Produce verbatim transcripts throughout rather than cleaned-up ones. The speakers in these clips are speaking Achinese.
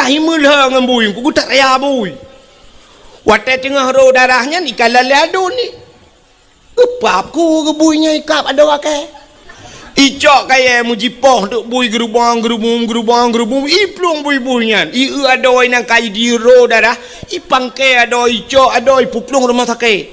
Ai meulhö ngon bui, ku geutak raya bui. Watèe teungoh rô darah nyan, ikalon lé aduen ni. Geupap ku keu bui nyan ikap adoe akèe. Icok kayèe meujipoh teuk bui geurubong-geurubum, geurubong-geurubum, iplueng bui-bui nyan. Ieu adoe nyang ka idiro darah, ipangkèe adoe, icok adoe, ipeuplueng rumoh sakét.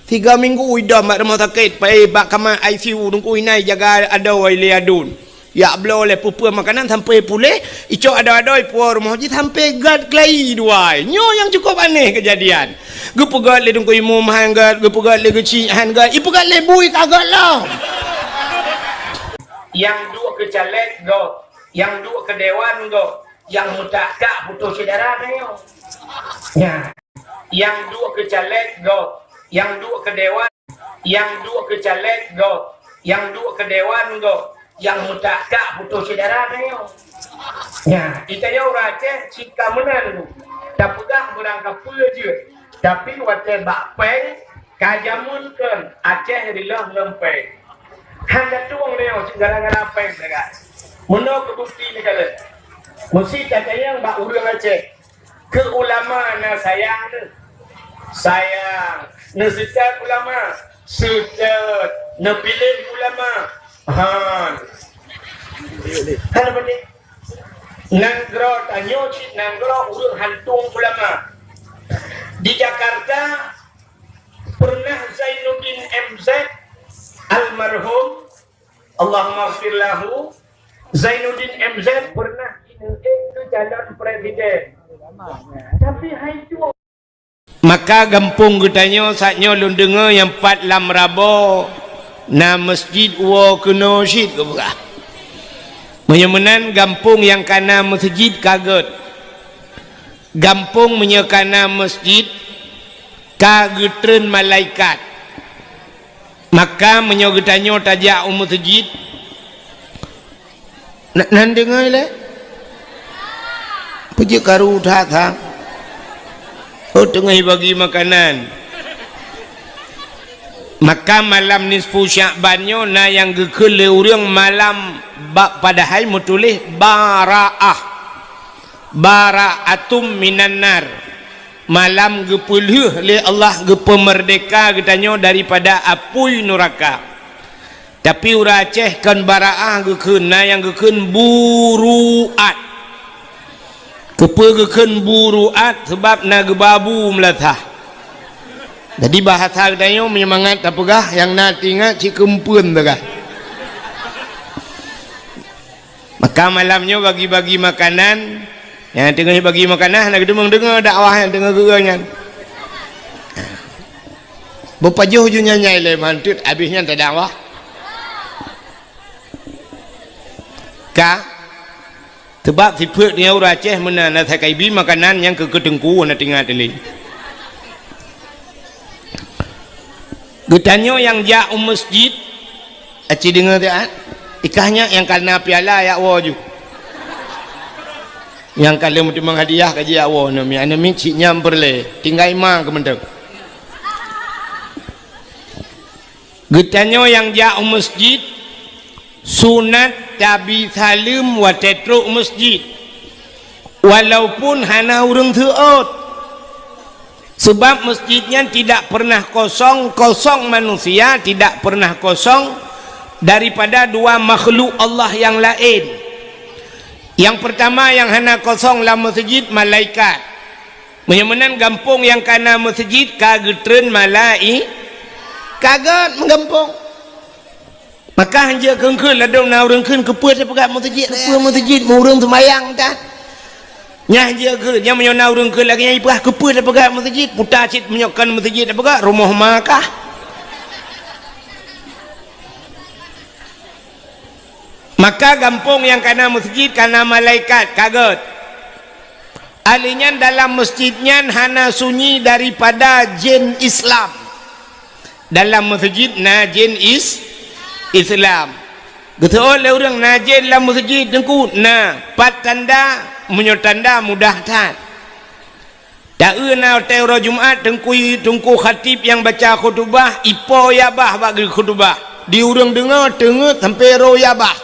Tiga minggu idong bak rumoh sakét, pai bak kama I C U, teungku inan ijaga adoe lé aduen. Jak bloe lé peue-peue makanan sampoe puléh, icok adoe-adoe ipuwoe rumoh jih sampoe gèt keulayi dua. Nyoe nyang cukôp aneh keujadian. Geupeugèt lé Teungku Imum han gèt, geupeugèt lé Geuchik han gèt, ipeugèt lé bui ka gèt lom. Nyang duek keu caleg gèt, nyang duek keu dewan gèt, nyang meutak-tak putôh syedara tanyoe. Nya. Nyang duek keu caleg gèt, nyang duek keu dewan, nyang duek keu caleg gèt, nyang duek keu dewan gèt, nyang meutak-tak putôh syedara tanyoe. Nya, di tanyoe ureueng Aceh cit ka meunan, tapeugah beurangkapeue jeuet, tapi watèe bak pèng ka jameun kheun Aceh riloh ngon pèng. Han tatueng nyoe cit gara-gara pèng sagai. Meunoe keu bukeuti neukalon. Meusi tatanyong bak ureueng Aceh. Keu ulama na sayang neuh. Sayang. Neuseutôt ulama. Seutôt. Neupiléh ulama. Han. Han apa ni? Nanggroe tanyoe cit nanggroe ureueng han tueng ulama. Di Jakarta, pernah Zainuddin M Z almarhum, Allahumma ighfir lahu, Zainuddin M Z pernah jineuk keu calon presiden. Tapi hai tueng. Maka gampông geutanyoe saat nyoe lôn deungoe nyang pat lam Rabo na meuseujid woe keunoe cit geupeugah. Meunyoe meunan gampông nyang ka na meuseujid ka gèt. Gampông meunyoe ka na meuseujid ka geutreun malaikat. Maka meunyoe geutanyoe tajak u meuseujid, na-, nan deungoe lé? Peue jeuet karu that, ha? Oh, teungoh bagi makanan. Maka malam nisfu Sya'ban nyoe na nyang geukheun lé ureueng malam ba-, padahai meutuléh Baraah. Bara'atum minan nar. Malam geupeulheueh lé Allah geupeumeurdeka geutanyoe daripada apui nuraka. Tapi ureueng Aceh kon bara'ah geukheun, na nyang geukheun buru'at. Keupeue geukheun buru'at? Sabab na geuba bu meulasah. Jadi bahasa geutanyoe meunyoe mangat tapeugah nyang na teuingat cit keumpeuen teuka. Maka malam nyoe bagi-bagi makanan. Nyang teungoh bagi makanan hana geudeumeung deungoe dakwah nyang teungoh geueu nyan. Beupajoh ju nyan nyai lé manteuet abéh nyan tadakwah. Ka, sabab sifeuet nyoe ureueng Aceh meunan na sakai bi makanan nyang keu keuteungku na teuingat lé. Geutanyoe nyang jak u meuseujid, aci deungoe siat, ikah nyak nyang ka na piala jak woe ju. Nyang ka lheueh meutimang hadiah ka jijak woe, aneuk miet, aneuk miet cit nyan peureulèe, tinggai ma keu mantong. Geutanyoe nyang jak u meuseujid, sunat tabi saleuem watèe trok meuseujid, walaupun hana ureueng seuôt. Sabab meuseujid nyan tidak pernah kosong, kosong manusia tidak pernah kosong daripada dua makhluk Allah nyang laén. Nyang peurtama nyang hana kosong lam meuseujid, malaikat. Meunyoe meunan gampông nyang ka na meuseujid ka geutreun malai-, ka gèt meugampông. Maka hanjeuet kheun-kheun ladôm na ureueng kheun, "Keupeue tapeugah meuseujid? Keupeue meuseujid? Meu ureueng seumayang tan." Nyan hanjeuet kheun, nyan meunyoe na ureueng kheun lagèe nyan ipeugah, "Keupeue tapeugah meuseujid?" Puta cit, meunyoe kon meuseujid tapeugah, rumoh ma kah? Maka gampông nyang ka na meuseujid, ka na malaikat, ka gèt. Ahli nyan dalam meuseujid nyan hana sunyi daripada jén Islam. Dalam meuseujid na jén is-, Islam. Geuseuôt lé ureueng na jén lam meuseujid, Teungku, na. Pat tanda? Meunyoe tanda mudah that. Taeu na watèe uroe Jumat, teungku, teungku khatib nyang baca khutubah, ipo ya bah bak geukhutubah. Di ureueng deungoe teungeut sampoe roh ya bah.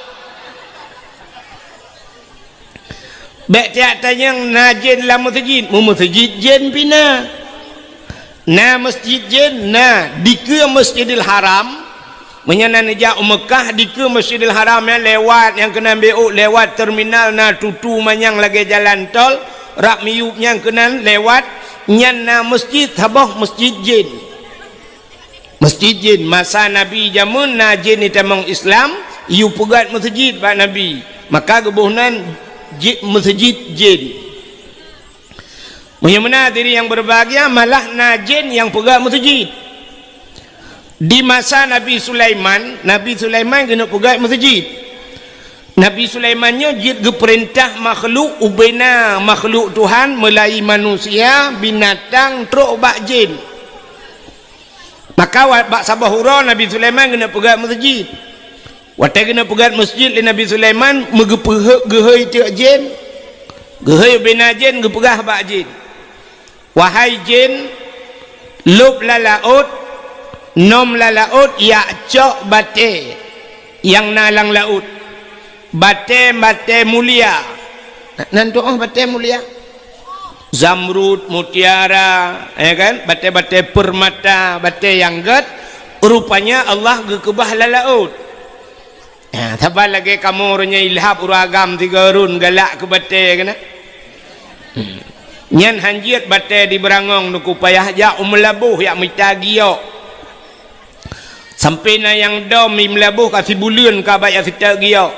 Bék tiak tanyong na jén lam meuseujid, meumeuseujid jén pih na. Na meuseujid jén na, dikeue Masjidil Haram. Meunyoe na neujak u Meukah, dikeue Masjidil Haram nyan lewat nyang keunan beuôk, lewat terminal na tutu manyang lagée jalan tol, rab miyueb nyang keunan lewat, nyan na meuseujid saboh meuseujid jén. Meuseujid jén, masa Nabi jameun na jén itamong Islam, yue peugét meuseujid bak Nabi. Maka geuboh nan ji-, meuseujid jén. Meunyoe meunan hadirin nyang berbahagia, malah na jén nyang peugét meuseujid. Di masa Nabi Sulaiman, Nabi Sulaiman keuneuk peugét meuseujid. Nabi Sulaiman nyoe jeuet geupeurintah makhluk, ubena makhluk Tuhan, meulai manusia, binatang, trok bak jén. Maka wa-, bak saboh uroe Nabi Sulaiman keuneuk peugét meuseujid. Watée keuneuk peugét meuseujid lé Nabi Sulaiman, meugeupeuheuek geuhôi teuk jén. Geuhôi ubena jén geupeugah bak jén, "Wahai jén, lôb lam laôt, nom lam laôt, jak cok batée nyang na lam laôt. Batée-batée mulia." Nan tu'oh batée mulia? Zamrud, mutiara, ya kan? Batée-batée permata, batée nyang gét, rupanya Allah geukeubah lam laôt. Ha, saban lagée kamoe uroe nyoe ilhab ureuëng agam sigoe rhun galak keu batée keunan. Hmm. Nyan han jeuet batée di Beurangong, Teungku, payah jak u Meulaboh jak mita giok. Sampoe na nyang dom i Meulaboh ka sibuleuen ka bak jak siteuk giok.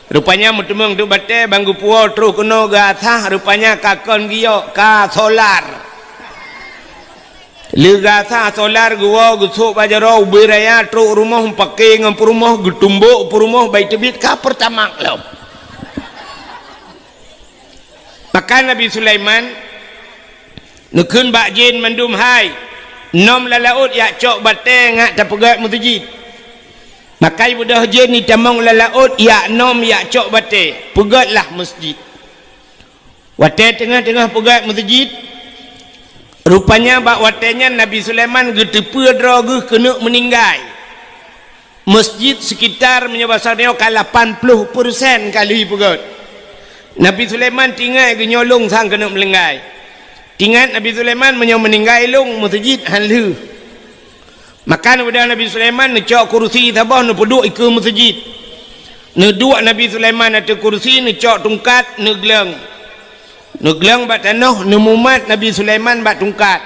Rupanya meuteumeung teuk batée ban geupuwoe troh keunoe geuasah, rupanya ka kon giok, ka solar. Lheueh geuasah solar geuwoe geusôk bak jaroe ubé raya trok rumoh meupaké ngon peurumoh, geutumbok peurumoh, bai teubiet ka Pertamax lom. Maka Nabi Sulaiman neukheun bak jén mandum, "Hai, nom lam laôt jak cok batée ngat tapeugét meuseujid." Maka ibeudôh jén itamong lam laôt jak nom jak cok batée, peugétlah meuseujid. Watée teungoh-teungoh peugét meuseujid, rupanya bak watée nyan Nabi Sulaiman geuteupeue droe geuh keuneuk meuninggai. Meuseujid sekitar meunyoe basa nyoe ka lapan ploh persen ka lheueh peugét. Nabi Sulaiman tingai geunyoe lôn sang keuneuk meuninggai. Tingat Nabi Sulaiman meunyoe meuninggai lôn meuseujid han lheueh. Maka neubeudôh Nabi Sulaiman neucok kurusi saboh neupeudôk ikeue meuseujid. Neuduek Nabi Sulaiman ateueh kurusi, neucok tungkat, neugleueng. Neugleueng bak tanoh, neumumat Nabi Sulaiman bak tungkat.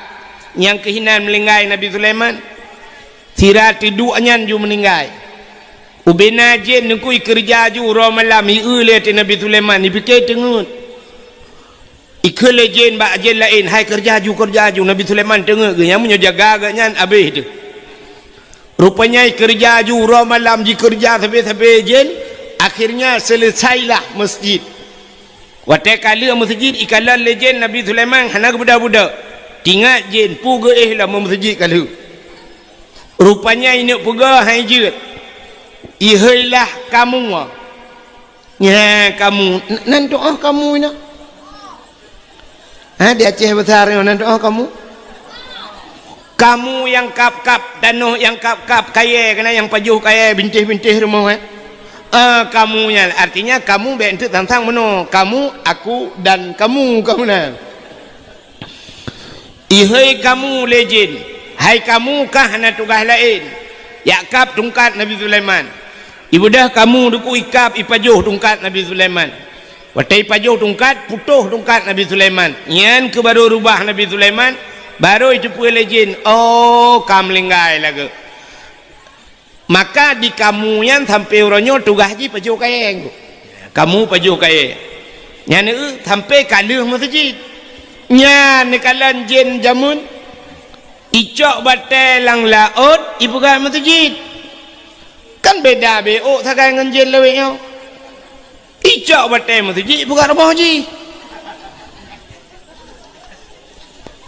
Nyang keuh inan meuninggai Nabi Sulaiman. Sira teuduek nyan ju meuninggai. Ubena jén neukui keureuja ju uroe malam, ieu lé ateueh Nabi Sulaiman, ipike teungeut. Ikheun lé jén bak jén laén, "Hai, keureuja ju, keureuja ju." Nabi Sulaiman teungeut geuh, nyang meunyoe jaga geuh nyan abéh teuh. Rupanya ikeureuja ju uroe malam, jikeureuja sabe-sabe jén, akhirnya seuleusailah meuseujid. Watée ka lheueh meuseujid ikalon lé jén Nabi Sulaiman hana geubeudôh-beudôh. Tingat jén peue geuéh lom meuseujid ka lheueh. Rupanya ineuk peugah hai jeuet. Iheuilah kamoe. Nyan kamoe, n-, nan tu'oh kamoe nyoe. Ha, di Aceh Besar nyoe nan tu'oh kamoe. Kamoe nyang kab-kab tanoh, nyang kab-kab kayée, keunan nyang pajoh kayée, bintéh-bintéh rumoh, eh. Ah, kamoe nyan, artinya kamoe bék enteuk sang-sang meunoe. Kamoe, aku, dan kamoe, kamoe nyan. Ihôi kamoe lé jén, hai kamoe kah hana tugaih laén, jak kab tungkat Nabi Sulaiman. Ibeudôh kamoe deuku ikab ipajoh tungkat Nabi Sulaiman. Watée ipajoh tungkat, putôh tungkat Nabi Sulaiman. Nyan keuh barô rubah Nabi Sulaiman, barô iteupeue lé jén, "Oh, ka meulinggai lagée." Maka di kamoe nyan sampoe uroe nyoe tugaih jih pajoh kayée. Kamoe pajoh kayée. Nyan eu sampoe ka lheueh meuseujid. Nyan neukalon jén jameun. Icok batée lam laôt, ipeugah meuseujid. Kan beda beuôk sagai ngon jén lawét nyoe. Icok batée meuseujid, ipeugah rumoh jih.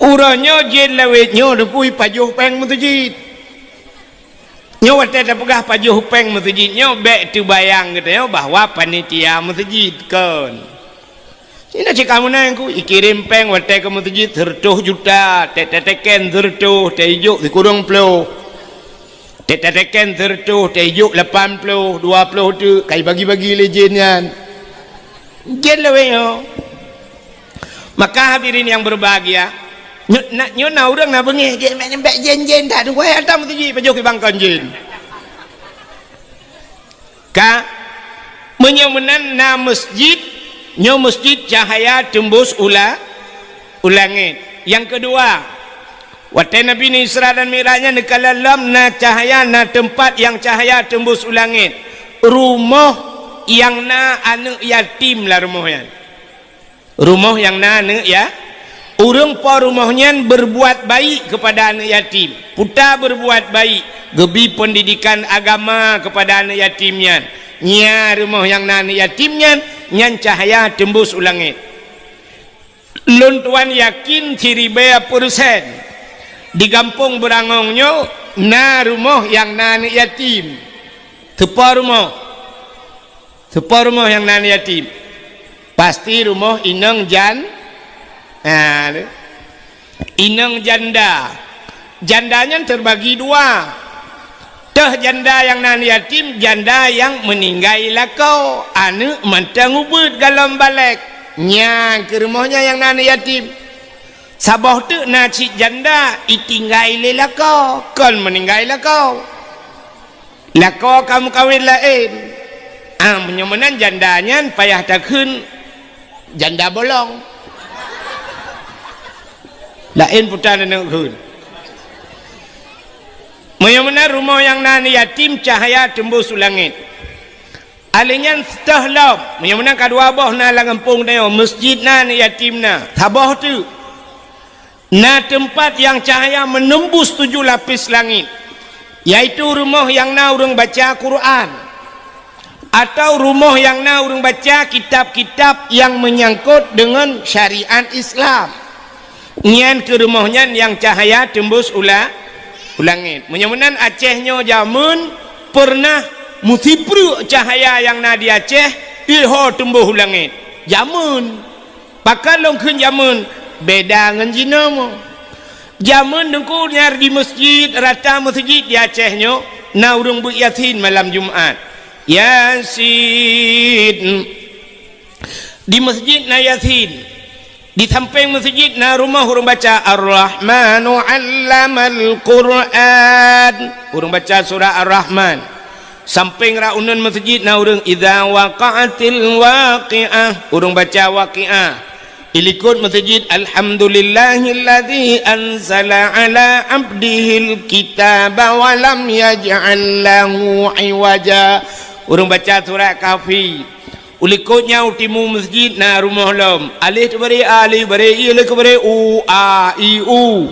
Uroe nyoe jén lawét nyoe deuku ipajoh péng meuseujid. Nyoe watée tapeugah pajoh péng meuseujid nyoe bék teubayang geutanyoe bahwa panitia meuseujid kon. Sinoe cit kamoe nyan ku ikirém péng watée keu meuseujid seureutôh juta, tét-téken seureutôh, tét ijok sikureueng ploh. Tét-téken seureutôh, tét ijok lapan ploh, dua ploh teuk, ka ibagi-bagi lé jén nyan. Jén lawét nyoe. Maka hadirin yang berbahagia, nyoe na, nyoe na ureuëng na beungéh jén, mek nyeumpék jén-jén that, teungku hai ata meuseujid pajoh keu bangkon jén. Ka, meunyoe meunan na meuseujid, nyoe meuseujid cahaya teumbus u la-, u langét. Nyang keudua, watée Nabi Isra dan Mi'raj nyan neukalon lom na cahaya, na teumpat nyang cahaya teumbus u langét. Rumoh nyang na aneuëk yatim lam rumoh nyan. Rumoh nyang na aneuëk ya-, ureuëng po rumoh nyan berbuat baik kepada aneuëk yatim. Peue ta berbuat baik, geubi pendidikan agama kepada aneuëk yatim nyan. Nyan rumoh nyang na aneuëk yatim nyan, nyan cahaya teumbus u langét. Lôn tuan yakin siribée peureusén di gampông Beurangong nyoe na rumoh nyang na aneuëk yatim. Teupo rumoh? Teupo rumoh nyang na aneuëk yatim? Pasti rumoh inong jan-, ha, tu. Inong janda. Janda nyan teubagi dua. Teuh janda nyang na aneuëk yatim, janda nyang meuninggai lakoe, aneuëk mantong ubeuet golom balek. Nyan keuh rumoh nyan nyang na aneuëk yatim. Saboh teuk na cit janda itinggai lé lakoe, kon meuninggai lakoe. Lakoe ka meukawen laén. Ah, meunyoe meunan janda nyan payah takheun janda bolong. Laén peue ta neuneuk kheun. Meunyoe meunan rumoh nyang na aneuëk yatim cahaya teumbus u langét. Alèh nyan seutoh lom, meunyoe meunan ka dua boh na lam gampông tanyoe, meuseujid na, aneuëk yatim na, saboh teuk. Na teumpat nyang cahaya menembus tujoh lapis langit, yaitu rumoh nyang na ureuëng baca Quran, atau rumoh nyang na ureuëng baca kitab-kitab nyang meunyangkot deungon syariat Islam. Nyan keuh rumoh nyan nyang cahaya teumbus u la-, u langét. Meunyoe meunan Aceh nyoe jameun peureunah meusipreuk cahaya nyang na di Aceh, ilho teumbus u langét. Jameun. Pakon lôn kheun jameun, beda ngon jinoe. Jameun teungku nyan di meuseujid, rata meuseujid di Aceh nyoe, na ureuëng beuet Yasin malam Jumat. Yasin. Di meuseujid na Yasin. Di sampéng meuseujid na rumoh ureuëng baca Ar-Rahmanu 'allamal Qur'an. Ureuëng baca surah Ar-Rahman. Sampéng rot uneuen meuseujid na ureuëng Idza waqa'atil waqi'ah, ureuëng baca Waqiah. Di likot meuseujid Alhamdulillahilladzi anzala 'ala 'abdihil kitaba wa lam yaj'al lahu 'iwaja, ureuëng baca surat Kahfi. U likot nyan u timu meuseujid na rumoh lom. Aleh teubareh a, aleh bareh i, aleh keubareh u, a, i, u.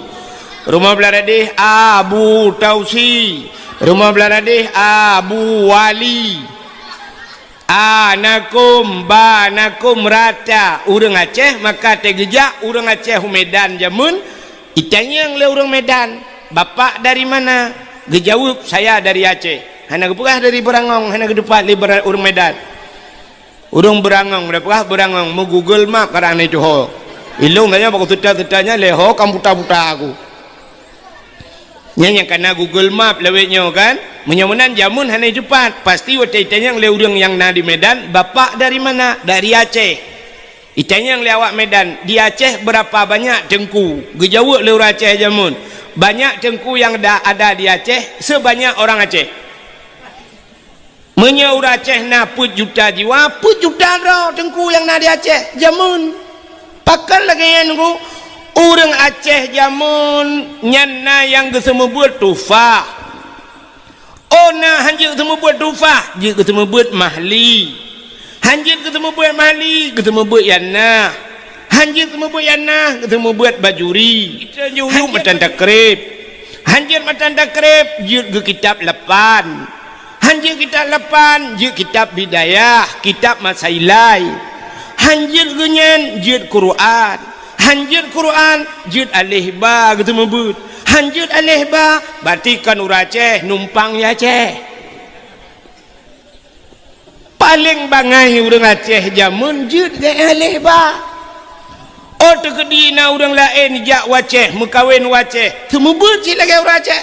Rumoh blah radeh a, bu, tausi. Rumoh blah radeh a, bu, wali. A, na kôm, ba, na kôm, rata. Ureuëng Aceh maka teugeujak ureuëng Aceh u Medan jameun, itanyong lé ureuëng Medan, "Bapak dari mana?" Geujaweueb, "Saya dari Aceh." Hana geupeugah dari Beurangong, hana geuteupat lé Beura-, ureuëng Medan. Ureuëng Beurangong, da peugah Beurangong, meu Google Map kadang na itu ho. Ilong tanya bak seuta-seuta nyan lé ho kam buta-buta aku. Nyan nyang kana Google Map lawét nyoe kan. Meunyoe meunan jameun hana teupat, pasti watée itanyong lé ureuëng nyang na di Medan, "Bapak dari mana?" "Dari Aceh." Itanyong lé awak Medan, "Di Aceh berapa banyak teungku?" Geujaweueb lé ureuëng Aceh jameun, "Banyak teungku yang da-, ada di Aceh sebanyak orang Aceh." Meunyoe ureuëng Aceh na peuet juta jiwa, peuet juta droe teungku nyang na di Aceh jameun. Pakon lagée nyan, Teungku? Ureuëng Aceh jameun nyan na nyang geuseumeubeuet tufah. Oh, na hanjeuet geuseumeubeuet tufah, jeuet geuseumeubeuet mahli. Hanjeuet geuseumeubeuet mahli, geuseumeubeuet yanah. Hanjeuet geuseumeubeuet yanah, geuseumeubeuet bajuri. Hanjeuet matan takrib. Hanjeuet matan takrib, jeuet geukitab lapan. Hanjeuet kitab lapan, jeuet kitab Bidayah, kitab Masailai. Hanjeuet geunyan, jeuet Quran. Hanjeuet Quran, jeuet aleh ba geuseumeubeuet. Hanjeuet aleh ba, berarti kon ureuëng Aceh, numpang di Aceh. Paleng bangai ureuëng Aceh jameun jeuet geualeh ba. Oh, teukeudi na ureuëng laén jak u Aceh, meukawen u Aceh, seumeubeuet cit lagée ureuëng Aceh.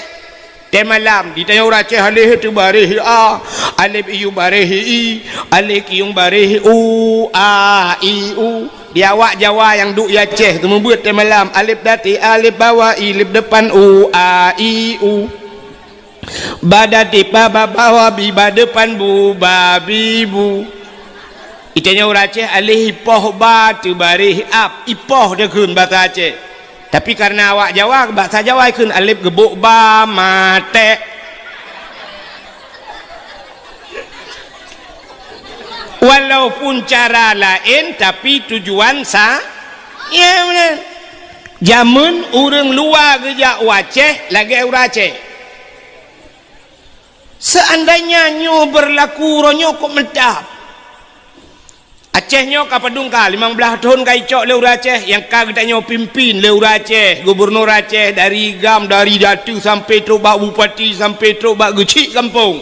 Teumalam, di tanyoe ureueng Aceh aleh teubaréh a, alef iyueng baréh i, alef kiyueng baréh u, a, i, u. Di awak Jawa nyang duek di Aceh teumeubeuet teumalam, alef dati alef bawa i, lef depan u, a, i, u. Ba dati ba, ba bawa bi, ba depan bu, ba bi bu. Di tanyoe ureueng Aceh aleh ipoh ba teubaréh ap, ipoh teuh kheun basa Aceh. Tapi kareuna awak Jawa, basa Jawa kheun alef geubok ba maté. Walaupun cara laén, tapi tujuan sa-, ya, beuna. Jameun ureueng luwa geujak u Aceh lagèe ureueng Aceh. Seandainya nyoe beurlaku uroe nyoe kok mantap. Aceh nyoe ka padum ka, limong blaih thon ka icok lé ureueng Aceh, nyang ka geutanyoe pimpin lé ureueng Aceh, gubunur Aceh, dari GAM, dari datu sampai trok bak bupati, sampai trok bak geuchik gampông.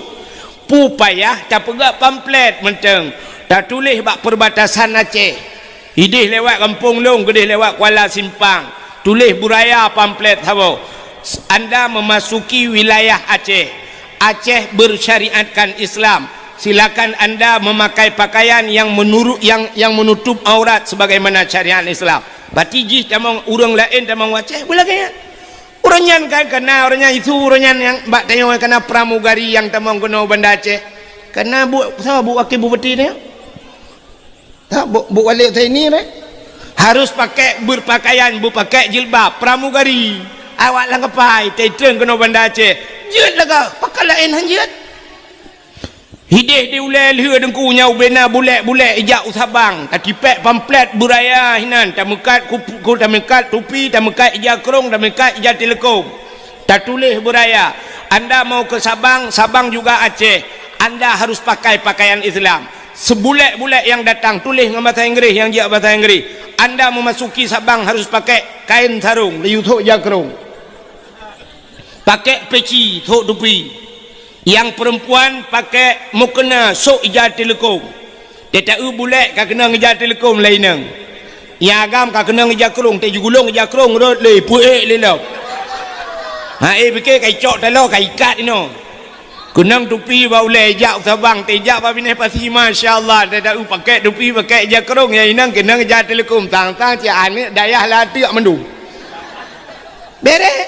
Peue payah tapeugah pamflet mantong, tatuléh bak perbatasan Aceh. Idéh lewat gampông lôn, geudéh lewat Kuala Simpang. Tuléh beuraya pamflet saboh. Anda memasuki wilayah Aceh. Aceh bersyariatkan Islam. Silakan anda memakai pakaian yang menurut, yang, yang menutup aurat sebagaimana syariat Islam. Berarti jih tamong ureueng laén tamong Aceh, beulagèe nyan. Ureueng nyan kan kana, ureueng nyan isu, ureueng nyan nyang bak tanyoe kana pramugari nyang tamong keunoe Banda Aceh. Kana bu, soe bu wakil bupati nyoe? Ha, bu, bu wali Zaini re? Harus pakai berpakaian, berpakai jilbab, pramugari. Awak lam kapai, teutrön keunoe Banda Aceh. Jeuet lagèe, pakon laén han jeuet. Hidéh di ulèe lheueh Teungku nyan ubena bulèk-bulèk ijak u Sabang, tatipék pamflet beuraya hinan, tameukat kup-, ku-, tameukat tupi, tameukat ija krông, tameukat ija teuleukom. Tatuléh beuraya, "Anda mau ke Sabang, Sabang juga Aceh. Anda harus pakai pakaian Islam." Seubulèk-bulèk nyang datang tuléh ngon basa Inggréh, nyang jijak basa Inggréh. "Anda memasuki Sabang harus pakai kain sarung, leubeh sôk ija krông. Pakai peci, sôk tupi." Nyang peurempuan pakai mukena, sôk ija teuleukom. Teuta-eu bulèk ka keunong ija teuleukom lé inong. Nyang agam ka keunong ija krông, teuh jigulong ija krông rhot lé, peuék lé lom. Ha, eh, pike ka icok taloe, ka ikat inoe. Keunong tupi bak ulèe, ijak u Sabang, teuh ijak bak binéh pasi, masya Allah, teuta-eu pakai tupi, pakai ija krông, nyang inong keunong ija teuleukom, sang-sang cit aneuk dayah lateuk mandum. Bereh.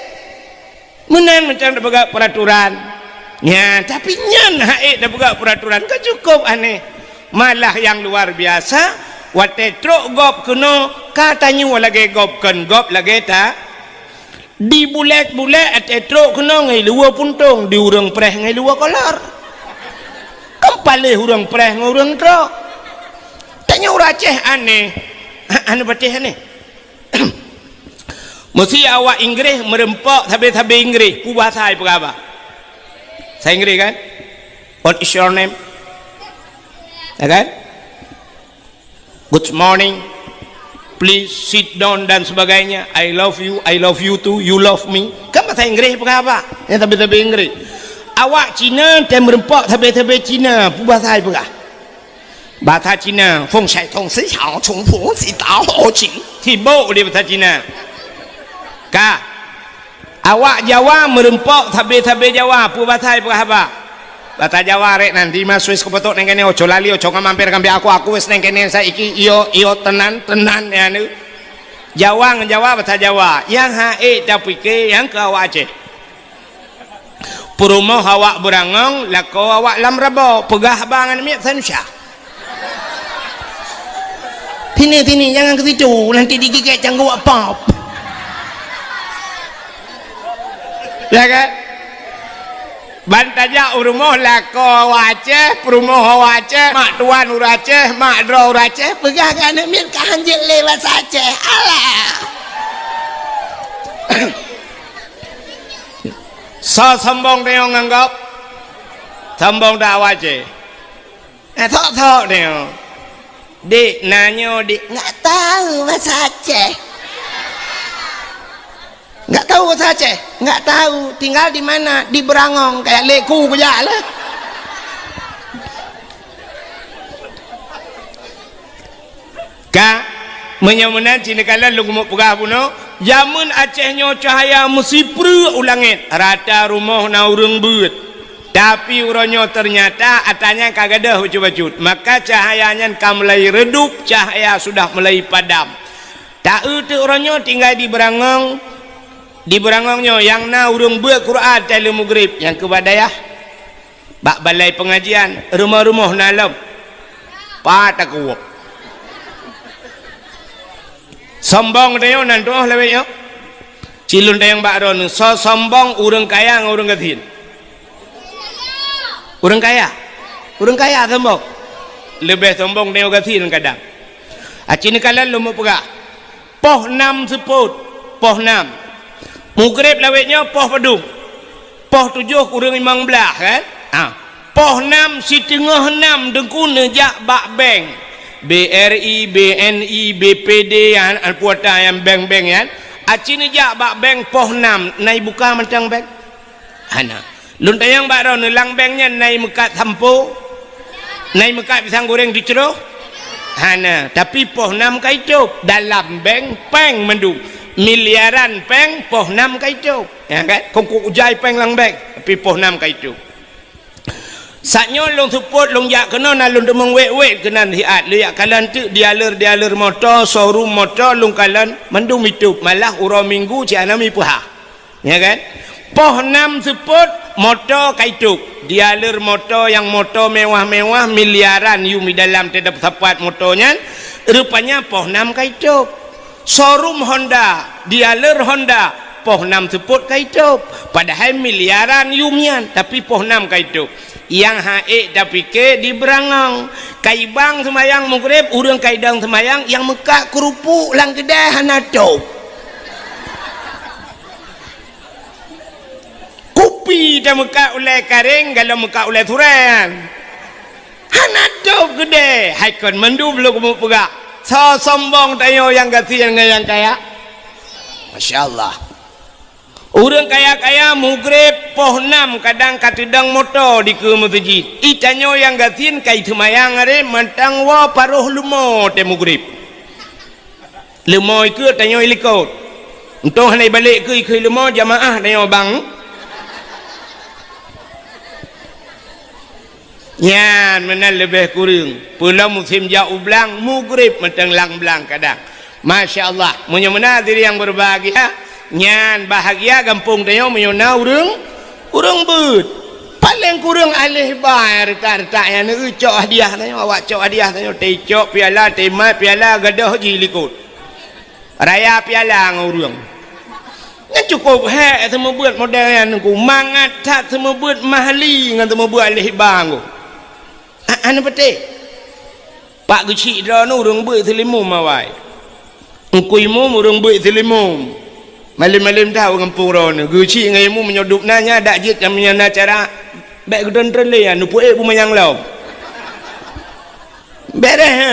Meunan macam tapeugah peuraturan. Nya, tapi nyan hak ék tapeugah peuraturan ka cukup aneh. Malah nyang luar biasa, watèe trok gob keunoe, ka tanyoe lagèe gob, kon gob lagèe ta-, dibulèk-bulèk watèe trok keunoe ngon luwa puntông, di ureueng preh ngon luwa kolor. Kon paléh ureueng preh ngon ureueng trok. Tanyoe ureueng Aceh aneh. Ha, aneh patéh aneh. Meusé awak Inggréh meureumpok sabé-sabé Inggréh, peue bahasa ipeugah haba? Bahasa Inggréh kan? "What is your name?" Ya kan? "Good morning. Please sit down," dan sebagainya. "I love you, I love you too, you love me." Kan bahasa Inggréh ipeugah haba? Nyang sabé-sabé Inggréh. Awak Cina, watèe meureumpok sabé-sabé Cina, peue bahasa ipeugah? Bahasa Cina, "Feng shai tong si xiao, chung fu si dao ho qing." Sibok di bahasa Cina. Ka. Awak Jawa meureumpok sabé-sabé Jawa, peue bahasa ipeugah haba? Bahasa Jawa rek nan, di ma Swiss kupeutôk nang keunoe, oco lali, oco ka mampir kambie aku, aku wes nang keunoe saiki, iyo, iyo, tenan, tenan, ya, nu. Jawa ngon Jawa, bahasa Jawa. Nyang hak ék tapike, nyang keu awak Aceh. Peurumoh awak beurangong, lakoe awak lam rabo, peugah haba ngon miet sanusya. "Sini, sini, jangan ke situ, nanti digigit cangguh pop." Ya kan? Ban tajak u rumoh lakoe awak Aceh, peurumoh awak Aceh, mak tuan ureueng Aceh, mak droe ureueng Aceh, peugah keu aneuk miet ka hanjeuet lé basa Aceh. Alah! Soe sombong tanyoe ngon gob? Sombong that awak Aceh? Eh, sok-sok tanyoe. Dik, na nyoe, Dik. Nggak tahu bahasa Aceh. Nggak tahu bahasa Aceh? Nggak tahu. Tinggal di mana? Di Berangong. Kayak leku kujak lah. Ka, Meunyoe meunan, ci neukalon lôn keumeung peugah bunoe, jameun Aceh nyoe cahya meusipreuk u langét, rata rumoh na ureuëng beuet. Tapi uroe nyoe teunyata atra nyan ka gadôh bacut-bacut, maka cahya nyan ka mulai redup, cahya sudah mulai padam. Ta-eu teuk uroe nyoe tinggai di Beurangong, di Beurangong nyoe nyang na ureuëng beuet Quran watée lheueh mugreb, nyang keu bak dayah. Bak balai peungajian, rumoh-rumoh na lom. Pat takue. Sombong tanyoe nan tuoh lawét nyoe. Cilun tayang bak droeneuh, soe sombong ureuëng kaya ngon ureuëng gasien? Ureuëng kaya. Ureuëng kaya sombong. Leubeh sombong tanyoe gasien kadang. Aci neukalon lôn meupeugah. Poh nam seupôt, poh nam. Mugreb lawét nyoe poh padum? Poh tujoh kureueng limong blaih, kan? Ah. Poh nam, siteungoh nam teungku neujak bak bank. B R I, B N I, B P D, an, an puata nyang bank-bank nyan. Aci neujak bak bank poh nam, na ibuka mantong bank? Hana. Lôn tanyong bak droeneuh, lam bank nyan na imeukat sampo? Na imeukat pisang goreng teucroh? Hana, tapi poh nam ka itôb. Dalam bank péng mandum. Miliaran péng poh nam ka itôb. Ya kan? Kongkok ujai péng lam bank, tapi poh nam ka itôb. Saat nyoe lôn seupôt, lôn jak keunoe, na lôn teumeung wét-wét keunan siat. Lôn jak kalon teuk dealer-dealer moto, showroom moto, lôn kalon mandum itôb. Malah uroe Minggu cit hana mipeuhah. Ya kan? Poh nam seupôt, moto ka itôb. Dealer moto nyang moto mewah-mewah, miliaran yum di dalam teuh sapat moto nyan, rupanya poh nam ka itôb. Showroom Honda, dealer Honda, poh nam seupôt ka itôb. Padahai miliaran yum nyan, tapi poh nam ka itôb. Nyang han ék tapike di Beurangong. Ka ibang seumayang mugreb, ureuëng ka idong seumayang, nyang meukat keurupuk lam keudai hana tôb. Kupi tameukat ulée karéng, galom meukat ulée surée nyan. Hana tôb keudée, hai kon mandum lôn keumeung peugah. Soe sombong tanyoe nyang gasien ngon nyang kaya? Masya Allah. Ureuëng kaya-kaya mugreb poh nam kadang ka teudong moto dikeue meuseujid. Itanyoe nyang gasien ka iseumayang aré mantong woe paroh leumo teuh mugreb. Leumo ikeue tanyoe ilikot. Untông hana ibalek keue ikeue leumo jamaah tanyoe bang. Nyan meunan leubeh kureueng. Peulom musém jak u blang, mugreb mantong lam blang kadang. Masya Allah, meunyoe meunan hadirin yang berbahagia, nyan bahagia gampông tanyoe meunyoe na ureuëng, ureuëng beuet. Paleng kureueng aléh ba nyang reutak-reutak nyan, neucok hadiah tanyoe, awak cok hadiah tanyoe, teucok piala, teumat piala, gadôh jih likot. Raya piala ngon ureuëng. Nyan cukôp hék seumeubeuet model nyan, Teungku. Mangat that seumeubeuet mahli ngon seumeubeuet aléh ba, Teungku. A-, hana patéh. Pak Geuchik droeneuh ureuëng beuet Seulimum awai. Teungku Imum ureuëng beuet Seulimum. Malém-malém that u gampông droeneuh. Geuchik ngon Imum meunyoe dub na nyan dak jeuet nyang meunyoe na acara. Bék geutreun-treun lé nyan, neupeuék beumanyang lom. Beres, ha?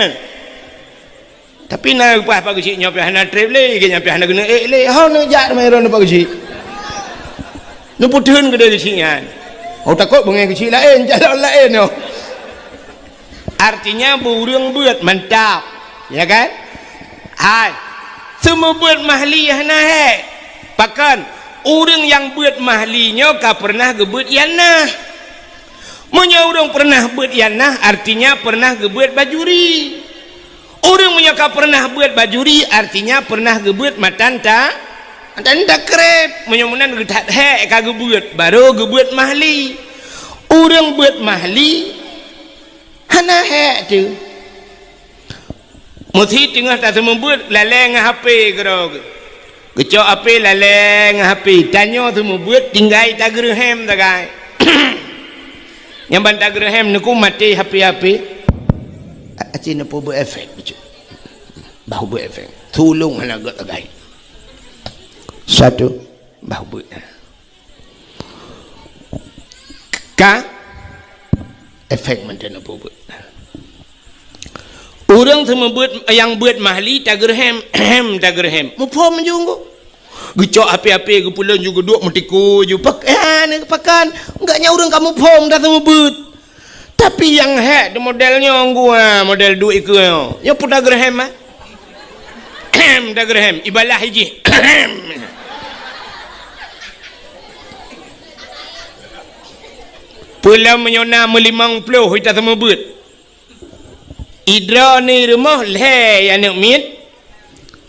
Tapi na leupah Pak Geuchik nyoe pih hana treb lé, gét nyan pih hana keuneuk ék lé. Ho neujak teuma droeneuh Pak Geuchik. Neupeutheun keudéh Geuchik nyan. Oh, takot beungéh Geuchik laén, calon laén nyoe. Artinya, beu ureuëng beuet mantap. Ya kan? Hai. Seumeubeuet mahli hana hék. Pakon? Ureuëng nyang beuet mahli nyoe ka peureunah geubeuet ianah. Meunyoe ureuëng peureunah beuet ianah, artinya peureunah geubeuet bajuri. Ureuëng meunyoe ka peureunah beuet bajuri, artinya peureunah geubeuet matan ta-, matan takreb. Meunyoe meunan geuthat hék ka geubeuet, barô geubeuet mahli. Ureuëng beuet mahli hana hék teuh. Meusi teungoh taseumeubeuet lalée ngon H P keudroe geuh. Geucok H P lalée ngon H P, tanyoe seumeubeuet tinggai tageureuhem sagai. Nyang ban tageureuhem neuku maté H P-H P. A-, aci neupeubuet efek bacut. Bah buet efek. Tulông hana gét sagai. Satu, bah buet. Ka efek mantong neupeubuet. Ureuëng seumeubeuet nyang beuet mahli tageureuhem, hem tageureuhem. Muphom ju Teungku. Geucok H P-H P geupeulon ju geuduek meutikô ju. Pak-, eh, pakon? Enggak nyan ureuëng ka muphom dah seumeubeuet. Tapi nyang hék di model nyoe Teungku, ha, model duek ikeue nyoe. Nyoe peue tageureuhem, ha? Tageureuhem, ibalah ijih. Peulom meunyoe na meulimong ploh ita seumeubeuet. Idroe ni rumoh lhée aneuk miet.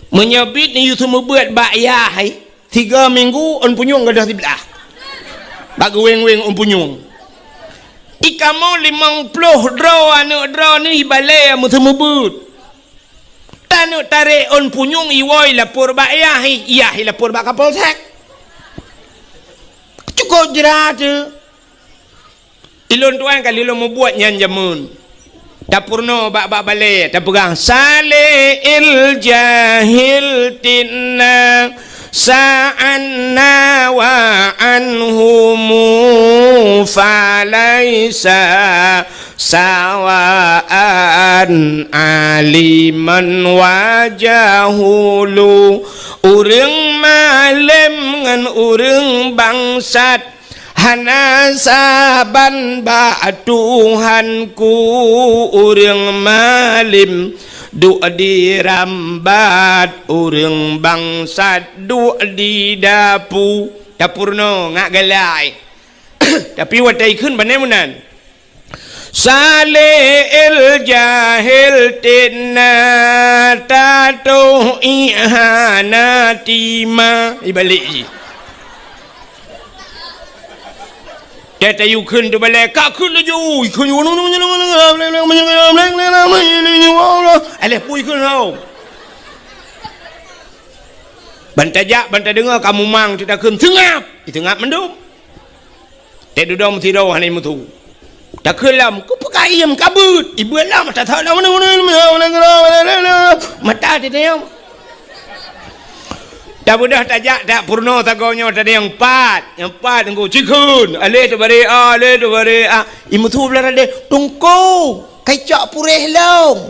Meunyoe bit ni yue seumeubeuet bak yah hai, tiga minggu ôn punyueng gadôh siblah. Bak geuweng-weng ôn punyueng. Ikamoe limong ploh droe aneuk droe ni ibalée meuseumeubeuet. Taneuk tarek ôn punyueng iwoe ilapor bak yah hai, yah ilapor bak Kapolsek. Cukôp jrat teuh. Ilôn tuan ka lheueh lôn mubuet nyan jameun. Tapeurunoe bak, bak balée, tapeugah, "Saleh il jahil tinna sa'anna wa anhumu falaisa sawaan aliman wa jahulu." Ureuëng malém ngon ureuëng bangsat hana saban bak Tuhanku. Ureuëng malém duek di rambat, ureuëng bangsat duek di dapu. Tapeurunoe ngat galai. Tapi watée ikheun bane meunan. Saleh el jahel tena tatoh ihana tima. Ibalik ji. Teu tayue kheun teubalée, ka kheun laju, ikheun, aléh pui kheun lom. Ban tajak, ban tadeungoe ka mumang teutakheun, "Seungab!" Iseungab mandum. Teududoe meusidroe hana imeuthu. Takheun lom, "Keupeue kayém kabeuet?" Ibeuet lom, mata that lom, mata teudeung. Tabeudôh tajak, tapeurunoe sagoe nyoe tadi nyang pat. Nyang pat teungku, cikheun. Aléh teubarek, ah, aléh teubarek, ah. Imeuthu blah radeh, "Teungku, kacok puréh lom."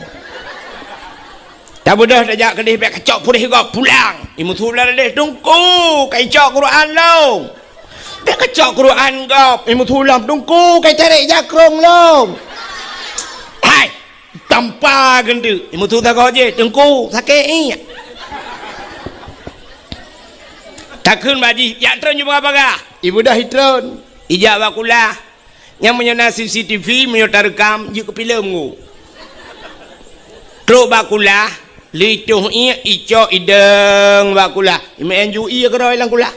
Tabeudôh tajak keudeh, bèk kacok puréh gob, pulang. Imeuthu blah radeh, "Teungku, kacok Quran lom." Bèk kacok Quran gob, imeuthu lom, "Teungku, katarek jakrong lom." Hai! Tampa geunteuk. Imeuthu sagoe jih, "Teungku, sakét iék." Takheun bak jih, "Jak treun ju bagah-bagah." Ibeudôh itreun. Ijak bak kulah. Nyang meunyoe na C C T V, meunyoe tareukam, jeuet keu filem ngu. Trok bak kulah, lheuh itoh iék, icok idong bak kulah. Imeu'en ju ié keudroe lam kulah.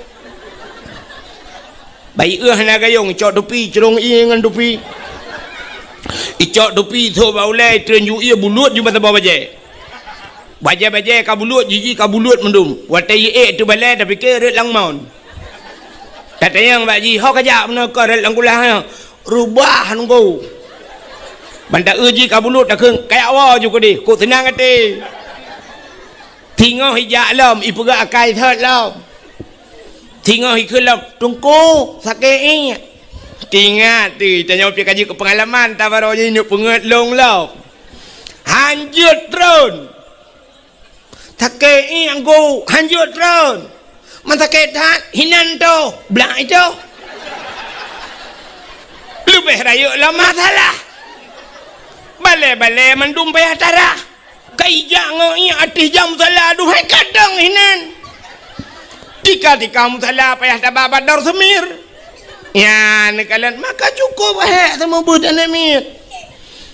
Bayeue hana gayong, icok tupi, crông ié ngon tupi. Icok tupi, sôk bak ulée, treun ju ié, bulut ju meusaboh bajée. Bajée-bajée ka bulut, jiji ka bulut mandum. Watée ié ék teubalée, tapike rot lam mon. Tatanyong bak jih, "Ho kajak meunoe keu rot lam kulah nyoe?" "Reubah nunggu." Ban taeu jih ka bulut, takheun, "Kajak woe ju keudeh, kok seunang até." Singoh ijak lom, ipeugah akai thot lom. Singoh ikheun lom, "Teungku, sakét iék." Teuingat teuh, tanyoe pih ka jeuet keu peungalaman, tabaroe jih neuk peungeut lôn lom. Hanjeuet treun. Sakét iék teungku, hanjeuet treun. Man sakét that, hinan toh, blak itoh. Leubeh rayeuk lom masalah. Balée-balée mandum payah tarah. Ka ijak ngon iék ateueh jam musala, aduhai kadang hinan. Tika-tika musala payah taba bak dor seumir. Nyan neukalon, maka cukôp hék seumeubeuet aneuk miet.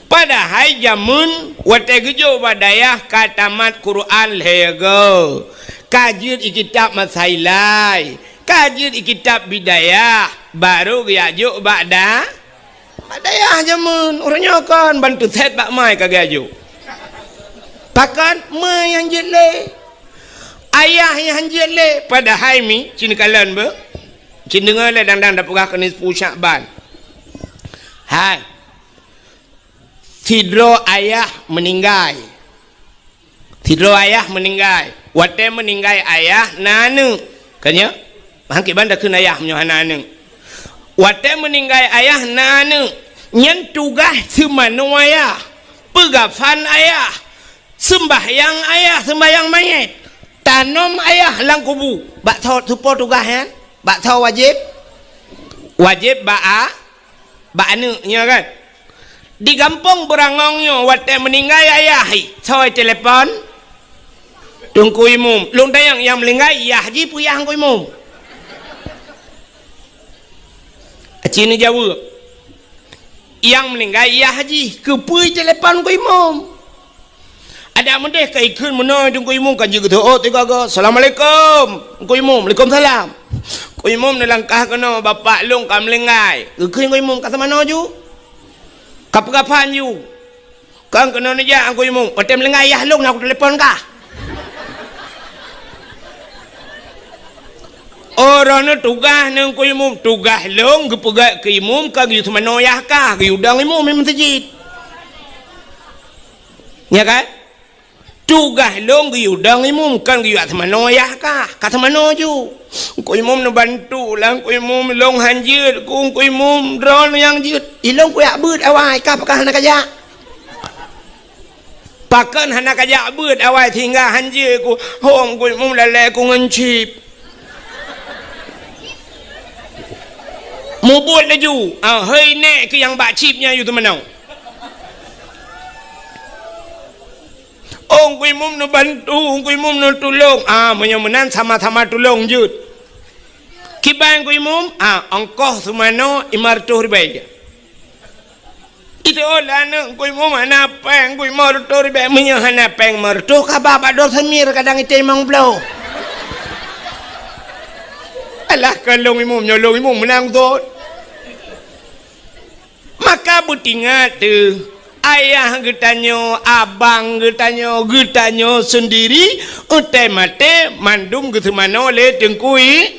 Padahai jameun watée geujok bak dayah ka tamat Quran lhée goe, ka jeuet i kitab Masailai, ka jeuet i kitab Bidayah, barô geujak jok bak da-, Bak dayah jameun, uroe nyoe kon ban teusét bak mai ka geujok. Pakon? Mai nyang jeuet lé. Ayah nyang jeuet lé. Padahai mi, ci neukalon beuh. Ci neudeungoe lé dang-dang tapeugah keuneuk sipu Syakban. Hai. Sidroe ayah meuninggai. Sidroe ayah meuninggai. Watée meuninggai ayah na aneuk. Ka nyoe? Mangkeubanda kheun ayah meunyoe hana aneuk. Watée meuninggai ayah na aneuk. Nyan tugaih seumanoe ayah. Peugafan ayah. Seumbahyang ayah, seumbahyang manyét. Tanom ayah lam kubu. Bak soe tupo tugaih nyan? Bak soe wajéb? Wajéb bak a-, bak aneuk nyoe kan. Di gampông Beurangong nyoe watée meuninggai ayah, hai, soe telepon? Teungku Imum, lôn tanyong nyang meuninggai yah jih peue yah Teungku Imum? Aci neujaweueb, nyang meuninggai yah jih, keupeue telepon Teungku Imum? Adak meudeh ka ikheun meunoe Teungku Imum ka jeuet geuteuôt tiga go, "Assalamualaikum." Teungku Imum, "Waalaikumsalam." Teungku Imum neulangkah keunoe, "Bapak lôn ka meuninggai." Geukheun Teungku Imum, "Ka teumanoe ju? Ka peugah phan ju?" "Kon keunoe neujak Teungku Imum, watèe meuninggai yah lôn na kutelepon kah." Oh, droeneuh tugaih Teungku Imum, tugaih lôn geupeugah keu Imum ka geuyue teumanoe yah kah, geuyue dong Imum di meuseujid. Nya kan? Tugaih lôn geuyue dong Imum, kon geuyue teumanoe yah kah, ka teumanoe ju. Teungku Imum neubantu lah Teungku Imum, lôn han jeuet ku Teungku Imum, droeneuh nyang jeuet. Ilôn kujak beuet awai, kah pakon hana kajak? Pakon hana kajak beuet awai sehingga han jeuet ku, hom Teungku Imum lalè ku ngon chip. Mubuet laju, ah, hei nèk keuh nyang bak chip nyan yue teumanoe. Oh, Teungku Imum neubantu, Teungku Imum neutulông. Ah, meunyoe meunan sama-sama tulông jeuet. Kiban Teungku Imum, ah, ongkoh seumanoe lima reutôh ribèe. Itu oh, lah aneuk Teungku Imum hana pèng, Teungku Imum lima reutôh ribèe. Meunyoe hana pèng lima reutôh, ka ba bak Dor Samir kadang item limong ploh. Alah, kon lôn Imum, nyoe lôn Imum meunan thon. Maka beutingat teuh, ayah geutanyoe, abang geutanyoe, geutanyoe seundiri, watèe maté mandum geuseumanoe lé Teungku I-,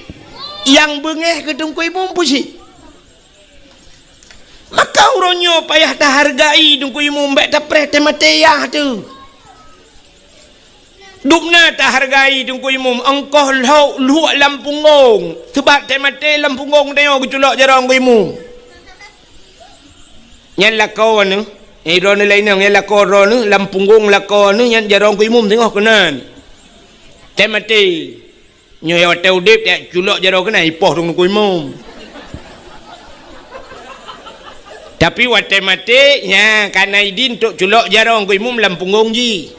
nyang beungéh keu Teungku Imum peue cit. Maka uroe nyoe payah tahargai Teungku Imum, bèk tapreh watèe maté yah teuh. Dubna tahargai Teungku Imum, ongkoh lhok luek lam punggong. Sabab watèe maté lam punggong tanyoe geuculok jaroe Teungku Imum. Nyan lakoe neuh, eh, droeneuh laén nyan, nyan lakoe droeneuh, lam punggong lakoe neuh, nyan jaroe Teungku Imum singoh keunan. Watèe maté. Nyoe watèe udép, taculok jaroe keunan, ipoh Teungku Imum. Tapi watèe maté, nya, ka na idin untuk culok jaroe Teungku Imum lam punggong jih.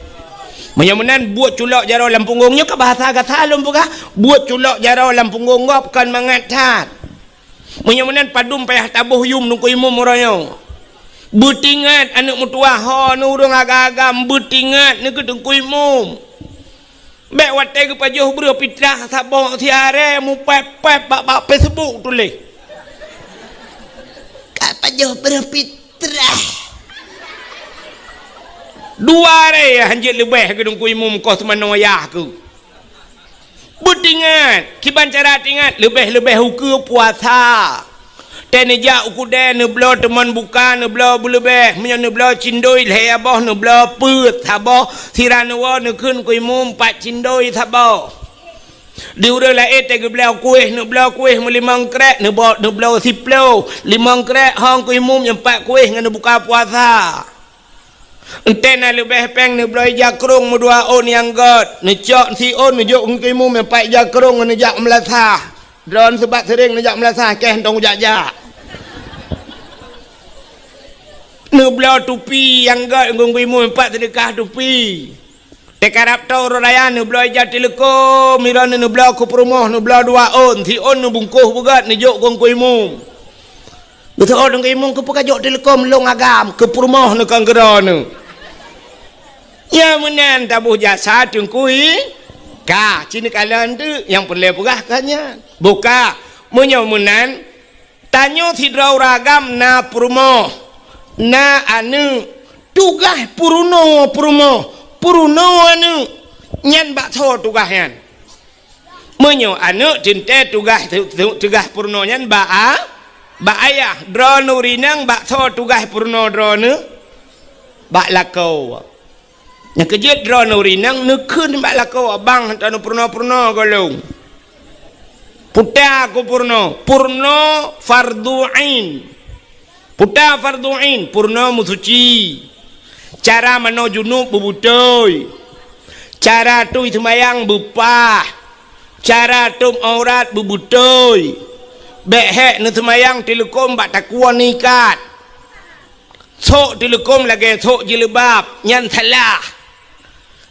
Meunyoe meunan, buet culok jaroe lam punggong nyoe ka bahasa gata lôn peugah, buet culok jaroe lam punggong gob kon mangat that. Meunyoe meunan, padum payah taboh yum Teungku Imum uroe nyoe. Beutingat aneuk meutuwah ho neuh ureueng agam-agam, beutingat neukeu Teungku Imum. Bèk watèe geupajoh breuh pitrah saboh siaré mupèp-pèp bak, bak Facebook tuléh. Ka pajoh breuh pitrah. Dua aré han jeuet leubeh keu Teungku Imum koh seumanoe yah keuh. Beutingat, kiban cara tingat, leubeh-leubeh ukeue puasa. Watèe neujak u keudè, neubloe teumon buka, neubloe beuleubeh. Meunyoe neubloe cindoi lhèe boh, neubloe peuet saboh. Sira neuwoe neukheun Teungku Imum pat cindoi saboh. Di ureueng laén watèe geubloe kuéh, neubloe kuéh meulimong krek, neubo-, neubloe siploh. Limong krek ho Teungku Imum nyang pat kuéh ngon neubuka puasa. Watèe na leubeh pèng neubloe ija krông meudua ôn nyang gèt, neucok si ôn neujok Teungku Imum nyang pat ija krông ngon neujak meulasah. Droeneuh sabab seuréng neujak meulasah, kèe hana jak-jak. Neubloe tupi nyang gèt Teungku Imum nyang pat seudeukah tupi. Teukarab tô uroe raya neubloe ija teuleukom, droeneuh neubloe keu peurumoh, neubloe dua ôn, si ôn neubungkôh beugèt neujok keu Teungku Imum. Beutôi Teungku Imum, keupeue kajok teuleukom lôn agam, keu peurumoh neuh kon keu droeneuh. Nyang meunan taboh jasa Teungku I-, ka, ci neukalon teuk nyang peureulèe peugah ka nyan. Buka, meunyoe meunan, tanyoe sidroe ureueng agam na peurumoh, na aneuk, tugaih peurunoe peurumoh, peurunoe aneuk, nyan bak soe tugaih nyan? Meunyoe aneuk teuntèe tugaih, tu-, tu-, tugaih peurunoe nyan bak a-, bak ayah. Droeneuh ureueng inong bak soe tugaih peurunoe droeneuh? Bak lakoe. Nyang keujeuet droeneuh ureueng inong neukheun bak lakoe, "Abang, hantom neupeurunoe-peurunoe gohlom." Peue ta keu peurunoe? Peurunoe fardhu ain. Peue ta fardhu ain? Peurunoe meusuci. Cara manoe junub beubeutôi. Cara tui seumayang beupah. Cara tôb aurat beubeutôi. Bèk hèk neuseumayang teuleukom bak takue neuikat. Sôk teuleukom lagèe sôk jilbab, nyan salah.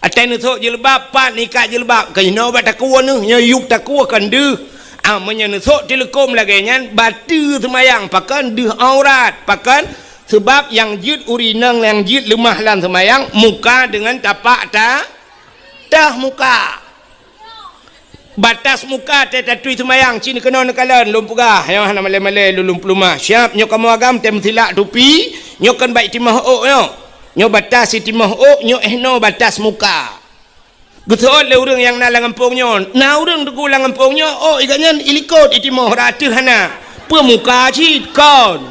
Atai neusok jilbab, pat nikat jilbab, keunoe bak takue neuh, nyoe yup takue kon deuh. Ah, meunyoe neusok teuleukom lagée nyan, bateue seumayang, pakon deuh aurat, pakon? Sabab nyang jeuet ureueng inong nyang jeuet leumah lam seumayang, muka deungon tapak ta-, teuh muka. Batas muka teuh tatui seumayang, cit keunoe neukalon, lôn peugah, nyoe hana malée-malée lôn, lôn peuleumah. Siap, nyoe kamoe agam teuh meusilak tupi, nyoe kon bak itimoh ôk nyoe. Nyoe batas itimoh ôk, nyoe eh noe batas muka. Geuseuôt lé ureueng nyang na lam gampông nyoe. Na ureueng teungku lam gampông nyoe, ôk i gobnyan ilikot itimoh, rata hana. Peue muka cit kon.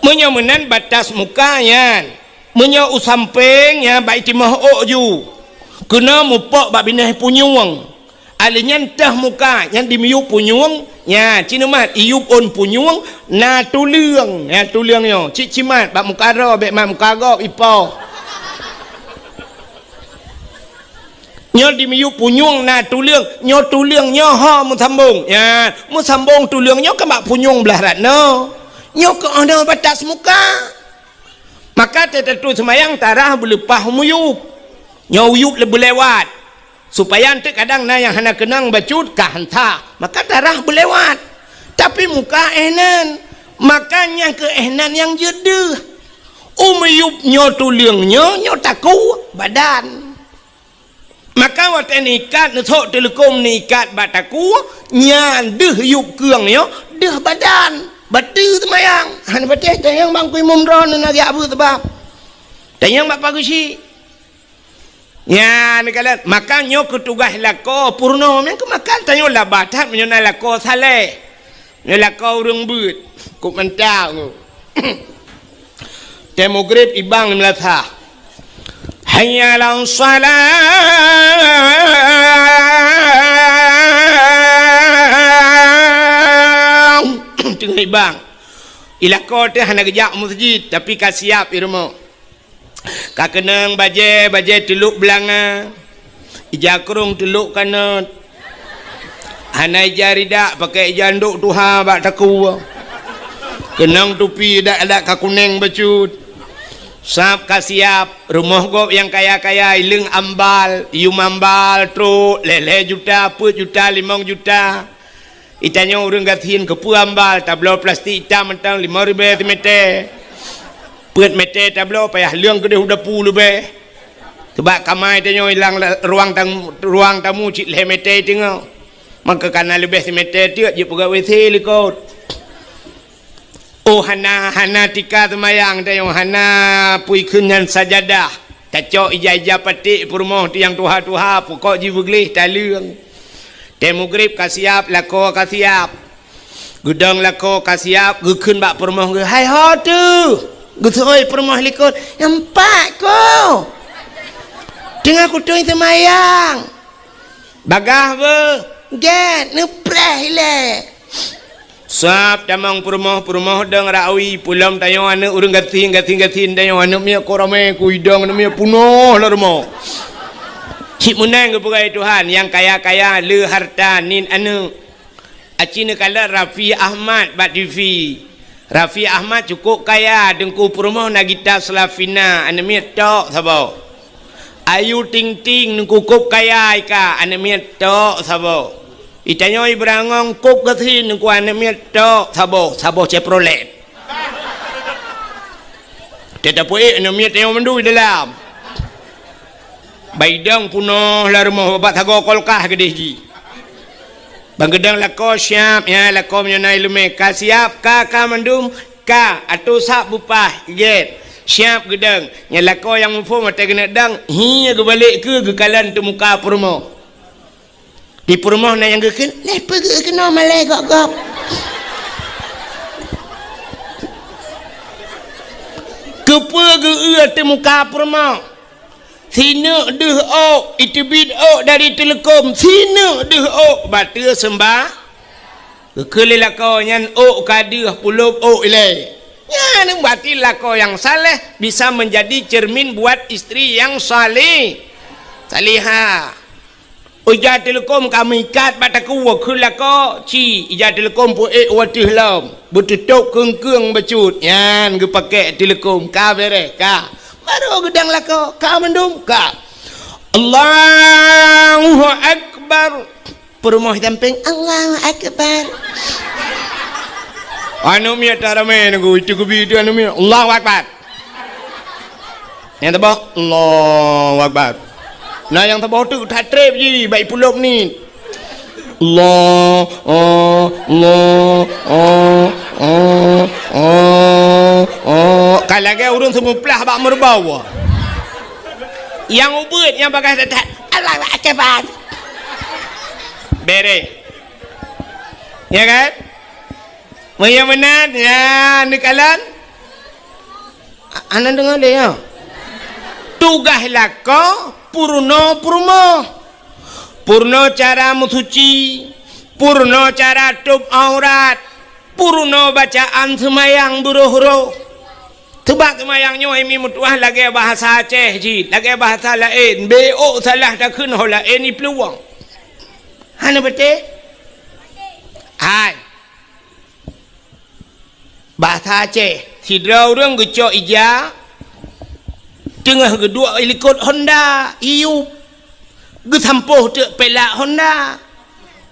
Meunyoe meunan batas muka nyan. Meunyoe u sampéng nyan bak itimoh ôk ju. Keunoe mupok bak binéh punyueng. Alèh nyan teuh muka, nyan dimiyup punyueng, nyan, cit neumat, iyup ôn punyueng, na tuleueng, nyan tuleueng nyoe, cit cimat, bak muka droe, bèk mat muka gob, ipoh. Nyoe dimiyup punyueng na tuleueng, nyoe tuleueng nyoe ho meusambong, nyan, meusambong tuleueng nyoe keu bak punyueng blah rat nyoe. Nyoe keuh nyoe batas muka. Maka teutatui seumayang tarah beuleupah miyup. Nyoe uyup le-, beulewat. Supaya eunteuk kadang na nyang hana keunong bacut ka hanta, maka tarah beulewat. Tapi muka eh nan, maka nyang keu eh nan nyang jeuet deuh. U miyup nyoe tuleueng nyoe, nyoe takue badan. Maka watèe neuikat, neusok teuleukom neuikat bak takue, nyan deuh yup keueng nyoe, deuh badan. Bateue seumayang. Hana patéh tanyong bak Teungku Imum droeneuh na geujak beuet sabab. Tanyong bak Pak Geuchik. Nyan neukalon, maka nyoe keu tugaih lakoe peurunoe, meunan keu maka tanyoe labah that meunyoe na lakoe saleh. Nyoe lakoe ureueng beuet, kok mantap nyoe. Tée mugrib ibang di meulasah. Hayya 'alas shalah. Teungoh ibang. I lakoe teuh hana geujak u meuseujid, tapi ka siab i rumoh. Ka keunong bajée, bajée teulok beulanga, ija krong teulok kanot. Hana ija ridak, paké ija ndok tuha bak takue. Keunong tupi adak-adak ka kunéng bacut. Sab ka siab, rumoh gob nyang kaya-kaya, ileueng ambal, yum ambal, trok, lhée-lhée juta, peuet juta, limong juta. Itanyoe ureueng gasien keupeue ambal, tabloe plastik itam mantong limong ribée simeté. Peuet meté tabloe payah leueng keudeh u dapu leubeh. Sabab kama itanyoe ilang la-, ruang tamu, ruang tamu cit lhée meté teungoh. Maka kana leubeh simeté teuk jipeugah WC likot. Oh, hana, hana tika seumayang tanyoe, hana peue ikheun nyan sajadah. Tacok ija-ija paték peurumoh teuh nyang tuha-tuha, pukok jih beugleh taleueng. Tée mugrib ka siab, lakoe ka siab. Geudong lakoe ka siab, geukheun bak peurumoh geuh, "Hai ho teuh?" Geuseuôt peurumoh likot, "Nyan pat ko. Teungoh kutui seumayang." Bagaih beuh, gét, neupreh ilée. Sab tamong peurumoh, peurumoh dong rawi, peulom tanyoe aneuëk ureuëng gasien, gasien-gasien tanyoe aneuëk miet ko ramé, kuidong aneuëk miet punoh lam rumoh. Cit meunan geupeugah Tuhan, nyang kaya-kaya le harta niet aneuëk. Aci neukalon Raffi Ahmad bak T V. Raffi Ahmad cukup kaya, teungku peurumoh na gita Slavina, aneuëk miet tok saboh. Ayu Ting Ting, teungku kop kaya ika, aneuëk miet tok saboh. Itanyoe Ibrahim Ngong kop gasien, teungku aneuëk miet tok saboh, saboh Chevrolet. Teuh tapeuék aneuëk miet tanyoe mandum dalam. Baidong punoh lam rumoh, babah sagoe kulkas keudeh jih. Ban geudong lakoe siab, ya, lakoe meunyoe na iéleumé ka siab, ka, ka mandum, ka, atô sab beupah, gét. Siab geudong. Nyan lakoe nyang muphom watée keuneuk dong, hi geubalek keu geukalon teumuka peurumoh. Di peurumoh na nyang geukheun, "Leh peugeuh keunoe malée gob-gob." Keupeue geu-eu teumuka peurumoh? Sineuk deuh ôk, iteubiet ôk dari teuleukom, sineuk deuh ôk, bateue seumba. Geukheun lé lakoe nyan ôk ka deuh, pulop ôk ilée. Nyan berarti lakoe nyang saleh bisa menjadi cermin buat istri yang saleh, salihah. Ija teuleukom ka meuikat bak takue kheun lakoe, ci ija teuleukom peuék u ateueh lom, beututôb keung-keung bacut, nyan geupakèk teuleukom, ka beureh, ka. Barô geudang lakoe, ka mandum, ka. Allahu Akbar. Peurumoh sampéng, Allahu Akbar. Aneuk miet taramé nunggu, itu geubi itu aneuk miet, Allahu Akbar. Nyang saboh, Allahu Akbar. Nah, nyang saboh tu that trép jih, bak ipulop ni. Allah, oh, Allah, oh, oh, oh, oh. Ka lagèe ureueng seumuplah bak meureubau. Nyang ubeuet, nyang bagaih that-that, Allahu Akbar. Beureh. Ya kan? Meunyoe meunan, ya, neukalon. A-, hana deungoe lé, ya. Tugaih lakoe peurunoe peurumoh. Peurunoe cara meusuci, peurunoe cara tôb aurat, peurunoe bacaan seumayang beuroh-roh. Seubab seumayang nyoe mi meutuah lagèe bahasa Aceh cit, lagèe bahasa laén. Beuôk salah takheun ho laén iplueng. Hana beutôi? Hai. Bahasa Aceh, sidroe ureueng geucok ija, teungoh geuduek likot honda, iyup, geusampôh teuk pelak honda.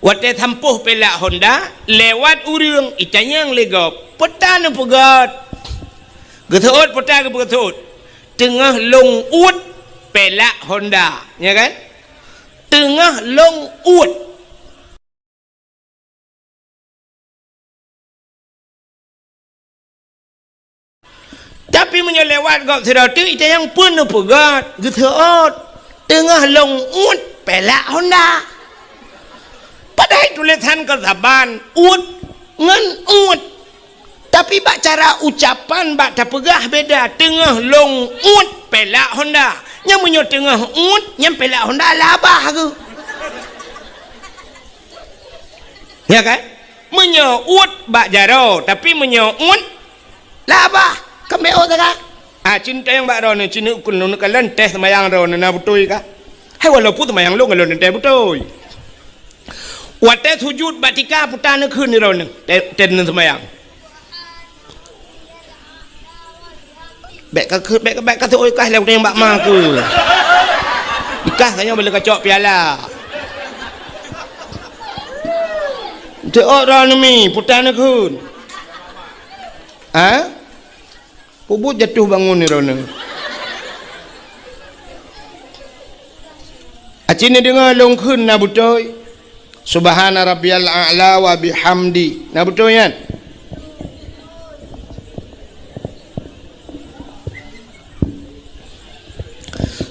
Watèe sampôh pelak honda, lewat ureueng, itanyong lé gob, "Peue ta neupeugöt?" Geuseuôt, peue ta geupeuseuôt? "Teungoh lôn uet pelak honda." Ya kan? "Teungoh lôn uet." Tapi meunyoe lewat gob sidroe teuk, itanyong, "Peue neupeugöt?" Geuseuôt, "Teungoh lôn uet pelak honda." Padahai tulésan kon saban, uet ngon uet. Tapi bak cara ucapan bak tapeugah beda, "Teungoh lôn uet pelak honda." Nyan meunyoe teungoh uet, nyan pelak honda labah geuh. Ya kan? Meunyoe uet bak jaroe, tapi meunyoe uet labah, keumbék ôk teuka. Ah, cit tanyong bak droeneuh, cit neukheun lôn kalon teuh seumayang droeneuh na beutôi kah? Hai, walaupun seumayang lôn, lôn teuh beutôi. Watèe sujut bak tika, peue ta neukheun droeneuh, teuh, teuh seumayang. Bèk ka, bèk, bèk ka teuôt kah lé ureueng bak ma keuh. Dikah tanyoe bèk lé kacok piala. Teuôt droeneuh mi, peue ta neukheun. Ha? Peubuet jatuh bangun droeneuh. Aci neudeungoe lôn kheun na beutôi. Subhana rabbiyal a'la wa bihamdi. Na beutôi nyan?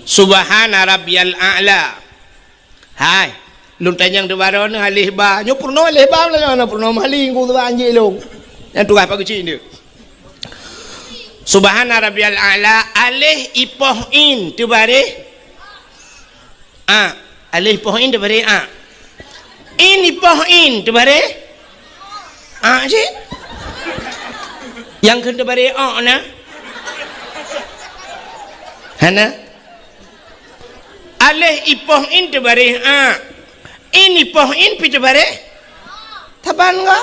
Subhana rabbiyal a'la. Hai, lôn tanyong teubarô nyoe aleh ba. Nyoe peurunoe aleh ba, nyoe peurunoe mali ngon teuba anjing lôn. Nyang tugaih pageucik nyoe. Subhana rabbiyal a'la, aleh ipoh in teubareh. A, aleh ipoh in teubareh a. In ipoh in teubareh a cit. Nyang kheun teubareh o na? Hana. Aleh ipoh in teubareh a. In ipoh in pi teubareh. Taban ga?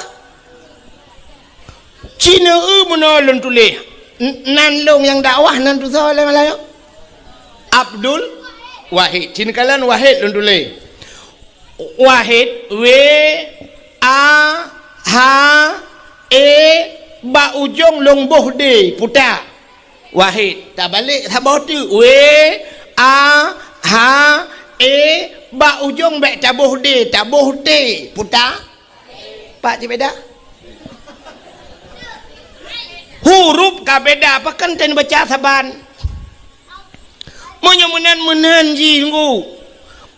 Cina eu meunoe lôn tuléh. N-, nan lôn nyang dakwah nan tusoe lé Malayu. Abdul Wahid. Cina kalon Wahid lôn tuléh. Wahid, W, A, H, E, bak ujong lôn boh D, puta. Wahid. Tabalek saboh teuk. W, A, H, E, bak ujong bèk taboh D, taboh T, puta. Pat jibeda? Huruf ka beda, pakon teuh neubaca saban. Meunyoe meunan, meunan jih ngu.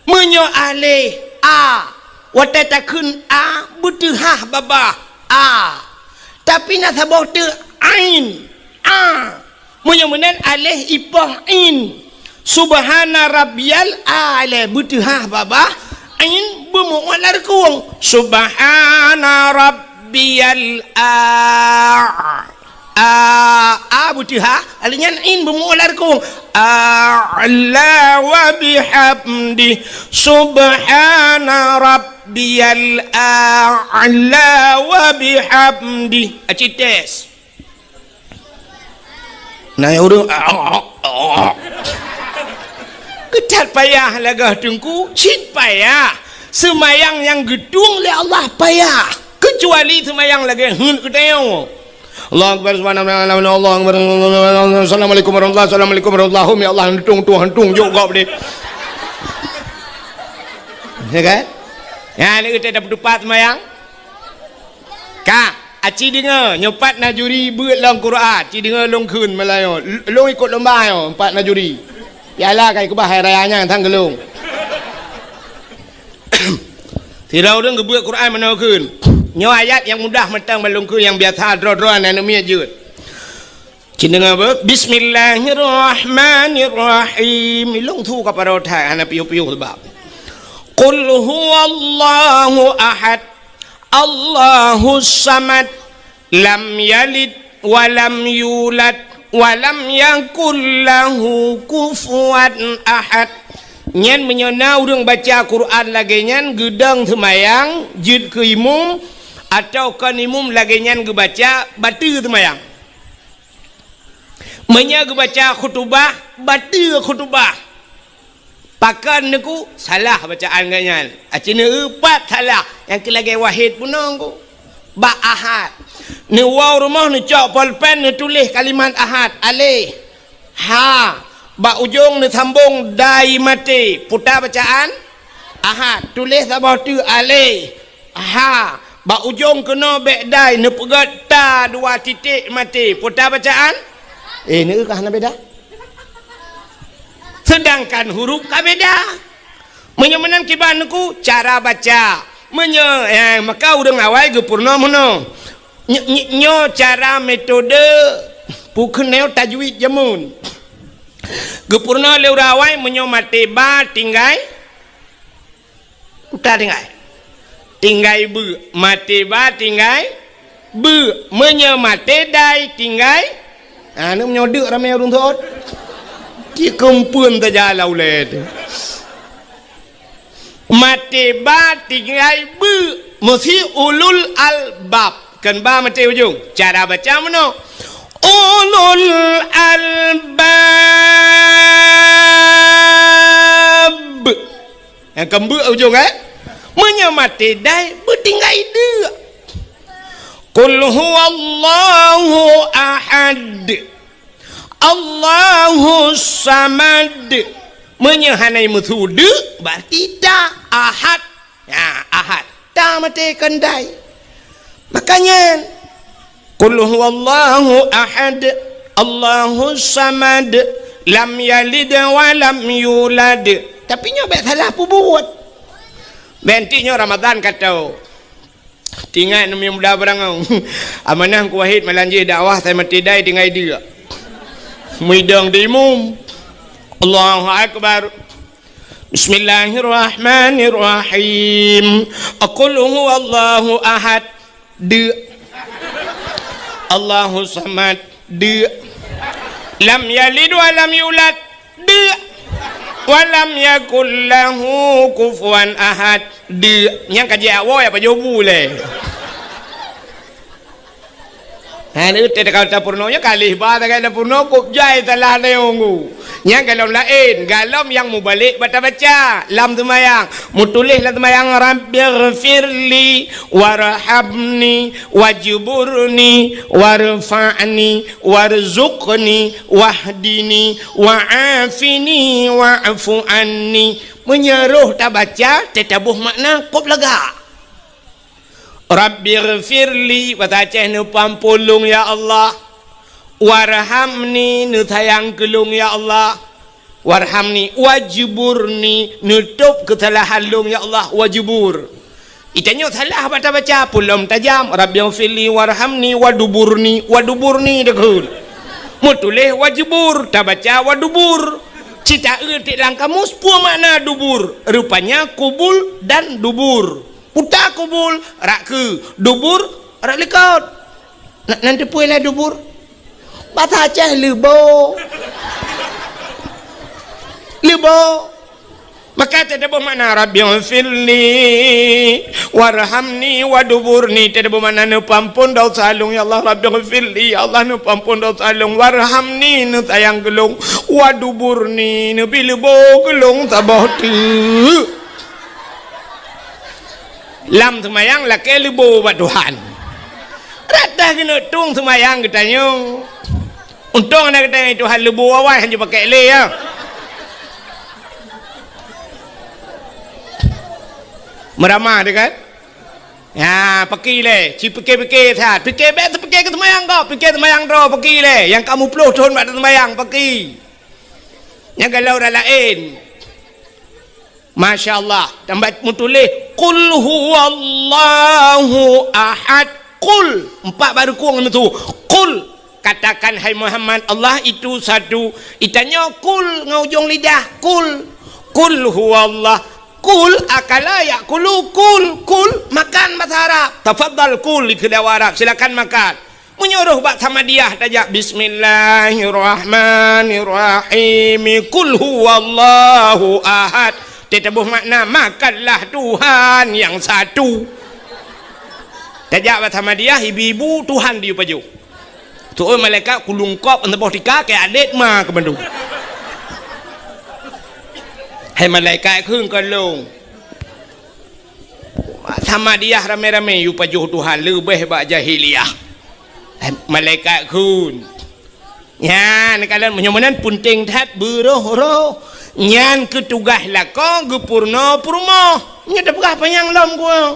Meunyoe aleh a, watèe takheun a, beuteuhah babah a. Tapi na saboh teuk ain, a. Meunyoe meunan aleh ipoh in. Subhana rabbiyal a'la, beuteuhah babah ain beumu'uat lam reukung. Subhana rabbiyal a. A, a beuteuha, ali nyan in beumuoh lam reukong. A'la wa bihamdi, subhana rabbiyal a'la wa bihamdi. Aci tes. Nah, ya ureueng, keutat payah lagah teungku, cit payah. Seumayang nyang geutueng lé Allah payah, keucuali seumayang lagée heuet geutanyoe. Allahu Akbar, subhanallah, Allahu Akbar, Allahu Akbar, Assalamualaikum warahmatullahi, Assalamualaikum warahmatullahi, ya Allah, hantung tuah, hantung jok gob deh. Ya kan? Ya, ni kita dapat tupat semayang. Ka, aci deungoe, nyoe pat na juri beuet lom Quran, ci deungoe lôn kheun meulayeue. Lôn ikot lomba nyoe, pat na juri. Piala kai keubah hai raya nyan sang geulong. Sidroe ureueng geubeuet Quran meunoe kheun. Nyoe ayat nyang mudah mantong ban lôn kheun, nyang biasa droe-droe aneuk miet jeuet. Ci deungoe beuh, Bismillahirrahmanirrahim. Ilong su ka parot hai hana piôh-piôh sebab. Qul huwallahu ahad. Allahus samad. Lam yalid wa lam yulad wa lam yakul lahu kufuwan ahad. Nyan meunyoe na ureueng baca Quran lagée nyan geudong seumayang jeuet keu imum, atawa kon imum lagée nyan geubaca, bateue seumayang. Meunyoe geubaca khutubah, bateue khutubah. Pakon neuku salah bacaan geuh nyan. Aci neueu pat salah, nyang keu lagée wahid bunoe ku. Bak ahad. Neuwoe rumoh neucok polpen neutuléh kalimat ahad, aleh. Ha. Bak ujong neusambong dai maté. Puta bacaan ahad. Tuléh saboh teuk, aleh. Ha, bak ujong keunoe bék dai neupeugét ta dua titik maté. Puta bacaan? Eh, neueu ka hana beda. Seudangkan huruf ka beda. Meunyoe meunan kiban neuku cara baca. Meunyoe, eh, maka ureueng awai geupeurunoe meunoe. Ny-, ny-, nyoe cara metode peukeunong tajwid jameun. Geupeurunoe lé ureueng awai meunyoe maté ba tinggai Uta tinggai. Tinggai beu. Maté ba tinggai beu. Meunyoe maté dai tinggai. Ha, ni meunyoe deuk ramé ureueng thot. Cit keumpeuen saja lam ulée teuh. Maté ba tinggai beu. Meusi ulul albab. Kon ba maté ujong. Cara baca meunoe. Ulul albab. Nyang keumbeuek ujong, eh? Meunyoe maté dai, beutinggai deuk. Qul huwallahu ahad. Allahus samad. Meunyoe hana meusu deuk, berarti ta ahad. Ya, ahad. Ta maté kon dai. Makanya, Qul huwallahu ahad, Allahus samad, lam yalid wa lam yulad. Tapi nyoe bék salah peubuet. Bék nyoe Ramadan ka tho. Tingat numi muda beurangau. Amanah Teungku Wahid malam jih dakwah, saya mati dai tinggai deuk. Muidong di imum. Allahu Akbar. Bismillahirrahmanirrahim. Qul huwallahu ahad. Deuk. Allahus samad. Deuk. Lam yalid wa lam yulad. Deuk. Wa lam yakul lahu kufuwan ahad. Deuk. Nyang ka jiak woe apa jobu lé. Ha, ni teuh ka tapeurunoe nyoe kalih ba tagai tapeurunoe kop jai salah neue. Nyang golom laén, golom nyang mubalek bak tabaca lam seumayang. Mutuléh lam seumayang, "Rabbighfirli warhamni wajburni warfa'ni warzuqni wahdini wa'afini wa'fu anni." Meunyoe roh tabaca, teuh taboh makna kop lagak. Rabbighfirli, basa Aceh, neupeuampôn lôn, ya Allah. Warhamni, neusayang keu lôn, ya Allah. Warhamni, wajburni, neutôb keusalahan lôn, ya Allah, wajbur. Itanyoe salah bak tabaca, peue lom tajam, Rabbighfirli, warhamni, waduburni, waduburni, deukeue. Meutuléh wajbur, tabaca wadubur. Cit taeu tieb lam kamus, peue makna dubur? Rupanya kubul dan dubur. Puta kubul, rak keue, dubur, rak likot. Na, nan teupeue lé dubur? Basa Aceh leubo. Leubo. Maka teutabôh makna, "Rabbighfirli warhamni waduburni." Teutabôh makna, "Neupeuampon desya lôn, ya Allah." "Rabbighfirli," ya Allah, "neupeuampon desya lôn. Warhamni," neusayang keu lôn. "Waduburni," neubi leubo keu lôn saboh teuk. Lam seumayang lakée leubo bak Tuhan. Rata keuneuk tueng seumayang geutanyoe. Untông na geutanyoe Tuhan leubo awai hana jipakék lé, ya. Meuramah teuh kan? Ya, paki lé, ci pike-pike that. Pike bék seupike keu seumayang gob, pike seumayang droe paki lé. Nyang ka muplôh thon bak seumayang paki. Nyang galak ureuëng laén. Masya Allah, tambah meutuléh, "Qul huwallahu ahad." Qul, empat baru kong itu. "Qul," katakan, hai Muhammad, Allah itu satu. Itanyoe qul ngon ujong lidah, qul. "Qul huwallah." Qul akala ya'kulu, qul, qul, makan bahasa Arab. Tafadhal kul, dikheun lé Arab, silakan makan. Meunyoe roh bak Samadiyah tajak, "Bismillahirrahmanirrahim. Qul huwallahu ahad." Teutabôh makna, "Makanlah Tuhan yang satu." Tajak bak Samadiyah, ibu-ibu, Tuhan diyue pajoh. Tu'oh malaikat kulungkop saboh tika keu adét ma keu bandum. Hai malaikat kheun keu lôn. Samadiyah ramé-ramé yue pajoh Tuhan leubeh bak jahiliyah. Hai malaikat kheun. Nyan kalon meunyoe meunan peunteng that beuroh-roh. Nyan keu tugaih lakoe geupeurunoe peurumoh. Nyoe tapeugah panyang lom geuh.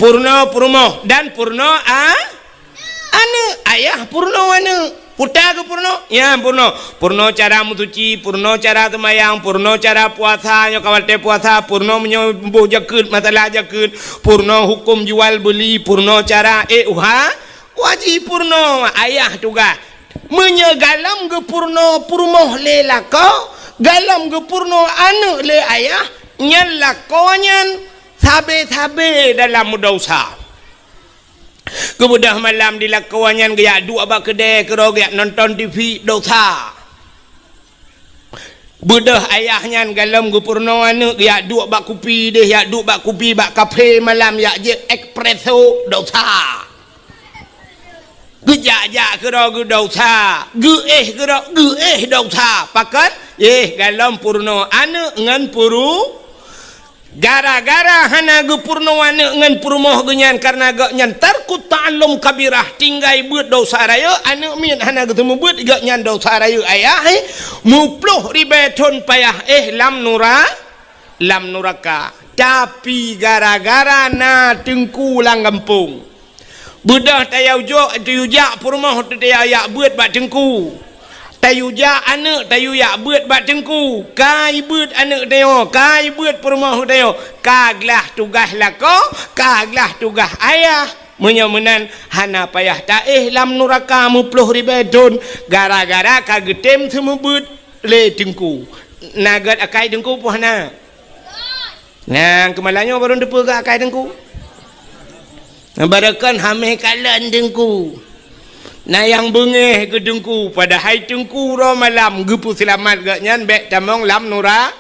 Peurunoe peurumoh dan peurunoe a- Aneuëk, ayah peurunoe aneuëk. Peue ta geupeurunoe? Nyan peurunoe. Peurunoe cara meusuci, peurunoe cara seumayang, peurunoe cara puasa, nyoe ka watée puasa, peurunoe meunyoe boh jakeuet, masalah jakeuet, peurunoe huköm jual beuli, peurunoe cara ék uha, wajéb peurunoe ayah tugaih. Meunyoe galom geupeurunoe peurumoh lé lakoe, galom geupeurunoe aneuëk lé ayah, nyan lakoe nyan sabe-sabe dalam meudesya. Geubeudôh malam di lakoe nyan geujak duek bak keudée keudroe geujak nonton T V, desya. Beudôh ayah nyan galom geupeurunoe aneuëk geujak duek bak kupi deh, jak duek bak kupi bak kafe malam, jak jép espresso, desya. Geujak-jak keudroe geudesya, geuéh keudroe geuéh desya. Pakon? Éh, galom peurunoe aneuëk ngon peuru- Gara-gara hana geupeurunoe aneuëk ngon peurumoh geuh nyan, kareuna gobnyan tarkut ta'allum kabirah, tinggai beuet desya rayeuk, aneuëk miet hana geuseumeubeuet, gobnyan desya rayeuk ayah, eh, muplôh ribée thon payah éh lam nura-, lam nuraka. Tapi gara-gara na teungku lam gampông, Beudôh tayue jok, tayue jak peurumoh teuh tayue jak beuet bak teungku. Tayue jak aneuëk tayue jak beuet bak teungku. Ka jibeuet aneuëk tanyoe, ka jibeuet peurumoh tanyoe. Ka glah tugaih lakoe, ka glah tugaih ayah. Meunyoe meunan hana payah taéh lam nuraka muplôh ribée thon gara-gara ka geutem seumeubeuet lé teungku. Na gét akai teungku peue hana? Nyang keumalanyoe barô teupeue keu akai teungku. Barô kon hamé kalon teungku. Na nyang beungéh keu teungku, padahai teungku uroe malam geupeuseulamat gobnyan bék tamong lam nura-,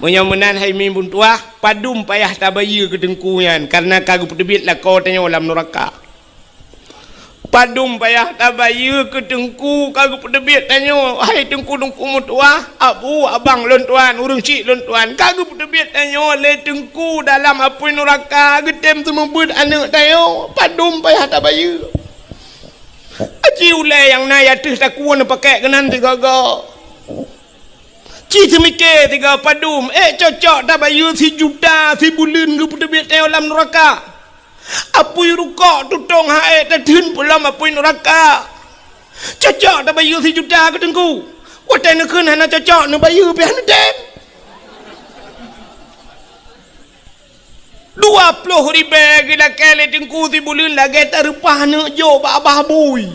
meunyoe meunan hai mi meutuwah, padum payah tabayeue keu teungku nyan, kareuna ka geupeuteubiet lakoe tanyoe lam nuraka. Padum payah tabayeue keu teungku ka geupeuteubiet tanyoe, hai teungku-teungku meutuwah, abu, abang lôn tuan, ureuëng chik lôn tuan, ka geupeuteubiet tanyoe lé teungku dalam apui nuraka, geutem seumeubeuet aneuëk tanyoe, padum payah tabayeue. Aci ulée nyang na ateueh takue neupakék keunan sigoe-goe. Ci teumike sigoe padum, ék cocok tabayeue sijuta sibuleuen geupeuteubiet tanyoe lam nuraka. Apui rukok tutong hai tatheun peulom apui nuraka. Cocok tabayeue sijuta keu teungku. Watée neukheun hana cocok neubayeue pih hana tem. Dua ploh ribée geulakée lé teungku sibuleuen lagée tareupah neuk jok bak babah bui.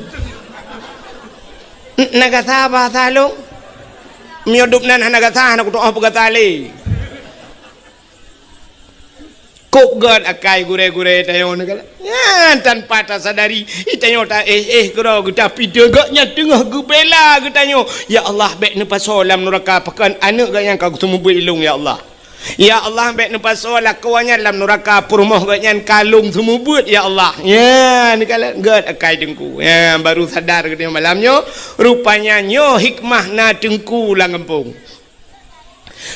N-, na gata bahasa lôn? Meunyoe dub nan hana gata, hana kutu'oh peugata lé. Ôk gét akai gurée-gurée tanyoe neukalon. Nyan tanpa tasadari, tanyoe ta-éh-éh keudroe geuta pideuh gét nyan teungoh geubela geutanyoe. Ya Allah, bék neupasoe lam nuraka pakon aneuk gét nyan ka geuseumeubeuet ilông, ya Allah. Ya Allah, bék neupasoe lakoe nyan lam nuraka peurumoh gét nyan ka lông seumeubeuet, ya Allah. Nyan neukalon gét akai teungku. Nyan baru sadar geutanyoe malam nyoe, rupanya nyoe hikmah na teungku lam gampông.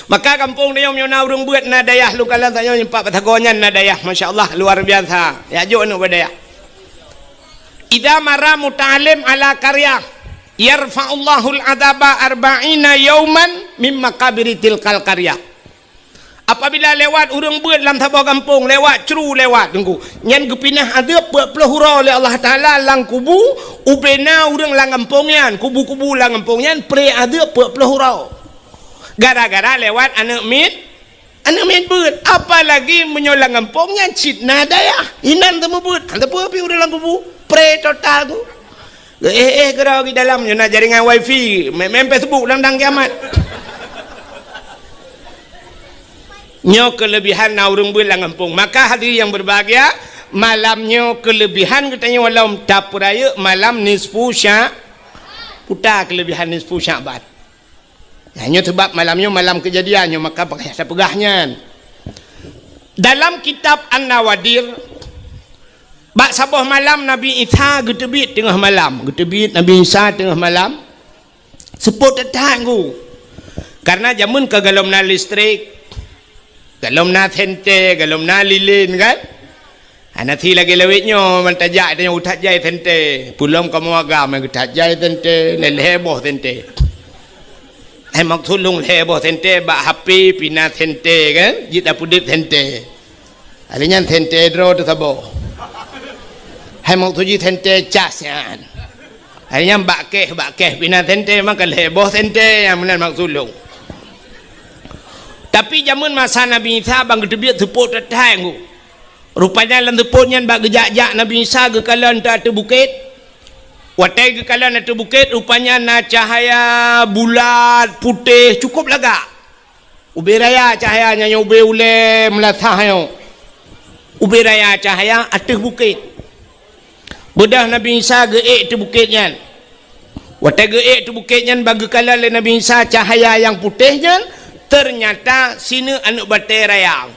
Maka gampông tanyoe meunyoe na ureuëng beuet na dayah lôn kalon tanyoe nyoe pat batagong nyan na dayah, masya Allah, luar biasa. Ya jok aneuk bak dayah. Idza marra muta'allim ala qaryah, yarfa'ullahul adzaba arba'ina yauman mim maqabiri tilkal qaryah. Apabila lewat ureuëng beuet lam saboh gampông, lewat cru lewat teungku, nyan geupinah adeueb peuet ploh uroe lé Allah Taala lam kubu, ubena ureuëng lam gampông nyan, kubu-kubu lam gampông nyan pré adeueb peuet ploh uroe. Gara-gara lewat aneuk miet, aneuk miet beuet. Apalagi meunyoe lam gampông nyan cit na dayah, inan teumeubeut, hana teupeu pih ureuëng lam kubu, pré total tu. Éh-éh keudroe di dalam nyoe na jaringan wifi, main, main Facebook lam dang kiamat. Nyoe keulebihan na ureuëng beuet lam gampông. Maka hadirin yang berbahagia, malam nyoe keulebihan geutanyoe lom tapeurayeuk malam nisfu Sya-, puta keulebihan nisfu Sya'ban. Nah, nyoe sebab malam nyoe malam keujadian nyoe, maka pakon tapeugah nyan. Dalam kitab An-Nawadir, bak saboh malam Nabi Isa geuteubiet teungoh malam. Geuteubiet Nabi Isa teungoh malam. Seupôt that-that teungku. Karena jameun ka golom na listrik, golom na senter, golom na lilin kan. Hana si lagée lawét nyoe, ban tajak tanyoe that jai senter. Peulom kamoe agam that jai senter, lhée boh senter. Hai maksud lôn lhée boh senter bak H P pih na senter kan, jeuet tapeudeuet senter. Hari nyan senter droe teusaboh. Hai maksud jih senter cas nyan. Hari nyan bak keh, bak keh pih na senter, maka lhée boh senter nyang meunan maksud lôn. Tapi jameun masa Nabi Isa ban geuteubiet seupôt that-that teungku. Rupanya lam seupôt nyan bak geujak-jak Nabi Isa geukalon ateueh bukét. Watée geukalon ateueh bukét, rupanya na cahya bulat, putéh, cukup lagak. Ubé raya cahya nyan, ubé ulée meulasah nyoe. Ubé raya cahya ateueh bukét. Beudôh Nabi Isa geuék ateueh bukét nyan. Watée geuék ateueh bukét nyan, ban geukalon lé Nabi Isa cahya nyang putéh nyan, teunyata sineuk aneuk batée raya.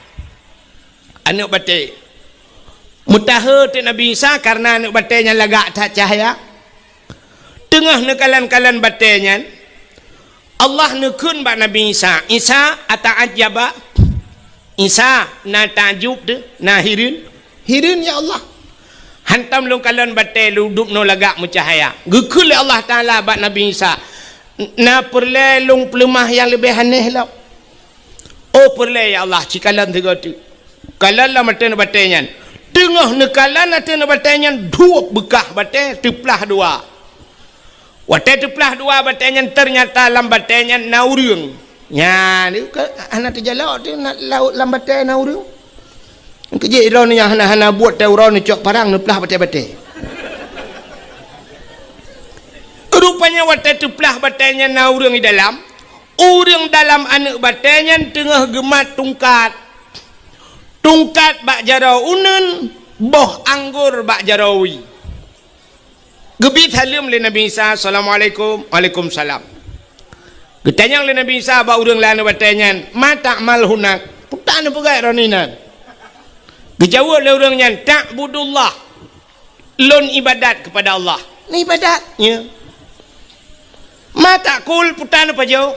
Aneuk batée. Meutahe teuk Nabi Isa kareuna aneuk batée nyan lagak that cahya. Teungoh neukalon-kalon batée nyan, Allah neukheun bak Nabi Isa, "Isa, ata'ajjaba?" "Isa, na takjub teuh, na hireuen?" "Hireuen, ya Allah." "Hantom lôn kalon batée lôn dubnoe lagak meucahya." Geukheun lé Allah Taala bak Nabi Isa, "Na peureulée lôn peuleumah nyang leubeh aneh lom?" "Oh, peureulée, ya Allah, ci kalon sigoe teuk." Kalon lam ateueh batée nyan. Teungoh neukalon ateueh batée nyan, duek beukah batée, teuplah dua. Watée teuplah dua batée nyan, teunyata lam batée nyan na ureuëng. Nyan, ka hana teujalok teuh na, lam batée na ureuëng. Keujeuet droeneuh nyang hana-hana buet teuh uroe neucok parang neuplah batée-batée. Rupanya watée teuplah batée nyan na ureuëng di dalam, ureuëng dalam aneuk batée nyan teungoh geumat tungkat. Tungkat bak jaroe uneuen, boh anggor bak jaroe wie. Geubi saleuem lé Nabi Isa, "Assalamualaikum." "Waalaikumsalam." Geutanyong lé Nabi Isa bak ureuëng lam aneuk batée nyan, "Ma ta'mal hunak?" "Peue tapeugét droeneuh inan?" Geujaweueb lé ureuëng nyan, "Ta'budullah." "Lôn ibadat keupada Allah." "Ibadat?" "Ya." "Ma ta'kul?" "Peue tapeujôh?"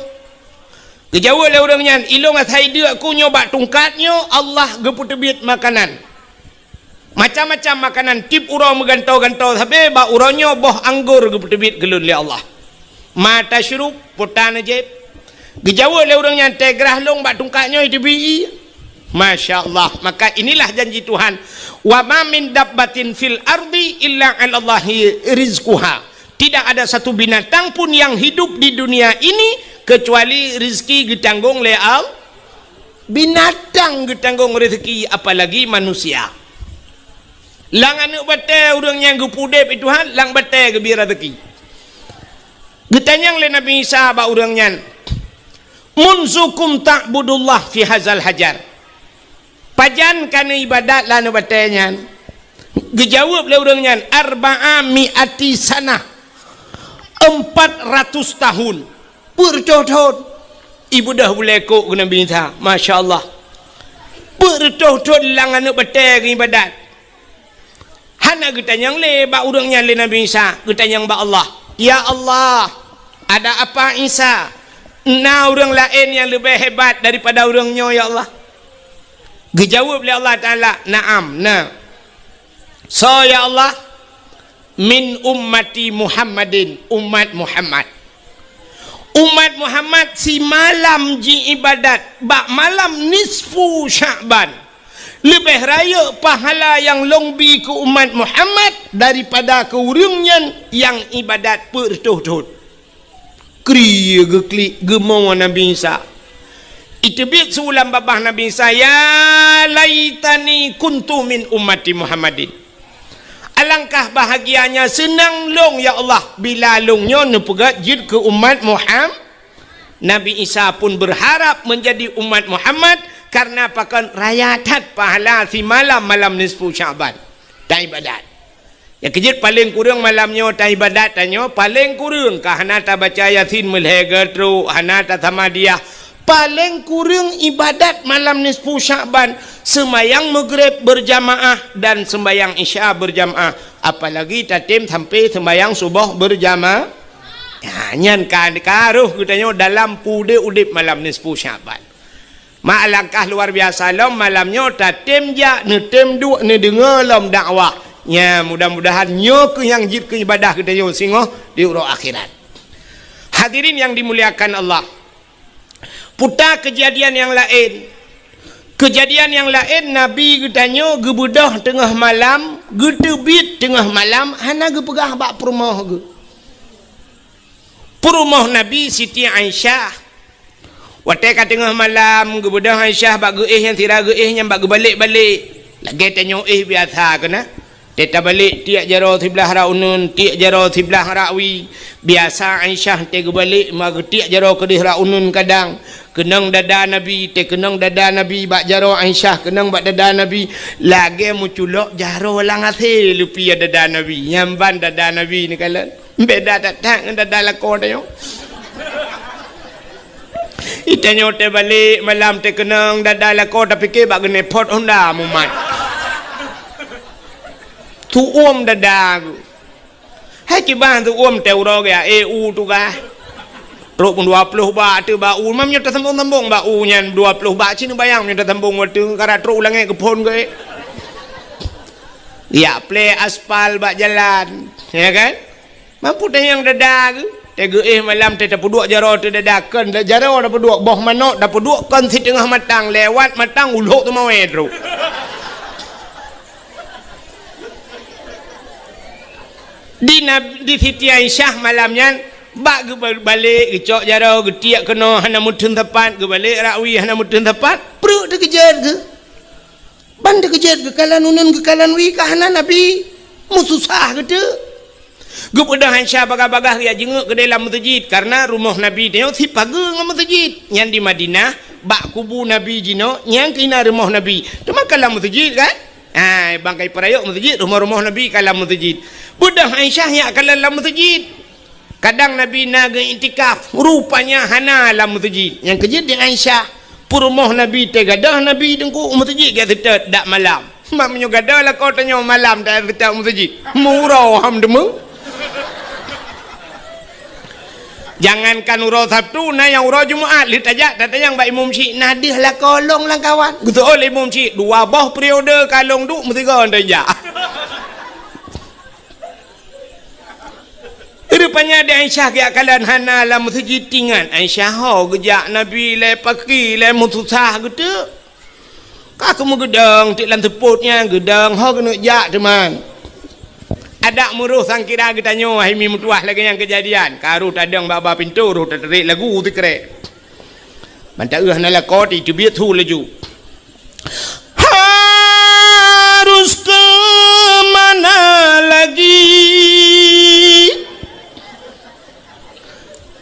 Geujaweueb lé ureuëng nyan, "Ilôn asai deuk ku nyoe bak tungkat nyoe Allah geupeuteubiet makanan. Macam-macam makanan, tieb uroe meugantoe-gantoe sabe, bak uroe nyoe boh anggor geupeuteubiet keu lôn lé Allah." "Ma tasyrub?" "Peue tapeujép?" Geujaweueb lé ureuëng nyan, "Teugrah lôn bak tungkat nyoe teubi ié." Masya Allah. Maka inilah janji Tuhan, "Wa ma min dabbatin fil ardi illa 'alallahi rizquha." Tidak ada satu binatang pun yang hidup di dunia ini kecuali rezeki geutanggong lé Allah. Binatang geutanggong rezeki, apalagi manusia. Lam aneuk batée ureuëng nyang geupeudeb lé Tuhan, lam batée geubri rezeki. Geutanyong lé Nabi Isa bak ureuëng nyan, "Munzukum ta'budullah fi hazal hajar?" "Pai Jan ka neuibadat lam aneuk batée nyan? Geujaweueb lé ureuëng nyan, "Arba'a mi'ati sanah." Empat ratus tahun. Peuet reutôh thon. Ibeudôh bulée kok keu Nabi Isa. Masya Allah. Peuet reutôh thon lam aneuk batée geuibadat. Hana geutanyong lé bak ureuëng nyan lé Nabi Isa, geutanyong bak Allah, "Ya Allah, ada apa Isa? Na ureuëng laén nyang leubeh hebat daripada ureuëng nyoe, ya Allah?" Geujaweueb lé Allah Taala, "Na'am, na." "Soe, ya Allah?" "Min ummati Muhammadin, umat Muhammad." Umat Muhammad simalam jiibadat bak malam nisfu Sya'ban. Leubeh rayeuk pahala nyang lôn bi keu umat Muhammad daripada keu ureuëng nyan nyang ibadat peuet reutôh thon. Kri geuklik geumo Nabi Isa. Iteubiet su lam babah Nabi Isa, "Ya laitani kuntu min ummati Muhammadin." Alangkah bahagianya seunang lôn, ya Allah, bila lôn nyoe neupeugét jeuet keu umat Muham-, Nabi Isa pun berharap menjadi umat Muhammad, karena pakon raya that pahala simalam malam nisfu Sya'ban. Taibadat. Nyang keujeuet paleng kureueng malam nyoe taibadat tanyoe, paleng kureueng ka hana tabaca Yasin meulhée geutrok, hana tasamadiyah. Paleng kureueng ibadat malam nisfu Sya'ban, seumayang Maghrib berjamaah dan seumayang Isya berjamaah, apalagi tatem sampai seumayang suboh berjamaah. Ya, nyan ka, ka roh geutanyoe dalam peudeh udeb malam nisfu Sya'ban. Mak alangkah luar biasa lom malam nyoe tatem jak, neutem duek, neudeungoe lom dakwah. Nya, mudah-mudahan nyoe keuh nyang jeuet keu ibadah geutanyoe singoh di uroe akhirat. Hadirin yang dimuliakan Allah, puta keujadian nyang laén. Keujadian nyang laén, Nabi geutanyoe geubeudôh teungoh malam, geuteubiet teungoh malam, hana geupeugah bak peurumoh geuh. Peurumoh Nabi Siti Aisyah. Watée ka teungoh malam, geubeudôh Aisyah bak geuéh nyang sira geuéh nyan bak geubalek-balek. Lagée tanyoe éh biasa keunan. Tée tabalek tiek jaroe siblah rak uneun, tiek jaroe siblah rak wie. Biasa Aisyah tée geubalek ma geutiek jaroe keudeh rak uneun kadang. Keunong dada Nabi, tée keunong dada Nabi bak jaroe Aisyah, keunong bak dada Nabi. Lagée meuculok jaroe lam asée leupie dada Nabi. Nyan ban dada Nabi neukalon. Beda that-that ngon dada lakoe tanyoe. Itanyoe teubalek malam teukeunong dada lakoe tapike bak geuneupot honda mumat. Tuom dada geuh. Hai kiban tuom teuroe geuh, eh, u tugaih. Trok pun dua ploh bak teuh bak u, mam nyoe tasambong-sambong bak u nyan dua ploh bak, cit neubayang nyoe tasambong watée karat trok u langét geuphon geuh. Ya, plé aspal bak jalan, ya kan? Mampu tanyong dada geuh, tée geuéh malam tée tapeuduek jaroe teuh dada, kon jaroe tapeuduek, boh manok tapeuduek kon siteungoh matang, lewat matang ulok teumawé trok. Di Nab-, di Siti Aisyah malam nyan, bak geubalek geucok jaroe, geutiek keunoe hana meuteun sapat, geubalek rak wie hana meuteun sapat, pruet teukeujot geuh. Ban teukeujot geukalon uneun geukalon wie ka hana Nabi, meususah geuteuk. Geubeudôh Aisyah bagah-bagah geujak jingeuk keudeh lam meuseujid, kareuna rumoh Nabi nyoe sipageue ngon meuseujid. Nyan di Madinah, bak kubu Nabi jinoe, nyan keuh na rumoh Nabi. Teuma ka lam meuseujid kan? Hai, bangkai peurayok meuseujid, rumoh-rumoh Nabi ka lam meuseujid. Beudôh Aisyah nyak kalon lam meuseujid. Kadang Nabi na geuiktikaf, rupanya hana lam meuseujid. Nyang keujeuet di Aisyah, peurumoh Nabi teugadôh Nabi teungku u meuseujid geuseutôt dak malam. Mak meunyoe gadôh lakoe tanyoe malam taseutôt u meuseujid. Meuuroe ham deungoe. Jangankan uroe Sabtu, na nyang uroe Jumat, lheueh tajak tatanyong bak imum syik, na deuh lakoe lôn lam kawan. Geuseuôt lé imum syik, dua boh periode ka lôn duek meusigoe tajak. Rupanya di Aisyah geujak kalon hana lam meuseujid, ingat Aisyah ho geujak Nabi lé paki lé meususah geuteuk. Ka keumeung geudong teuk lam seupôt nyan, geudong ho keuneuk jak teuma. Adak meuroh sangkira geutanyoe hai mi meutuwah lagée nyang keujadian. Ka roh tadong bak-bak pintoe, roh tatarek lagu sikrek. Ban taeu hana lakoe, teubiet su laju. Harus ke mana lagi?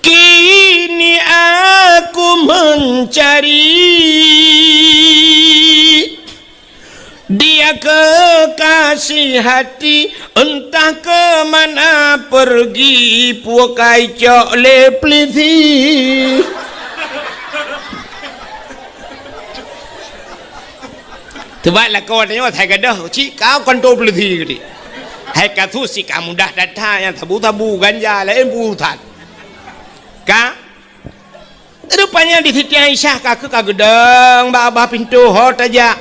Kini aku mencari. Kekasih hati, entah ke mana pergi, pukai cok lé peulisi. Teubat lakoe tanyoe, hai gadôh, cit ka kantô peulisi geuti. Hai ka su cit ka mudah that-that, nyang sabu-sabu, ganja, laén peue that. Ka Rupanya di Siti Aisyah ka keu ka geudong bak babah pintoe ho tajak.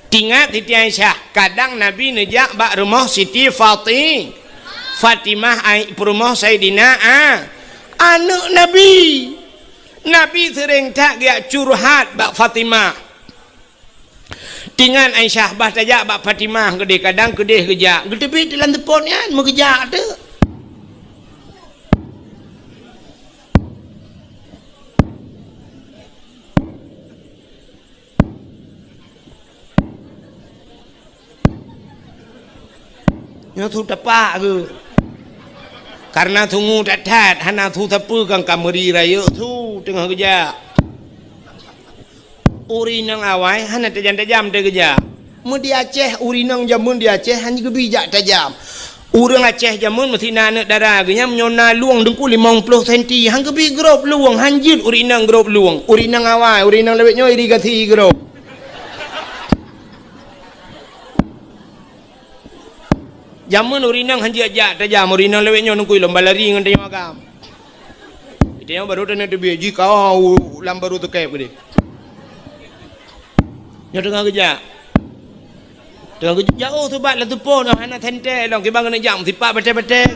Tingat Siti Aisyah, kadang Nabi neujak bak rumoh Siti Fati-, Fatimah, ai-, peurumoh Saidina A-, aneuk Nabi. Nabi seuréng that geujak curhat bak Fatimah. Tingat Aisyah, bah tajak bak Fatimah keudeh, kadang keudeh geujak. Geuteubiet lam teupon nyan, meugeujak teuk. Nyoe su tapak geuh. Kareuna sungue that-that, hana su sapeue, kan ka meuri rayeuk su teungoh geujak. Ureueng inong awai hana tajam-tajam teuh geujak. Meu di Aceh, ureueng inong jameun di Aceh hana geubi jak tajam. Ureueng Aceh jameun meusti na aneuk dara geuh nyan, meunyoe na lueng teungku limong ploh senti, han geubi grob lueng, han jeuet ureueng inong grob lueng. Ureueng inong awai, ureueng inong lawét nyoe irigasi grob. Jameun ureueng inong han jeuet jak tajam, ureueng inong lawét nyoe teungku lom balari ngon tanyoe agam. Tanyoe barô taneuk teubiet jih ka u lam barô teukeb keudeh. Nyoe teungoh geujak. Teungoh geujak, jauh subat lam teupon, hana sentée lom, kiban keuneuk jak meusipak batée-batée.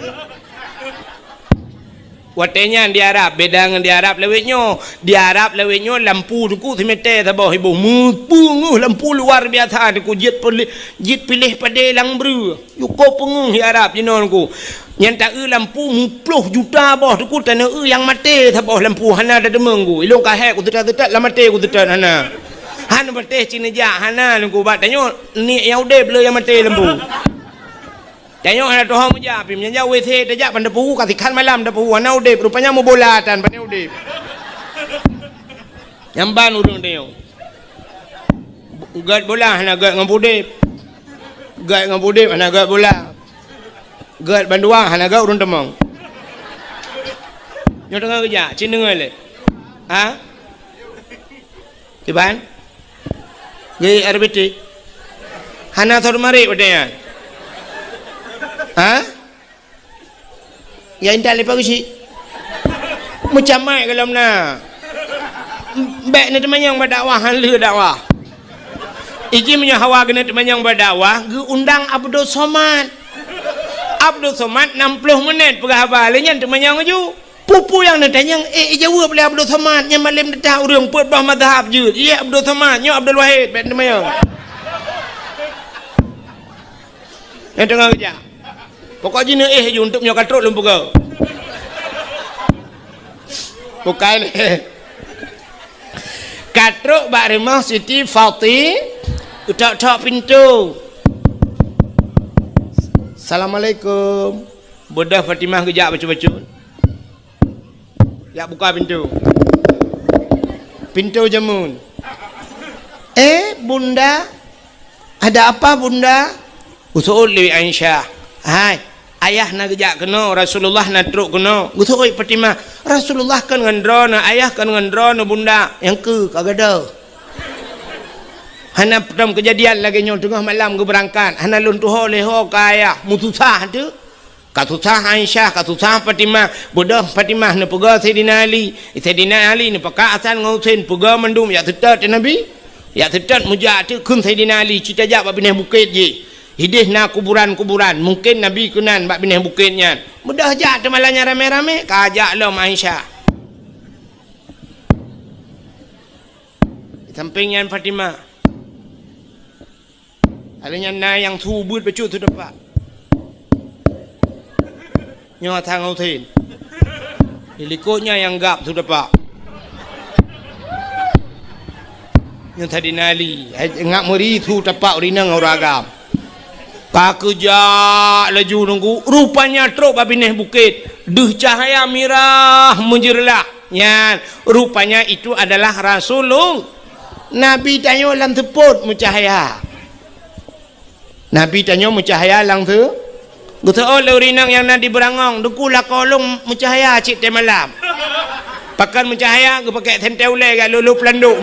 Watée nyan di Arab, beda ngon di Arab lawét nyoe. Di Arab lawét nyoe lampu teungku simete saboh iboh, meupeungeuh lampu luar biasa teungku, jeuet piléh, jeuet piléh padé lam breueh. Yue ko peungeuh di Arab jinoe teungku. Nyan ta-eu lampu muploh juta boh teungku, taneuk eu nyang maté saboh lampu, hana tateumong teungku. Ilong ka hék kuseutôt-seutôt, lam maté kuseutôt hana. Hana patéh cit neujak, hana teungku, bak tanyoe niet nyang udeb le nyang maté lampu. Tanyoe hana tuho meujak, pih meunyoe jak W C tajak ban tapeue, ka sikhan malam tapeue, hana udeb, rupanya meubola tan, pane udeb. Nyan ban ureueng tanyoe. Gét bola hana gét ngon udeb. Gét ngon udeb hana gét bola. Gét bandua hana gét ureueng teumong. Nyoe teungoh geujak, cit deungoe lé. Ha? Iban? Gét R B T? Hana sot marit watée nyan? Ha? Ya intat leupah geuchik. Meucamai golom na. Bék neuteumanyong bak dakwah, han lheueh dakwah. Iji meunyoe hawa keuneuk teumanyong bak dakwah, geuundang Abdul Somad. Abdul Somad nam ploh menit peugah haba, lé nyan teumanyong laju. Peue-peue nyang neutanyong, eh, ijaweueb lé Abdul Somad, nyan malém teutab ureueng peuet boh mazhab jeuet. Ié Abdul Somad, nyoe Abdul Wahid, bék teumanyong. Nyang teungoh geujak. Pokok jih neuéh ju, untuk nyoe ka trok lôn peugah. Bukai lé. Ka trok bak rumoh Siti Fati, utok-tok pintoe. Assalamualaikum. Beudôh Fatimah geujak bacut-bacut. Jak buka pintoe. Pintoe jameun. "Eh, Bunda, ada apa, Bunda?" Geuseuôt lé Aisyah. "Hai, ayah na geujak keunoe, Rasulullah na trok keunoe." Geuseuôt Fatimah, "Rasulullah kon ngon droeneuh, ayah kon ngon droeneuh, Bunda." "Nyang keu ka gadôh. Hana peue teuma keujadian lagée nyoe, teungoh malam geubeurangkat, hana lôn tuho lé ho keu ayah, meususah teuh." Ka susah Aisyah, ka susah Fatimah. Beudôh Fatimah neupeugah Saidina Ali. Saidina Ali neupeugah Hasan ngon Husein, peugah mandum jak seutôt teuh Nabi. Jak seutôt meujak teuh kheun Saidina Ali, "Ci tajak bak binéh bukét jih. Idéh na kuburan-kuburan, mungken Nabi keunan bak binéh bukét nyan." Beudôh jak teuh malam nyan ramé-ramé, ka jak lom Aisyah. Sampéng nyan Fatimah. Ada nyan na nyang su beuet bacut su tepak. Nyoe Hasan ngon Husein. Di likot nyan nyang gab su tepak. Nyoe Saidina Ali, hai, ngak meuri su tepak ureueng inong ureueng agam. Ka geujak laju nunggu, rupanya trok bak binéh bukét. Deuh cahya mirah meujeureulah. Nyan, rupanya itu adalah Rasulullah. Nabi tanyoe lam seupôt meucahya. Nabi tanyoe meucahya lam seu-, geuseuôt lé ureueng inong nyang na di beurangong, "Teungku, lakoe lôn meucahya cit tée malam." Pakon meucahya, geupakèk sentée ulée jak lôh-lôh peulandôk.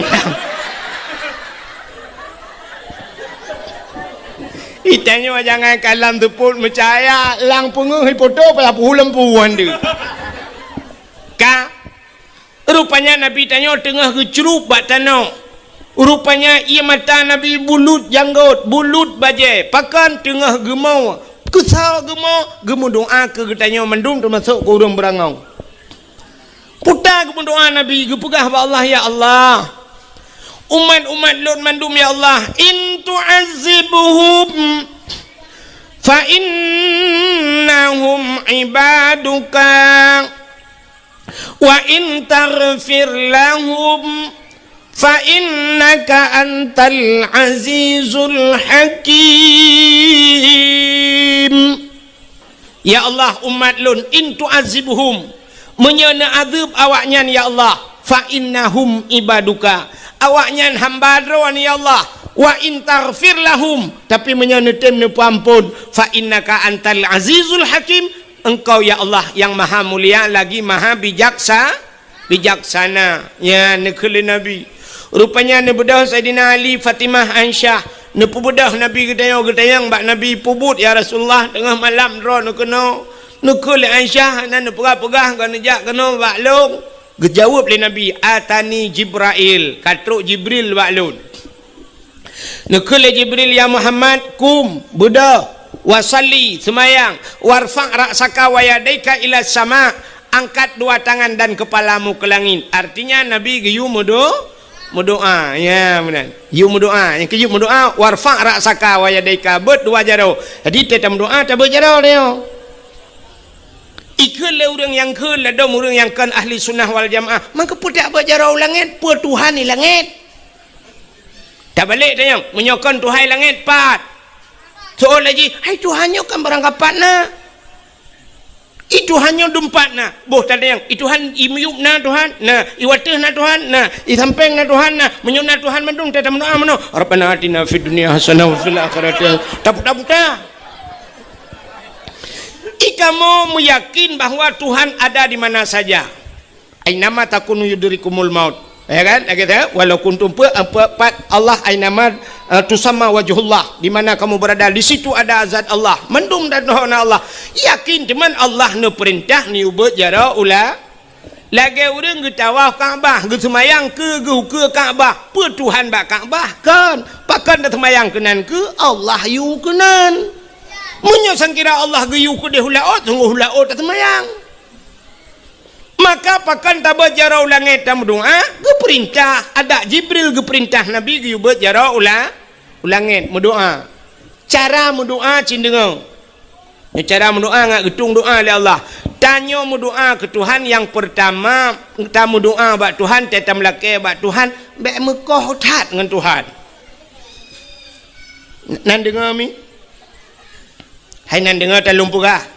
Itanyoe jangankan lam seupôt meucahya, lam peungeuh ipoto payah peuhu lampu han deuh. Ka Rupanya Nabi tanyoe teungoh geucrueb bak tanoh. Rupanya ié mata Nabi bulut janggôt, bulut bajée, pakon teungoh geumo, keusoe geumo, geumeudoá keu geutanyoe mandum teumasok keu ureueng beurangong. Puta geumeudoá Nabi, geupeugah bak Allah, "Ya Allah, umat-umat lôn mandum, ya Allah, in tu'azzibhum fa innahum ibaduka." "Wa in taghfir lahum fa innaka antal azizul hakim." Ya Allah, umat lôn, in tu'azzibhum, meunyoe neuazeueb awaknyan, ya Allah, fa innahum ibaduka, awaknyan hamba Droe, ya Allah, wa in taghfir lahum, tapi meunyoe neutem neupeuamphon, fa innaka antal azizul hakim, Engkau, ya Allah, yang maha mulia lagi maha bijaksa-, bijaksana. Ya, neukheun lé Nabi. Rupanya neubeudôh Saidina Ali, Fatimah, Aisyah. Neupeubeudôh Nabi geutanyong, geutanyong bak Nabi, "Peubuet, ya Rasulullah, teungoh malam droe neukeunoe." Neukheun lé Aisyah, hana neupeugah-peugah, ka neujak keunoe bak lôn. Geujaweueb lé Nabi, "Atani Jibrail, ka trok Jibril bak lôn." Neukheun lé Jibril, "Ya Muhammad, kum, beudôh, wa shalli, seumayang, warfa' ra'saka wa yadaika ila sama, angkat dua tangan dan kepalamu ke langit." Artinya, Nabi geuyue meudo-, meudoá. Ya, meunan. Yue meudoá. Nyang keujeuet meudoá, "Warfa' ra'saka wa yadaika," beuet dua jaroe. Jadi, teuh tameudoá, tabeuet jaroe nyoe. Ikheun lé ureueng nyang kheun ladôm ureueng nyang kon ahli sunnah wal jamaah, maka peue tabeuet jaroe u langét, peue Tuhan di langét? Tabalek tanyong, meunyoe kon Tuhan langét, pat? Soe laju, hai Tuhan nyoe kan barangkapat na. I Tuhan nyoe dumpat na. Boh tatanyong, i Tuhan i miyueb na Tuhan? Na. I wateuh na Tuhan? Na. I sampéng na Tuhan? Na. Meunyoe na Tuhan mandum, teuh tameudoá meunoe, "Rabbana atina fid dunya hasanah wa fil akhirati hasanah." Taputa-puta. I kamoe meuyakin bahwa Tuhan ada di mana saja. "Ainama takunu yudrikumul maut." Ya kan? Lagèe tu, "Walau kuntum," peue, peue, pat Allah, "ainama, eh, tusamma wajhullah," di mana kamu berada, di situ ada zat Allah. Mandum dan na Allah. Yakin teuma Allah neupeurintah neuyue beuet jaroe u la-, lagèe ureueng geutawaf Ka'bah, geuseumayang keu, geukeue Ka'bah. Peue Tuhan bak Ka'bah? Kon. Pakon taseumayang keunan keu? Allah yue keunan. Meunyoe sangkira Allah geuyue keudeh u laôt, sunggoh u laôt taseumayang. Maka pakon tabeuet jaroe u langét tameudoá? Geupeurintah, adak Jibril geupeurintah Nabi geuyue beuet jaroe u la-, u langét meudoá. Cara meudoá cit deungoe. Nyoe cara meudoá ngat geutueng doá lé Allah. Tanyoe meudoá keu Tuhan, nyang peurtama, tameudoá bak Tuhan, teuh tameulakèe bak Tuhan, bèk meukoh that ngon Tuhan. Nan deungoe mi? Hai nan deungoe, tan lôn peugah.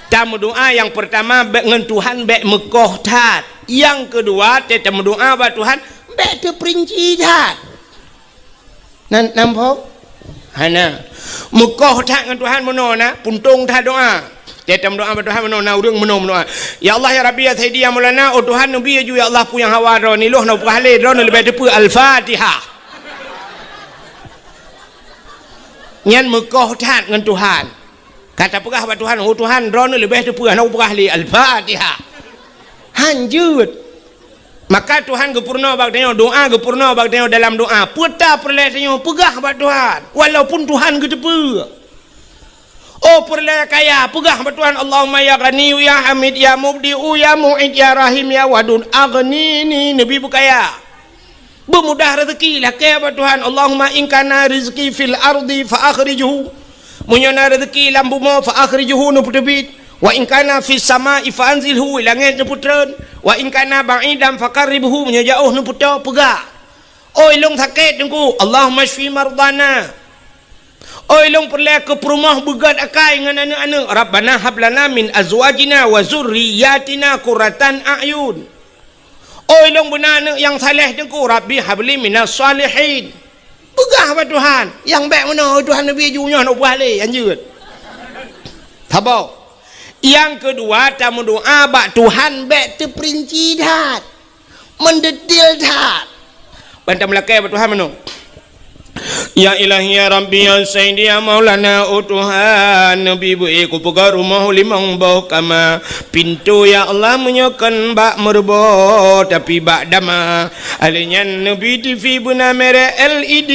Tameudoá nyang peurtama bèk ngon Tuhan bèk meukoh that. Nyang keudua, teuh tameudoá bak Tuhan bèk teupeurinci that. Nan, nan phom? Hana. Meukoh that ngon Tuhan meunoe na, puntông that doá. Teuh tameudoá bak Tuhan meunoe na, ureueng meunoe meudoá, "Ya Allah, ya Rabbi, ya Sayyidi, ya Maulana, oh Tuhan, neubi laju, ya Allah, peue nyang hawa droeneuh, lôn hana peugah lé, droeneuh leubeh teupeu." Al-Fatihah. Nyan meukoh that ngon Tuhan. Ka tapeugah bak Tuhan, "Oh Tuhan, droeneuh leubeh teupeu, hana kupeugah lé." Al-Fatihah. Han jeuet. Maka Tuhan geupeurunoe bak tanyoe, doá geupeurunoe bak tanyoe dalam doá. Peue ta peureulèe tanyoe peugah bak Tuhan, walaupun Tuhan geuteupeue. Oh peureulèe kaya, peugah bak Tuhan, "Allahumma ya Ghaniyyu ya Hamid ya Mubdi'u ya Mu'id ya Rahim ya Wadud, aghnini," neubi beukaya. Beumudah rezeki, lakèe bak Tuhan, "Allahumma in kana rizqi fil ardi fa akhrijhu." Meunyoe na rezeki lam bumoe, fa akhrijhu, neupeuteubiet. "Wa in kana fis sama'i fa anzilhu," langét neupeutreun. "Wa in kana ba'idan fa qarribhu," meunyoe jiôh neupeutôh, peugah. Oi lôn sakét, Teungku, "Allahumma syfi mardana." Oi lôn peureulèe keu peurumoh beugöt akai ngon aneuk-aneuk, "Rabbana hab lana min azwajina wa zurriyyatina qurratan a'yun." Oi lôn beuna aneuk nyang saleh, Teungku, "Rabbi habli minas shalihin." Peugah bak Tuhan, nyang bèk meunoe, "Oh Tuhan, neubi ju nyoe, neuubah lé, hanjeuet." Saboh. Nyang keudua, tameudoa bak Tuhan bèk teuperinci that, meudetil that. Ban tameulakèe bak Tuhan meunoe. Ya Ilahi, ya Rabbi, ya Sayyidi, ya Maulana, oh Tuhan, neubi beu-ék kupeugöt rumoh limong boh kama. Pintoe, ya Allah, meunyoe kon bak meureubo, tapi bak dama. Alèh nyan neubi T V beuna merek L E D,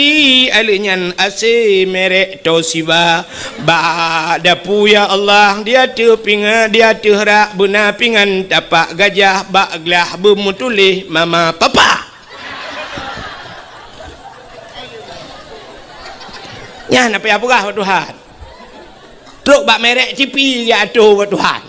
alèh nyan A C merek Toshiba. Bak dapu, ya Allah, di ateueh pingan, di ateueh rak beuna pingan tapak gajah, bak glah beumeutuléh mama papa. Nyan na payah peugah bak Tuhan. Trok bak merek T V geuatô bak Tuhan.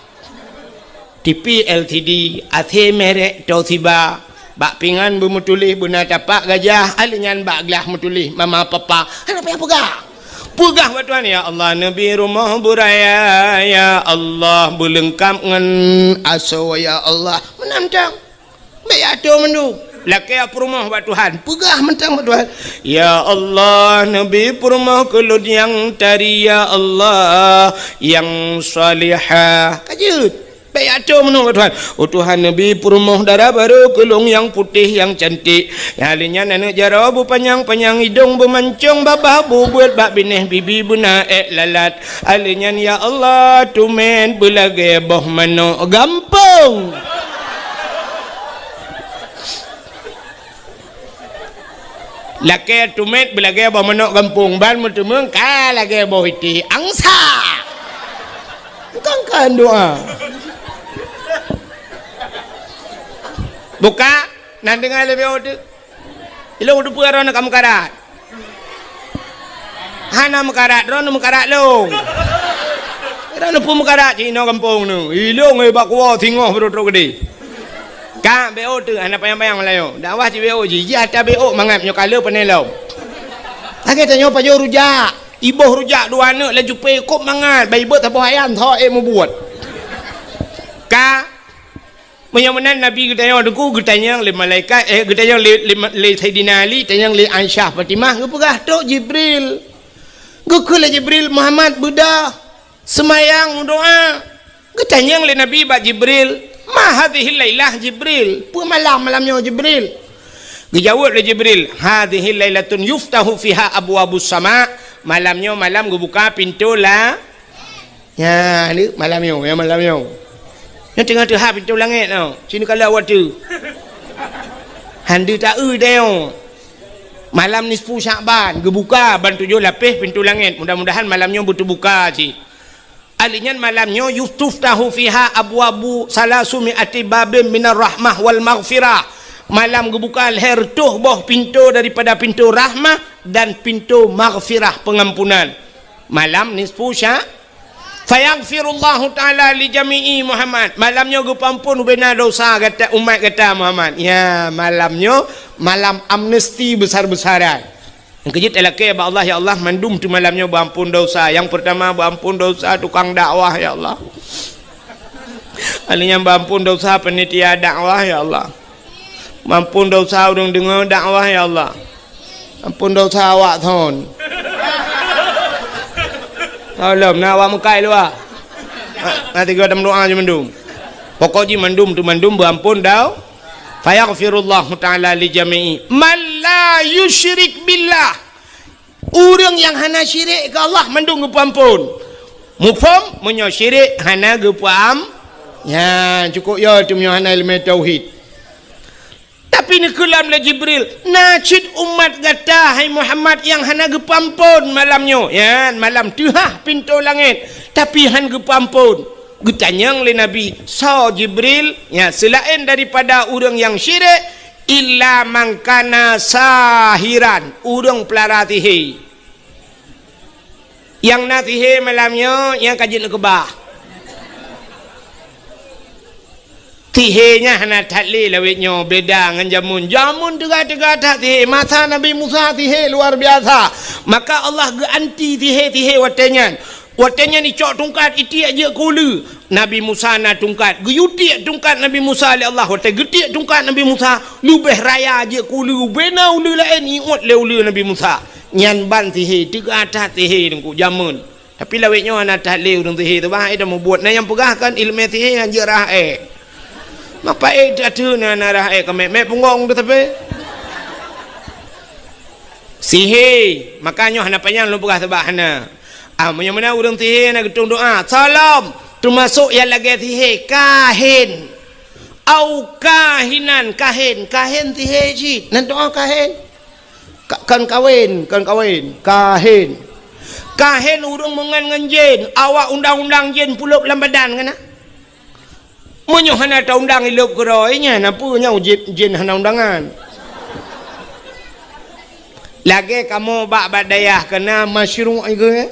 T V L C D, A C merek Toshiba, bak pingan beumeutuléh beuna tapak gajah, alèh nyan bak glah meutuléh mama papa. Hana payah peugah. Peugah bak Tuhan, "Ya Allah, neubi rumoh beuraya, ya Allah, beuleungkap ngon asoe, ya Allah." Meunan mantong. Bèk atô mandum. Lakèe peurumoh bak Tuhan. Peugah mantong bak Tuhan, "Ya Allah, neubi peurumoh keu lôn nyang tari, ya Allah, nyang salihah." Ka jeuet. Bèk atô mandum bak Tuhan. "Oh Tuhan, neubi peurumoh dara barô keu lôn nyang putéh, nyang cantik. Nyang lheueh nyan aneuk jaroe beupanyang-panyang, idông beumancông babah, bubeuet bak binéh bibi beuna èk lalat." Alèh nyan, ya Allah, teumèt beulagèe boh manok gampông. Lakèe teumèt beulagèe boh manok gampông, ban meuteumeung ka lagèe boh iték angsa. Bukan kan doa. Buka, nan deungö lé B O teuk. Ilông teupeue droeneuh ka meukarat. Hana meukarat, droeneuh meukarat lông. Droeneuh peue meukarat, cit inoe gampông neuh. Ilông, eh, bak kuwoe singoh beurôk-rôk keudéh. Ka B O teuk, hana panyang-panyang Meulayu. Dakwah cit B O jih, jih ata B O mangat nyoe ka le pané lom. Lagèe tanyoe pajoh rujak. Iboh rujak dua aneuk laju pé kôb mangat, bai beuet saboh ayam, tho ék mubuet. Ka Meunyoe meunan Nabi geutanyong teungku, geutanyong lé malaikat, eh, geutanyong lé, lé, lé Saidina Ali, tanyong lé Aisyah Fatimah, geupeugah, "Trok Jibril." Geukheun lé Jibril, "Muhammad, beudôh, seumayang, meudoa." Geutanyong lé Nabi bak Jibril, "Ma hadhihil lailah, Jibril? Peue malam, malam nyoe, Jibril?" Geujaweueb lé Jibril, "Hadhihil lailatun yuftahu fiha abwabus sama." Malam nyoe malam geubuka pintoe la Nyan, ni malam nyoe, ya malam nyoe. Nyoe teungoh teuhah pintoe langét nyoe. Sinoe ka lheueh watèe. Hana ta-eu tanyoe. Malam nisfu Sya'ban geubuka ban tujoh lapéh pintoe langét. Mudah-mudahan malam nyoe beuteubuka cit. Alèh nyan malam nyoe yustaftahu fiha abwabu salasumi ati babin minar rahmah wal maghfirah. Malam geubuka lhèe reutôh boh pintoe daripada pintoe rahmah dan pintoe maghfirah, pengampunan. Malam nisfu Sya-, Fayaghfirullahu ta'ala li jami'i Muhammad. Malam nyoe geupeuamphon ubena dosa gata, umat gata Muhammad. Ya, malam nyoe malam amnesti besar-besaran. Nyang keujeuet talakèe bak Allah, "Ya Allah, mandum teuh malam nyoe beuamphon dosa." Nyang peurtama beuamphon dosa tukang dakwah, ya Allah. Alèh nyan beuamphon dosa panitia dakwah, ya Allah. Beuamphon dosa ureueng deungö dakwah, ya Allah. Amphon dosa awak thon. Tolong, na awak meukai luwa. Na, na tiga dam doa je mandum. Pokok jih mandum tu mandum beuamphon dau. Fayaghfirullahu ta'ala li jami'i man la yusyrik billah. Ureueng nyang hana syirik keu Allah mandum geupeuamphon. Muphom, meunyoe syirik hana geupeuam-, nyan cukôp yo tu meunyoe hana ileumèe tauhid. Tapi neukeulam lé Jibril, "Na cit umat gata, hai Muhammad, nyang hana geupeuamphon malam nyoe." Nyan malam teuhah pintoe langét, tapi han geupeuamphon. Geutanyong lé Nabi, "Soe Jibril?" Nyan seulaén daripada ureueng nyang syirik, "Illa man kana sahiran," ureueng peulara sihé. Nyang na sihé malam nyoe, nyang ka jeuet neukeubah. Sihé nyan hana that lé lawét nyoe, beda ngon jameun. Jameun teuga-teuga that sihé. Masa Nabi Musa sihé luar biasa. Maka Allah geuanti sihé-sihé watèe nyan. Watée nyan icok tungkat, itiek jeuet keu uleue. Nabi Musa na tungkat, geuyue tiek tungkat Nabi Musa lé Allah. Watée geutiek tungkat Nabi Musa, leubeh raya jeuet keu uleue, bubena uleue laén iôt lé uleue Nabi Musa. Nyan ban sihé, teuga that sihé teungku jameun. Tapi lawét nyoe hana that lé ureuëng sihé teuh, bah, eh, dah mubuet. Na nyang peugah kan iéleumé sihé nyan jeuet rhah ék. Mapa ék that na, na rhah ék ka mét-mét punggong teuh tapi. Sihé, maka nyoe hana panyang lôn peugah sabab hana. Ah, meunyoe meunan ureuëng sihé na geutueng doá, salom, teumasok nyang lagée sihé, kahin. Au kahinan, kahin, kahin sihé cit. Nan doá kahin. Ka-, kan kawén, kan kawén, kahin. Kahin ureuëng meungan ngon jén, awak undang-undang jén pulop lam badan kan na? Meunyoe hana taundang ilop keudroe nyan, na peue nyoe jén, jén hana undangan. Lagée kamoe bak, bak dayah keuna masyruq iku, eh?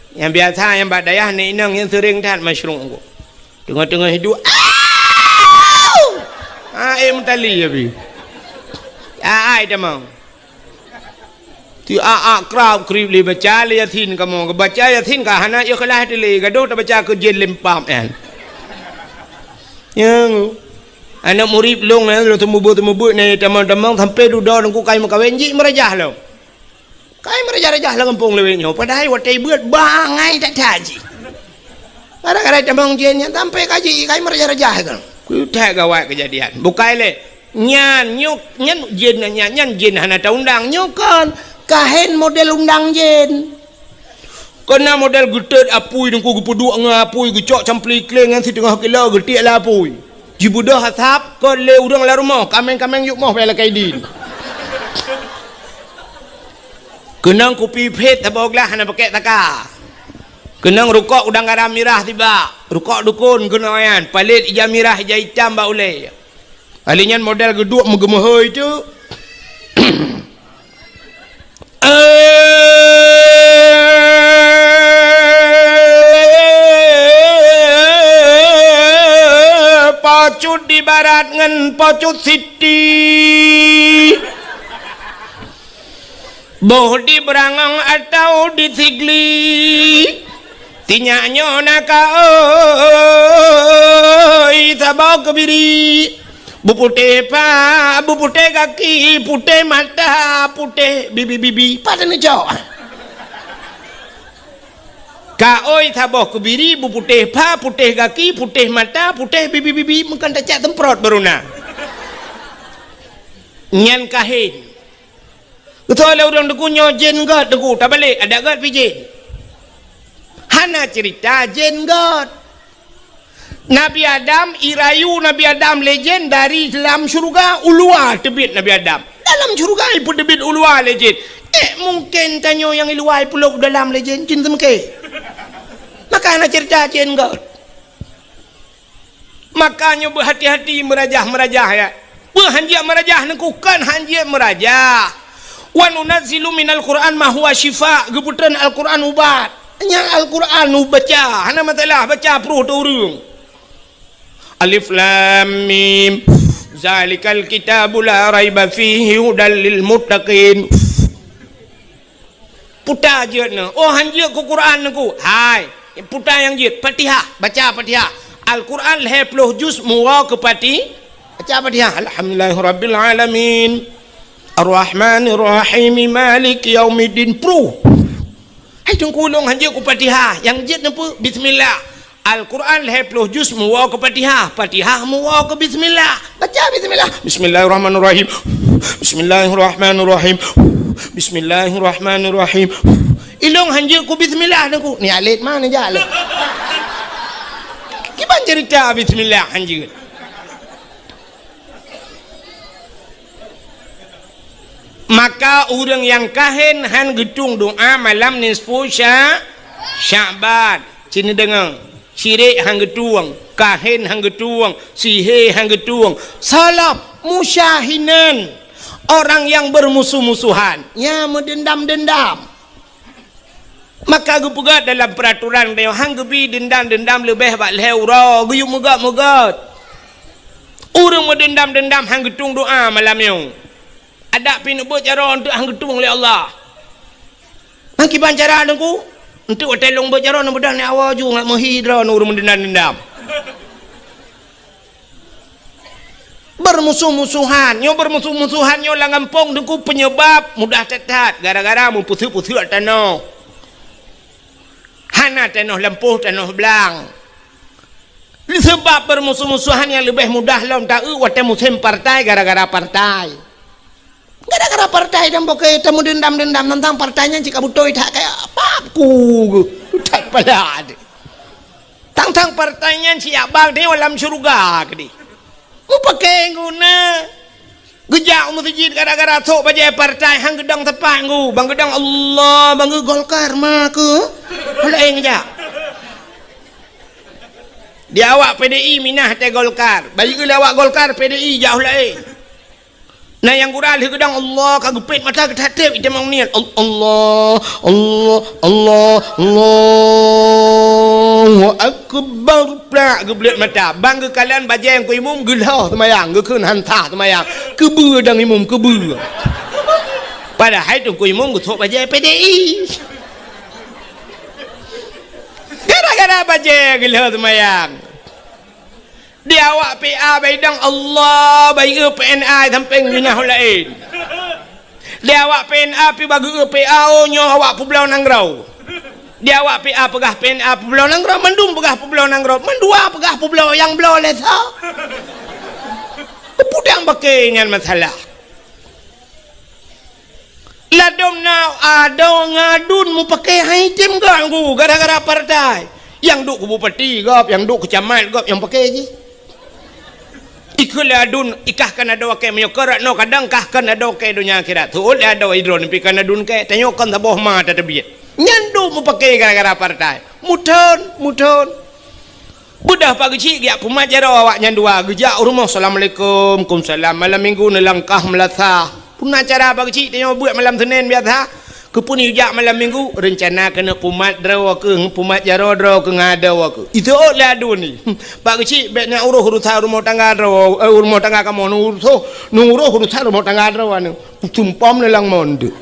Nyang biasa nyang bak dayah ni inong nyang seuring that masyruq iku. Teungoh-teungoh hidup, au! Ah, eh, meutali ya bi. Ah, ai tamong. Ti a-a krab krib lé baca lé Yasin kamoe. Baca Yasin ka hana ikhlas teuh lé, gadoh tabaca keu jén lempam nyan. Nyang aneuëk murit lôn nyan, lôn teumeubeut-teumeubeut nyan tamong-tamong sampai dudoe teungku kai meukawen jih meurajah lom. Kai meurajah-rajah lam gampông lawét nyoe, padahai watée beuet bangai that-that jih. Gara-gara tamong jén nyan sampai ka jih kai meurajah-rajah kan. Kutai gawat keujadian. Bukai lé. Nyan, nyoe, nyan jén nyan, nyan jén hana taundang. Nyoe kon kahin model undang jén. Keu na model geutot apui teungku geupeuduek ngon apui geucok campli kléng nyan siteungoh kilo geutiek lé apui. Jibeudôh asab kon lé ureuëng lam rumoh, kaméng-kaméng yub moh bak lakée idin. Keunong kupi phét saboh glah hana pakèk taka. Keunong rukok udang garam mirah sibak, rukok dukon keunong nyan, palét ija mirah ija itam bak ulée. Kali nyan model geuduek meugeumeuhôi teuk. Eh, pocut di barat ngon pocut siti. Boh di Beurangong atawa di Sigli, sinyak nyoe na kaôi saboh keubiri. Beuputéh pa, beuputéh gaki, putéh mata, putéh bibi-bibi. Pat neucok? Kaôi saboh keubiri, beuputéh pa, putéh gaki, putéh mata, putéh bibi-bibi. Meukan tacak semprot baru na. Nyan kahin. Geutoe lé ureuëng teungku nyoe jén gét teungku, tabalek adak gét pih jén. Hana cerita jén gét. Nabi Adam, irayu Nabi Adam lé jén dari dalam syeuruga, u luwa teubiet Nabi Adam. Dalam syeuruga ipeuteubiet u luwa lé jén. Eh, mungken tanyoe nyang i luwa ipulop u dalam lé jén, jén teumeuke. Maka hana cerita jén gét. Maka nyoe beuhati-hati meurajah-meurajah, ya. Peue hanjeuet meurajah neukukon hanjeuet meurajah. Wa nunazzilu minal Qur'an ma huwa syifa, geupeutreun Al-Qur'an ubat. Nyang Al-Qur'an ubaca, hana masalah baca pruh teu ureuëng. Alif Lam Mim. Zalikal kitabu la raiba fihi hudal lil muttaqin. Puta jeuet nyoe. Oh, hanjeuet keu Quran nyoe ku. Hai, puta nyang jeuet. Fatihah, baca Fatihah. Al-Quran lhée ploh juz meuwoe keu Fati-, baca Fatihah. Alhamdulillahirabbil alamin. Arrahmanirrahim. Maliki yaumiddin. Pruh. Hai teungku lôn hanjeuet keu Fatihah. Nyang jeuet nyoe peue? Bismillah. Al-Quran lhée ploh juz meuwoe keu Fatihah, Fatihah meuwoe keu bismillah. Baca bismillah. Bismillahirrahmanirrahim. Bismillahirrahmanirrahim. Bismillahirrahmanirrahim. Ilong hanjeuet keu bismillah nyoe ku. Ni alet ma ni jak lé. Kiban cerita bismillah hanjeuet. Maka ureuëng nyang kahen han geutueng doá malam nisfu Sya-, Sya'ban. Cit neudeungoe, syirik han geutueng, kahen han geutueng, sihé han geutueng. Salab musyahinan, orang yang bermusuh-musuhan, nyang meudendam-dendam. Maka geupeugah dalam peuraturan tanyoe, han geubi deundam-deundam leubeh bak lhée uroe, geuyue meugét-meugét. Ureuëng meudeundam-deundam han geutueng doá malam nyoe. Adak pih neubeuet jaroe eunteuk han geutueng lé Allah. Ngon kiban cara teungku? Enteuk watèe lôn beuet jaroe, neubeudôh nyan awai ju ngat meuhi droeneuh ureueng meudeundam-deundam. Beurmusoh-musohan, nyoe beurmusoh-musohan nyoe lam gampông Teungku peunyeubab mudah that-that gara-gara meupeuseuet-peuseuet tanoh. Hana tanoh lampôh, tanoh blang. Seubab beurmusoh-musohan nyang leubeh mudah lom taeu watèe musém partai gara-gara partai. Gara-gara partai dan bukon tameudeundam-deundam teuntang partai nyan cit ka beutôi that kaya pap ku that pala deh. Tang-tang partai nyan siap bang teuh lam syeuruga keudeh. Mupakè guna. Geujak u meuseujid gara-gara sôk bajèe partai han geudong teupang gu. Bang geudong Allah, bang geu Golkar ma keu. Laén geujak. Di awak P D I minah teuh Golkar. Bayeue lé awak Golkar P D I jak laén. Na nyang gura lheueh geudong Allah ka geupét mata geutatép itamong niet. Al-, Allah, Allah, Allah, Allahu Akbar. Plak geubleuet mata. Bang geukalon bajèe Teungku Imum geulhôh seumayang, geukheun han sah seumayang. Keubeue dang Imum, keubeue. Padahai Teungku Imum geusôk bajèe P D I. Gara-gara bajèe geulhôh seumayang. Di awak P A baidong Allah, bayeue P N A sampéng minah laén. Di awak P N A pi bageue P A, oh, nyoe awak peubloe nanggroe. Di awak P A peugah P N A peubloe nanggroe, mandum peugah peubloe nanggroe, mandua peugah peubloe nyang bloe lé soe. Peue dang bakè nyan masalah. Ladôm na adoe ngon aduen mupakè han item gob gu gara-gara partai. Nyang duek keu bupati gob, nyang duek keu camat gob nyang pakè jih. Ikheun lé aduen, ikah kon adoe kèe meunyoe keu rot noe kadang kah kon adoe kèe donya akhirat. Teuôt lé adoe droeneuh pi kon aduen kèe, tanyoe kon saboh ma tateubiet. Nyan duek mupakè gara-gara partai. Muthon, muthon. Beudôh Pak Geuchik geujak peumat jaroe awak nyan dua, geujak u rumoh, "Assalamualaikum." "Kumsalam." Malam minggu neulangkah meulasah. Peue na cara Pak Geuchik tanyoe beuet malam Senin biasa? Keupeue neujak malam minggu? Reuncana keuneuk peumat droe keuh, peumat jaroe droe keuh ngon adoe keuh. Iteuôt lé aduen ni. "Pak Geuchik, bèk neuuroh urusan rumoh tangga droe, eh, rumoh tangga kamoe, neuuroh, neuuroh urusan rumoh tangga droe nyoe." Sumpom neulang mon deuh.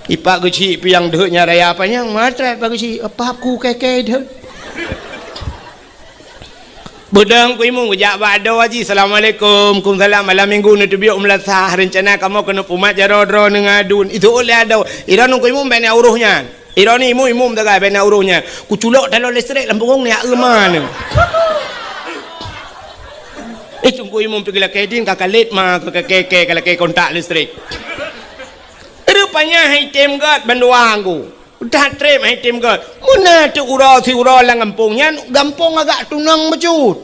I Pak Geuchik piang deuh nyan raya panyang, meutrép Pak Geuchik, pap ku kèe-kèe deuh. Beudôh Teungku Imum geujak bak adoe jih, "Assalamualaikum." "Kumsalam." "Malam minggu neuteubiet u meulasah, reuncana kamoe keuneuk peumat jaroe droeneuh ngon aduen." Iteuôt lé adoe, "Droeneuh Teungku Imum bèk neuuroh nyan." Droeneuh Imum-Imum sagai bèk neuuroh nyan. Kuculok taloe listrik lam punggong nyan, eu ma nyoe. Eh, Teungku Imum pi geulakèe dien ka kalét ma keu kakèe-kèe ka lakèe kontak listrik. Rupanya han item gob bandua gu. That trép han item gob. Meunan teuk uroe siuroe lam gampông nyan, gampông agak tunong bacut.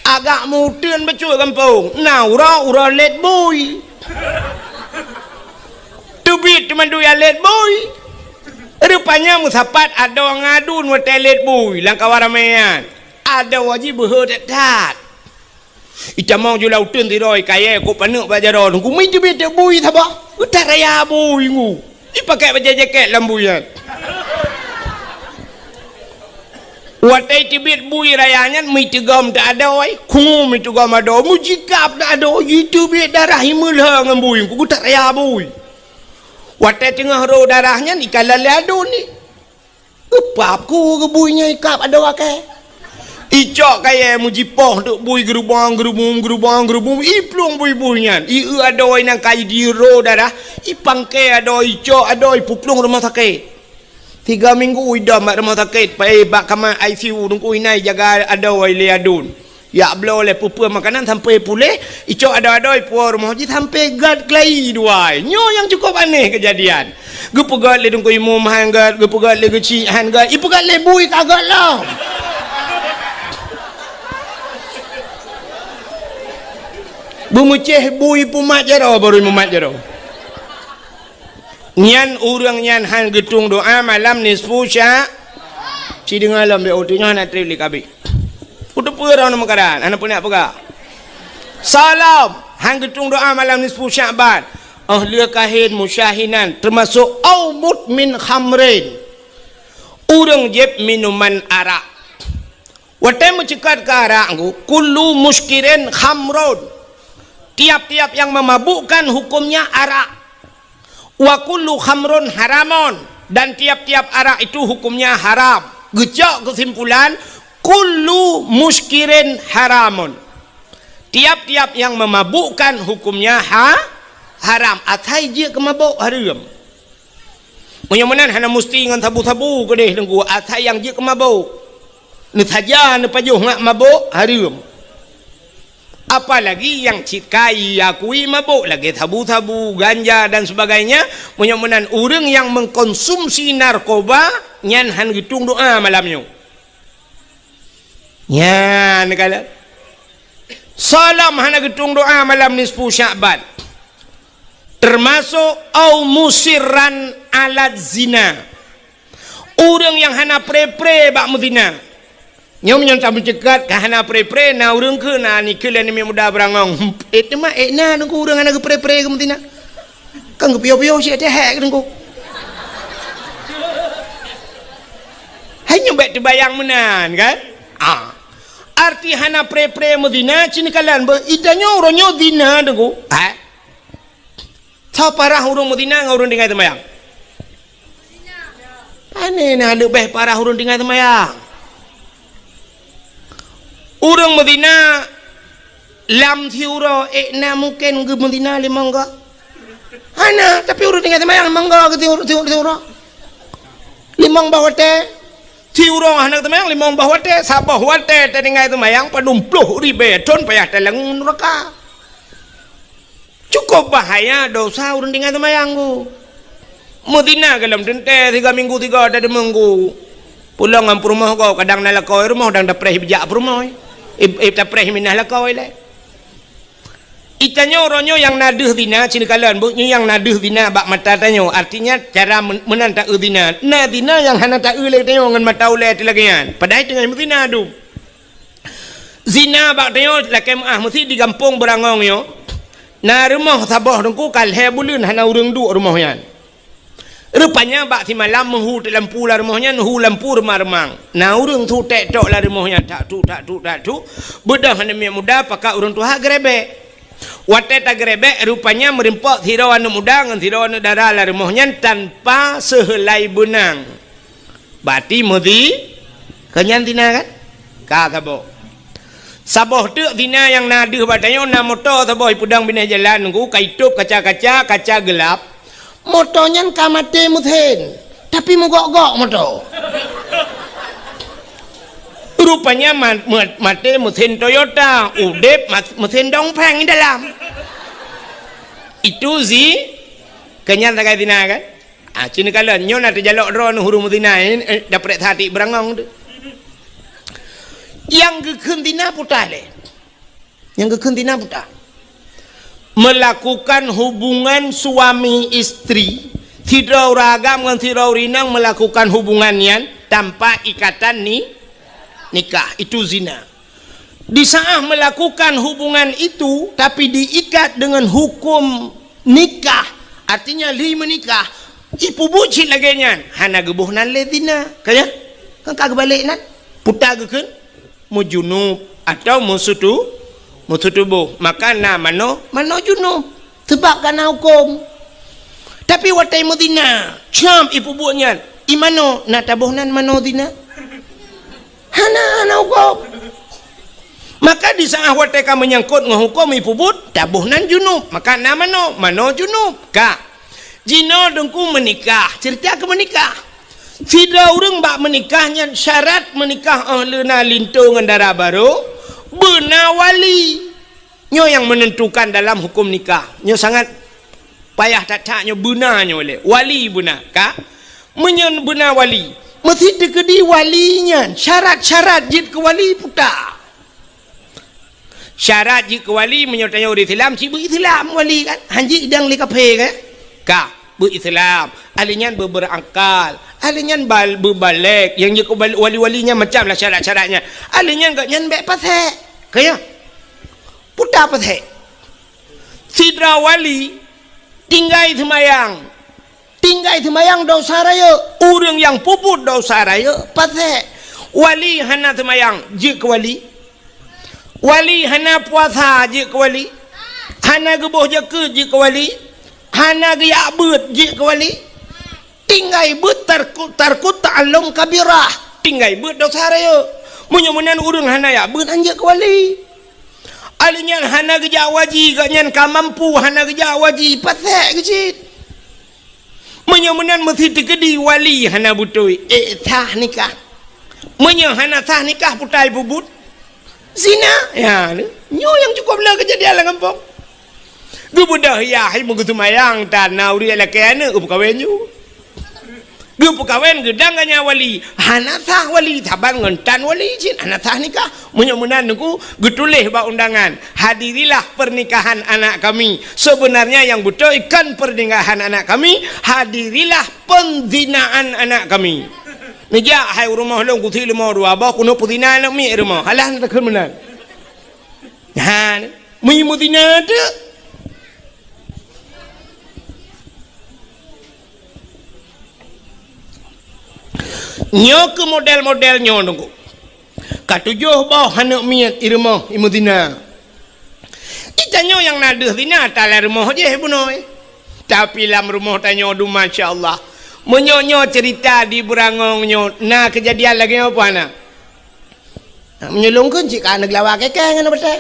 Agak meuteun bacut gampông. Na uroe, uroe lét bui. Teubiet teuma dua lét bui. Rupanya meusapat adoe ngon aduen watèe lét bui lam kawan ramè nyan. Adoe jih beuhe that-that. Itamong ju lam uteuen sidroe kayèe kok paneuk bak jaroe, Teungku, mi teubiet teuk bui saboh. Geutaraya bui ngu. Ipakèk bajèe jakét lam bui nyan. Watèe teubiet bui raya nyan, mi teugom teuh adoe, khungu mi teugom adoe, mujikab teuh adoe, jiteubiet darah imeulhö ngon bui, Teungku, geutaraya bui. Watèe teungoh rô darah nyan, ikalon lé aduen ni. Geupap ku geubui nyan ikab adoe kèe. Icok kayèe mujipoh teuk bui geurubong, geurubong, geurubong, geurubong, iplueng bui-bui nyan. Ieu adoe nyang ka jiro darah, ipangkée adoe, icok adoe, ipuplueng rumoh sakét. Tiga minggu idom bak rumoh sakét, pai bak kama I C U, Teungku, inan ijaga adoe lé aduen. Jak bloe lé peue-peue makanan sampoe puléh, icok adoe-adoe ipuwoe rumoh jih sampoe gèt keulayi dua. Nyoe nyang cukôp aneh keujadian. Geupeugèt lé Teungku Imum han gèt, geupeugèt lé geuchik han gèt, ipeugèt lé bui ka gèt lom. Beumeucéh bui pumat jaroe, barô mumat jaroe. Nyan ureueng nyan han geutueng doa malam nisfu sya-, ci deungoe lom, bèk uteuk nyoe hana trép lé kabeh. Uteupeue droeneuh meukaran, hana peue nak peugah. Salam, han geutueng doa malam nisfu Sya'ban. Oh lheueh kahén musyahinan, teumasok au mudmin khamrin. Ureueng jieb minuman arak. Watèe meuceukat keu arak, kullu muskirin khamrun. Tiap-tiap yang memabukkan hukumnya arak. Wa kullu khamrun haramun, dan tiap-tiap arak itu hukumnya haram. Geucok keusimpulan, kullu muskirin haramun. Tiap-tiap yang memabukkan hukumnya ha-, haram. Asai jeuet keu mabök hareuem. Meunyoe meunan hana musti ngon sabu-sabu keudeh Teungku, asai nyang jeuet keu mabök. Neusaja neupajoh ngat mabök hareuem. Apalagi nyang cit ka iakui mabök lagée sabu-sabu, ganja dan sebagainya, meunyoe meunan ureuëng nyang mengkonsumsi narkoba nyan hana geutueng doa malam nyoe. Nyan kalon. Soe lom hana geutueng doa malam nisfu Sya'ban. Termasuk au musirran ala zina. Ureuëng nyang hana pre-pre bak meuzina. Nyoe meunyoe tameuceukat ka hana pre-pre, na ureuëng keu na nikeue lé namiet muda beurangong. Eh, teuma eh na Teungku ureuëng hana geupre-pre keu meuzina. Kan geupiôh-piôh cit teuhek Teungku. Hai nyoe bék teubayang meunan kan? Ah. Arti hana pre-pre meuzina cit neukalon beu, itanyoe uroe nyoe zina Teungku. Ha? Soe parah ureuëng meuzina ngon ureuëng tinggai seumayang? Pane na leubeh parah ureuëng tinggai seumayang? Ureuëng meuzina lam siuroe ék na mungken geumeuzina limong goe? Hana, tapi ureuëng tinggai seumayang limong goe geusiuroe, siuroe. Limong boh watée. Siuroe hana seumayang limong boh watée, saboh watée tatinggai seumayang padum ploh ribée thon payah talang nuraka. Cukup bahaya dosa ureuëng tinggai seumayang ku. Meuzina golom teuntée siga minggu siga tadeungoe ku. Pulang ngon peurumoh goe kadang na lakoe rumoh dang tapreh bijak peurumoh. Ib, ib tapreh minah lakoe lé. Itanyoe uroe nyoe nyang na deuh zina, cit neukalon beu nyoe nyang na deuh zina bak mata tanyoe. Artinya cara men-, meunan taeu zina. Na zina nyang hana taeu lé tanyoe ngon mata ulée teuh lagée nyan. Padahai teungoh meuzina dum. Zina bak tanyoe lakée meuáh meusi di gampông beurangong nyoe. Na rumoh saboh Teungku ka lhée buleuen hana ureuëng duek rumoh nyan. Rupanya bak simalam meuhu teuk lampu lam rumoh nyan, hu lampu reumang-reumang. Na ureuëng su tek tok lam rumoh nyan, tak tuk, tak tuk, tak tuk. Beudôh aneuk miet muda pakat ureuëng tuha geurebek. Watée tageurebek, rupanya meurimpok sidroe aneuk muda ngon sidroe aneuk dara lam rumoh nyan tanpa seuheulai beunang. Berarti meuzi-, keu nyan zina kan? Ka saboh. Saboh teuk zina nyang na deuh bak tanyoe, na moto saboh ipeudong binéh jalan Teungku, ka itôb kaca-kaca, kaca geulap. Moto nyan ka maté meusén, tapi meugok-gok moto. Rupanya ma-, ma-, maté meusén Toyota, udeb ma-, meusén Dongfeng di dalam. Itu zi-, keu nyan sagai zina kan? Ah, cit neukalon, nyoe na teujalok droeneuh ureuëng meuzina, eh, eh, daprek satik beurangong tu. Nyang geukheun zina peue teuh lé. Nyang geukheun zina peue teuh. Melakukan hubungan suami istri, sidroe ureuëng agam ngon sidroe ureuëng inong melakukan hubungan nyan tanpa ikatan ni-, nikah, itu zina. Di saat melakukan hubungan itu, tapi diikat dengan hukum nikah, artinya lheueh meunikah, ipeubuet cit lagée nyan, hana geuboh nan lé zina. Ka nyan? Kan ka geubalek nan? Peue teuh geukheun? Meujunub atau meusutu-, meusutuboh. Maka na manoe, manoe junub. Sabab ka na huköm. Tapi watée meuzina, cam ipeubuet nyan, i manoe na taboh nan manoe zina? Hana, hana huköm. Maka di saat watée ka meunyangkot ngon huköm ipeubuet, taboh nan junub. Maka na manoe, manoe junub. Ka. Jinoe Teungku meunikah, ceurita keu meunikah. Sidroe ureuëng bak meunikah nyan syarat meunikah óh lheueh na linto ngon dara barô, beuna wali. Nyoe nyang meunentukan dalam huköm nikah. Nyoe sangat payah that-that nyoe beuna nyoe lé. Wali beuna, ka? Meunyoe beuna wali, meusi teukeudi wali nyan, syarat-syarat jeuet keu wali peue teuh. Syarat jeuet keu wali, meunyoe tanyoe ureuëng Islam, cit beu Islam wali kan? Han jeuet idang lé kafé kan? Ka, beu Islam. Ahli nyan beu berakal. Ahli nyan bal-, beu balek. Nyang jeuet keu bal-, wali-wali nyan macam lah syarat-syarat nyan. Ahli nyan gobnyan bék pasék. Ka ya? Peue teuh pasék. Sidroe wali tinggai seumayang. Tinggai seumayang dosa rayeuk. Ureuëng nyang peubuet dosa rayeuk pasék. Wali hana seumayang, jeuet keu wali. Wali hana puasa, jeuet keu wali. Hana geuboh jakeuet, jeuet keu wali. Hana geujak beuet jeuet keu wali. Tinggai beuet tarku-, tarku ta'allum kabirah. Tinggai beuet dosa rayeuk. Meunyoe meunan ureuëng hana jak beuet, han jeuet keu wali. Ahli nyan hana geujak u haji, gobnyan ka mampu, hana geujak u haji, pasék geucit. Meunyoe meunan meusi teukeudi wali hana beutôi, ék sah nikah. Meunyoe hana sah nikah, putai peubuet zina. Ya, nyoe nyang cukôp le keujadian lam gampông. Geubeudôh yah, hai meugeuseumayang tan, na ureuëng lakée aneuëk geupeukawen ju. Geupeukawen geudang ganya wali, hana sah wali, saban ngon tan wali cit, hana sah nikah. Meunyoe meunan Teungku, geutuléh bak undangan, "Hadirilah pernikahan anak kami. Sebenarnya yang beutôi kon pernikahan anak kami, hadirilah penzinaan anak kami." Neujak hai u rumoh lôn, kusi leumo dua boh, keuneuk peuzina aneuk miet rumoh. Alah, takheun meunan. Ha, meunyoe meuzina teuk. Nyoe keuh model-model nyoe Teungku. Ka tujoh boh aneuk miet i rumoh i meuzina. Di tanyoe nyang na deuh zina, ta lam rumoh jih bunoe. Tapi lam rumoh tanyoe dum, masya Allah. Meunyoe nyoe cerita di Beurangong nyoe, na keujadian lagée nyoe peue hana? Nah, meunyoe lôn kheun cit ka aneuk lawa keke ngon batée.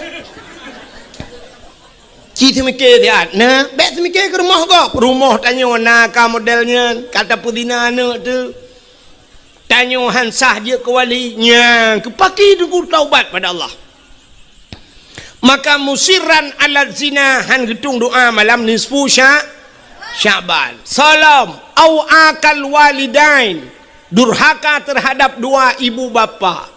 Ci seumiké siat. Nah, bék seumiké keu rumoh gob. Rumoh tanyoe na ka model nyan, ka tapeuzina aneuk teuh. Tanyoe han sah jeuet keu wali. Nyan, keu paki Teungku taubat pada Allah. Maka musirran ala zina, han geutung doa malam nisfu Sya-, Sya'ban. Salom, au akal walidain. Durhaka terhadap dua ibu bapa.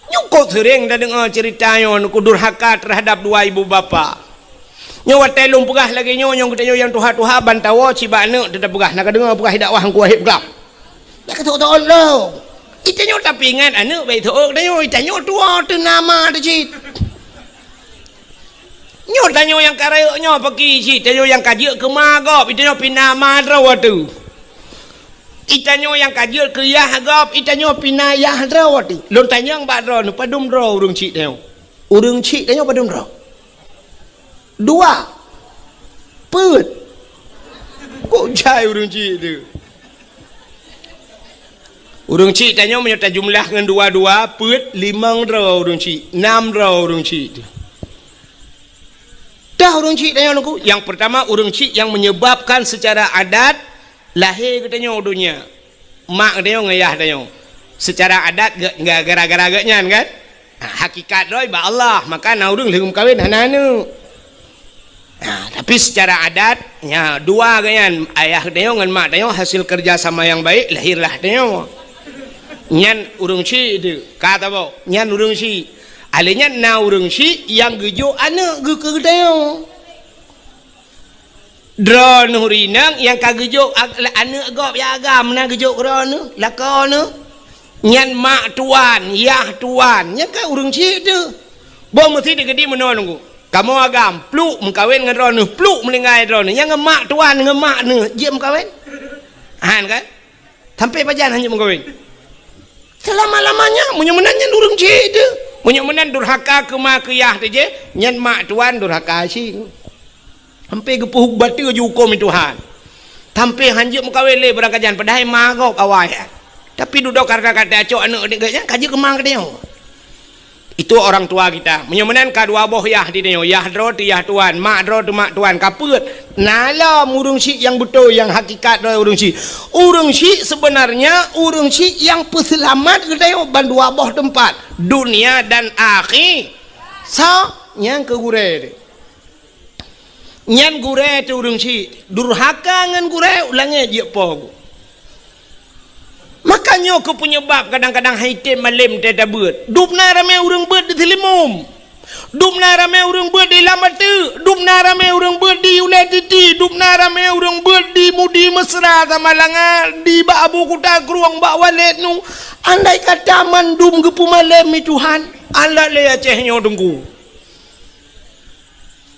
Nyoe kok seuréng tadeungoe ceurita nyoe, Teungku, durhaka teuhadab dua ibu bapa. Nyoe watée lôn peugah lagée nyoe, nyoe geutanyoe nyang tuha-tuha ban tawoe cit bak aneuk teuh tapeugah, na ka deungoe peugah dakwah Teungku Waheb Glam. Dak ka teuôt-teuôt lom. Geutanyoe tapeuingat aneuk bék teuôt, geutanyoe, geutanyoe tuwoe teuh na ma teuh cit. Nyoe tanyoe nyang ka rayeuk nyoe paki cit, tanyoe nyang ka jeuet keu ma gob, tanyoe pih na ma droe teuh. Itanyoe nyang ka jeuet keu yah gob, itanyoe pih na yah droe teuh. Lôn tanyong bak droeneuh, padum droe ureuëng chik tanyoe? Ureuëng chik tanyoe padum droe? Dua. Peuet. Kok jai ureuëng chik teuh? Ureuëng chik tanyoe meunyoe tajumlah ngon dua-dua, peuet, limong droe ureuëng chik, nam droe ureuëng chik teuh. Dah ureuëng chik tanyoe Teungku, nyang peurtama ureuëng chik nyang menyebabkan secara adat lahé geutanyoe u donya. Mak geutanyoe ngon yah tanyoe. Secara adat ge-, ge-, gara-gara geuh nyan kan? Ha, hakikat droe bak Allah, maka na ureuëng lheueh meukawen hana aneuk. Ha, tapi secara adat, nya dua geuh nyan, ayah geutanyoe ngon mak tanyoe hasil kerja sama yang baik, lahirlah tanyoe. Nyan ureuëng chik teuh, ka tabok, nyan ureuëng chik. Alé nyan na ureuëng chik nyang geujok aneuk geuh keu geutanyoe. Droeneuh rinang nyang ka geujok ag-, aneuk gob nyang agam na geujok droeneuh, lakoe neuh. Nyan mak tuan, yah tuan, nyan ka ureuëng chik teuh. Boh meusi teukeudi meunoe Teungku. Kamoe agam, pluk meukawen ngon droeneuh, pluk meuninggai droeneuh. Nyan ngon mak tuan, ngon mak neuh jeuet meukawen. Han kan? Sampai pajan hana meukawen? Selama-lamanya, meunyoe meunan nyan ureuëng chik teuh. Meunyoe meunan durhaka keu ma keu yah teuh jih, nyan mak tuan durhaka cit. Sampai geupeubateue ju huköm Tuhan. Sampai han jeuet meukawen lé barangkajan, padahai ma gob awai. Tapi dudoe karena ka tacok aneuk geuh nyan ka jeuet keu ma geutanyoe. Itu orang tua kita. Meunyoe meunan ka dua boh yah di tanyoe, yah droe teuh yah tuan, mak droe teuh mak tuan, ka peuet. Na lom ureuëng chik nyang beutôi, nyang hakikat droe ureuëng chik. Ureuëng chik sebenarnya ureuëng chik nyang peuseulamat geutanyoe ban dua boh teumpat, dunia dan akhi-, sa-, nyang keu gurée teuh. Nyan gurée teuh ureuëng chik, durhaka ngon gurée, u langét jeuet po. Maka nyoe keuh peunyeubab kadang-kadang han item malém teutabeuet. Dum na ramé ureuëng beuet di Seulimum. Dum na ramé ureuëng beuet di Lam Ateuk. Dum na ramé ureuëng beuet di Ulée Titi. Dum na ramé ureuëng beuet di Mudi Mesra Samalanga, di bak Abu Kuta Krueng, bak Walét nu. Andai kata mandum geupeumalém lé Tuhan, alah lé Aceh nyoe Teungku.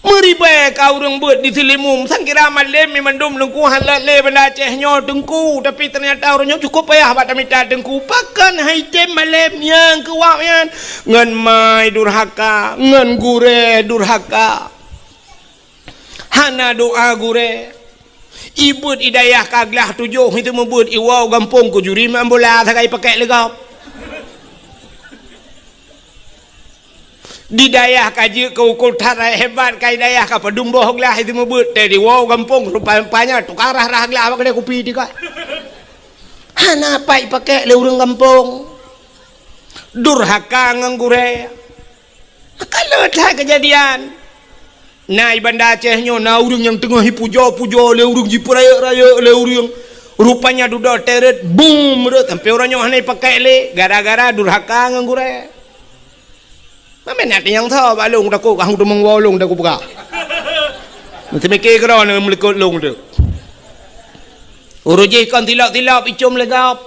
Meuribée ka ureuëng beuet di Seulimum, sang kira malém mandum Teungku, han lé banda Aceh nyoe Teungku, tapi ternyata ureuëng nyoe cukup payah bak tamita Teungku. Pakon han item malém nyang keu wak nyan? Ngon mai durhaka, ngon gurée durhaka. Ha Hana doa gurée. Ibeuet i dayah ka glah tujoh, itu meubeuet iwoe gampông keu juri main bola sagai pakek lé gob. Di dayah ka jeuet keu ukul that hebat, ka i dayah ka padum boh glah itu meubeuet, teuh diwoe gampông rupa-rupanya tukang rah-rah glah bak keudée kupi teuka. Hana pat ipakek lé ureuëng gampông. Durhaka ngon gurée. Ka le that keujadian. Na i Banda Aceh nyoe na ureuëng nyang teungoh ipujoe-pujoe lé ureuëng, jipeurayeuk-rayeuk lé ureuëng. Rupanya dudoe teret, bum, rot sampai uroe nyoe hana ipakek lé gara-gara durhaka ngon gurée. Mamén na nyang tho bak lông takot kah teumong woe lông takot peugah. Meuteumike keudroe neuh meulikot lông tu. Ureuëng jih kon tilok-tilok icom lé gob.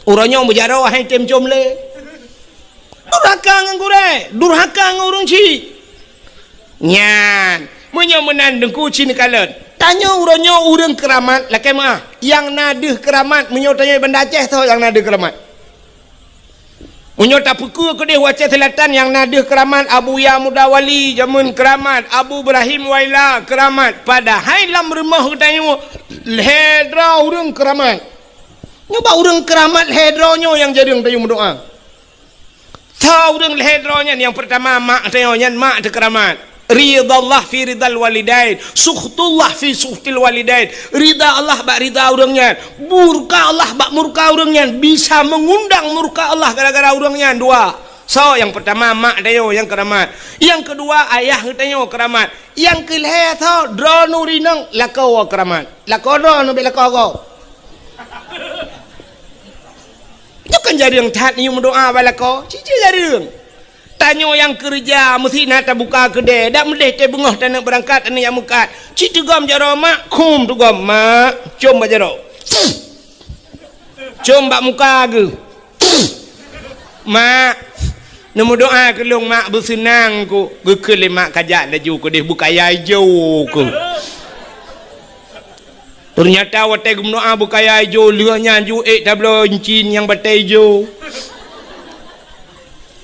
Uroe nyoe meujaroe hai tem com lé. Durhaka ngon gurée, durhaka ngon ureuëng chik. Nyan, meunyoe meunan deungku ci neukalon. Tanyoe uroe nyoe ureuëng keuramat lakée meuah. Nyang na deuh keuramat meunyoe tanyoe Banda Aceh tho nyang na deuh keuramat. Meunyoe tapeukeue keudeh u Aceh Selatan nyang na deuh keuramat Abuya Muda Wali jameun keuramat, Abu Ibrahim Waila keuramat. Padahai lam rumoh geutanyoe lhée droe ureuëng keuramat. Nyoe bak ureuëng keuramat lhée droe nyoe nyang jareueng tanyoe meudoá. Tho ureuëng lhée droe nyan, nyang peurtama mak tanyoe nyan mak teukeuramat. Ridallah fi ridal walidain, sukhtullah fi sukhtil walidain. Rida Allah bak rida ureuëng nyan, murka Allah bak murka ureuëng nyan, bisa meungundang murka Allah gara-gara ureuëng nyan dua. Soe nyang peurtama mak tanyoe nyang keuramat. Nyang keudua ayah geutanyoe keuramat. Nyang keulhée tho droeneuh rinong lakoe keuramat. Lakoe droeneuh bék lakoe gob. Nyoe kan jareueng that neuyue meudoá bak lakoe, cit-cit jareueng. Tanyoe nyang keureuja meusti na tabuka keudée, dak meudeh teuh beungoh taneuk beurangkat, taneuk jak meukat. Cit teugom jaroe mak, khum teugom mak, com bak jaroe. Com bak muka geuh. Mak, neumeudoá keu lôn mak beuseunang ku. Geukheun lé mak kajak laju keudeh beukaya ijo ku. Teunyata watée geumeudoá beukaya ijo, lheueh nyan ju ék tabloe incin nyang batée ijo.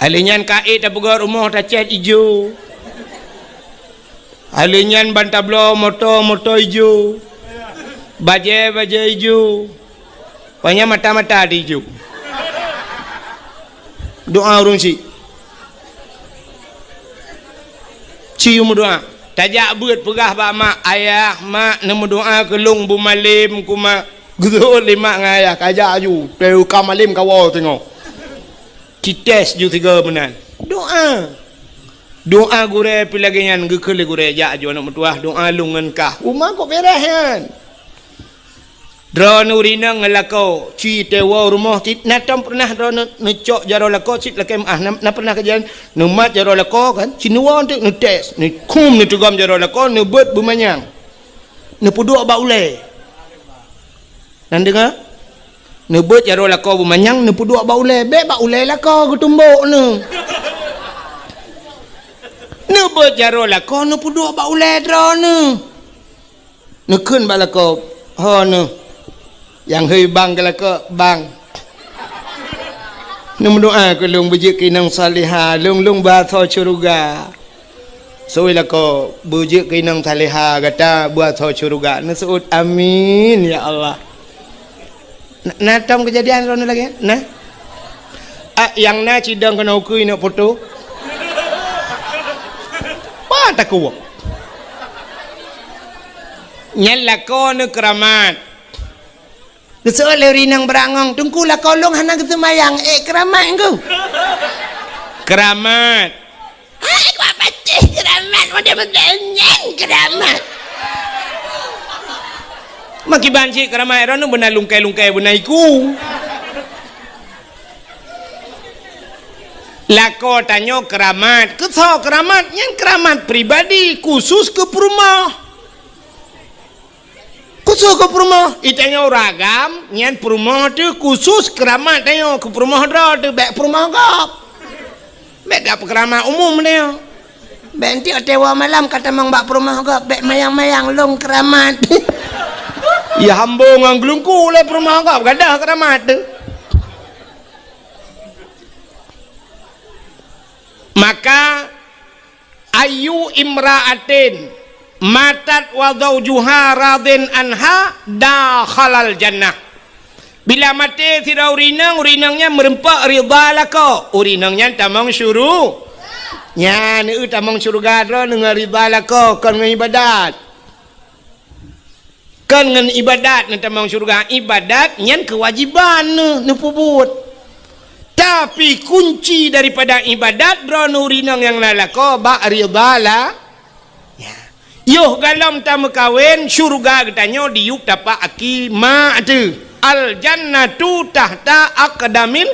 Alheuh nyan ka ék tapeugét rumoh tacét ijo. Alheuh nyan ban tabloe moto, moto ijo. Bajée, bajée ijo. Panya mata-mata di ijo. Doá ureuëng chik. Ci meudoá. Tajak beuet peugah bak mak, "Ayah, mak, neumeudoá keu lôn beumalem ku, mak." Geuseuôt lé mak ngon ayah, kajak aju. Teuka malem kawoe teungoh. Cites ju tiga meunan. Doá. Doá gurée pih lagée nyan geukheun lé gurée, "Jak aju aneuëk meutuwah, doá lôn ngon kah." Uma kok beres nyan. Droeneuh rinong ngon lakoe, ci teuwoe rumoh cit, na tom peureunah droeneuh neucok jaroe lakoe cit lakée meuah, na, na peureunah kejadian neumat jaroe lakoe kan, ci neuwoe teuk neutes, neukhum neuteugom jaroe lakoe, neubeuet beumanyang. Neupeuduek bak ulée. Nan deungoe? Neubeuet jaroe lakoe beumanyang, neupeuduek bak ulée, bék bak ulée lakoe geutumbok neuh. Neubeuet jaroe lakoe, neupeuduek bak ulée droeneuh. Neukheun bak lakoe, "Ho neuh, nyang hei bang keu lakoe, bang. Neumeudoá keu lôn beujeuet keu inong salihah, lôn, lôn beuasoe syeuruga." Seuôt lakoe, "Beujeuet keu inong salihah gata beuasoe syeuruga." Neuseuôt, "Amin, ya Allah." Na, na tom keujadian droeneuh lagée nyan? Na? Ah, nyang na cidong keunoe ukui neuk poto. Bah takuwok. Nyan lakoe neuh keuramat. Geuseuôt lé ureuëng inong beurangong, "Teungku, lakoe lôn hana geuseumayang, ék keuramat ngku." Keuramat. Hai, kuat patéh keuramat, model-model nyan keuramat. Makiban cit keuramat droeneuh beuna lungkai-lungkai beuna iku. Lakoe tanyoe keuramat, keu soe keuramat? Nyan keuramat pribadi, khusus keu peurumoh. Khusus keu peurumoh, i tanyoe ureuëng agam, nyan peurumoh teuh khusus keuramat tanyoe, keu peurumoh droe teuh, bék peurumoh gob. Bék gak peukeuramat umum tanyoe. Bék enteuk watée woe malam ka tamong bak peurumoh gob, bék mayang-mayang lôn keuramat. Ya hambong ngon geulungku lé peurumoh gob, gadôh keuramat teuh. Maka, "Ayyu imra'atin Matat wa zaujuha radin anha dakhalal jannah. Bila maté sidroe ureueng inong, ureueng inong nyan meureumpok ridha lakoe, ureueng inong nyan tamong syuru-, nyan, eu, tamong syeuruga droeneuh ngon ridha lakoe, kon ngon ibadat. Kon ngon ibadat neutamong syeuruga, ibadat nyan keuwajiban neuh, neupeubuet. Tapi kunci daripada ibadat droeneuh ureueng inong nyang na lakoe bak ridha la-, ya. Yoh galom tameukawen, syeuruga geutanyoe diyueb tapak aki mak teuh. Al jannatu tahta aqdamil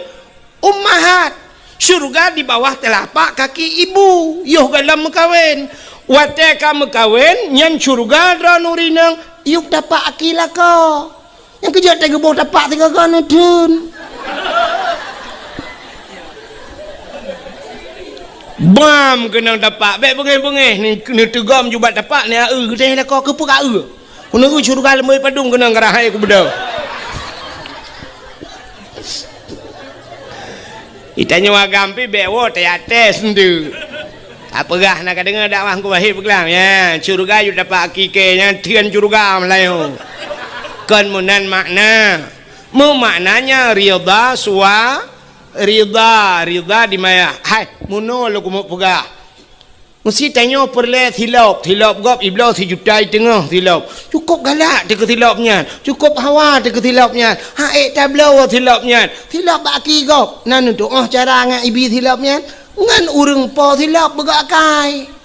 ummahat. Syeuruga di bawah teulapak kaki ibu, yoh galom meukawen. Watée ka meukawen, nyan syeuruga droeneuh ureueng inong, yueb tapak aki lakoe. Nyang keujot teuh geuboh tapak sigoe-goe neutheun. Bam keunong tapak, bék beungéh-beungéh, ni-, neuteugom jubah tapak, ni a-eu geudeh lakoe keupeue ka eu. Keuneuk syeuruga leumoi padum keunong geurahai kubeudôh. Itanyoe agam pih bék woe teuyaté seundeue. Tapeugah na ka deungoe dakwah Teungku Wahid peugah, ya, syeuruga yue dapat hakiki nyan theun syeuruga meulayeue. Kon meunan makna. Meumaknanya ridha sua-, ridha, ridha di maya. Hai, meunoe lôn keumeung peugah. Meusi tanyoe peureulée silop, silop gob ibloe sijuta i teungoh silop. Cukôp galak teuh keu silop nyan, cukôp hawa teuh keu silop nyan. Hak ék tabloe silop nyan, silop bak aki gob. Na neutuoh cara ngat ibi silop nyan, ngon ureuëng po silop beugok akai.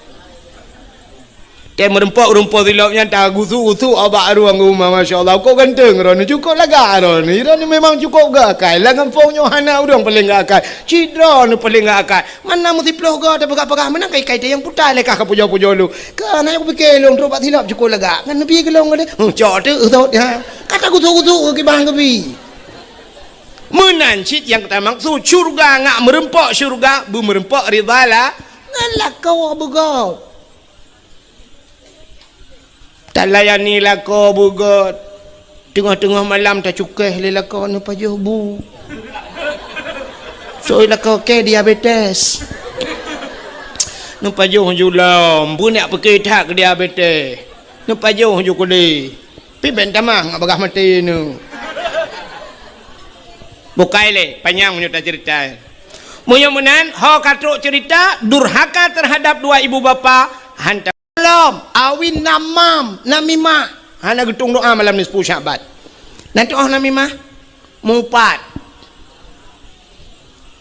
Tée meureumpok ureuëng po silop nyan tagusu-gusu bak ruang rumah, masya Allah, kok ganteng droeneuh, cukôp lagak droeneuh. Droeneuh memang cukôp gok akai. Lam gampông nyoe hana ureuëng paleng gok akai. Cit droeneuh paleng gok akai. Mana meusiplôh goe tapeugah-peugah meunan kai-kai teuh nyang puta lé kah ka pujoe-pujoe lôn. Ka na nyang kupike lôn trok bak silop cukôp lagak. Ngon neubi keu lôn gadeh. Huh, cok teuh thot, ha. Ka tagusu-gusu keu kibang keubi. Meunan cit nyang tamaksud syeuruga ngat meureumpok syeuruga beumeureumpok ridha la ngon lakoe beugôt. Talayani lakoe beugôt. Teungoh-teungoh malam tacukéh lé lakoe neupajoh bu. Soe lakoe kèe diabetes. Neupajoh ju lom, beunyak peuke that keu diabetes. Neupajoh ju keudeh. Pih ben tamah ngat bagah maté neu. Bukai lé, panyang meunyoe taceurita. Meunyoe meunan, ho ka trok ceurita, durhaka terhadap dua ibu bapa, hantom lom, awi namam, namimah. Hana geutueng doa malam nisfu Sya'ban. Na tuoh namimah? Mupat.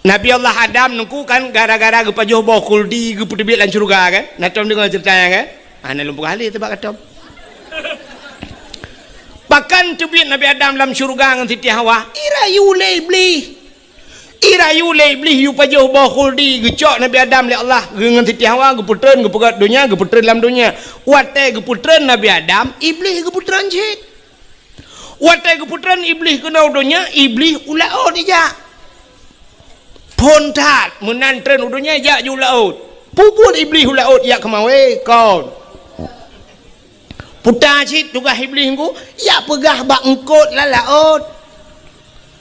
Nabi Allah Adam nungku kan gara-gara geupajoh boh khuldi geupeuteubiet lam syeuruga kan? Na tom deungoe ceurita nyan kan? Hana lôn peugah lé teuh bak katom. Pakon teubiet Nabi Adam lam syeuruga ngon Siti Hawa? Irayu lé Iblih. Irayu lé Iblih yue pajoh boh khuldi geucok Nabi Adam lé Allah ngon Siti Hawa geupeutreun geupeugöt donya geupeutreun lam donya. Watée geupeutreun Nabi Adam, Iblih geupeutreun cit. Watée geupeutreun Iblih keunoe donya, Iblih u laôt ijak. Phon that, meunan treun u donya ijak ju u laôt. Peubuet Iblih u laôt ijak keumawe, kon. Puta cit tugaih Iblih nungku, ijak peugah bak eungkôt lam laôt.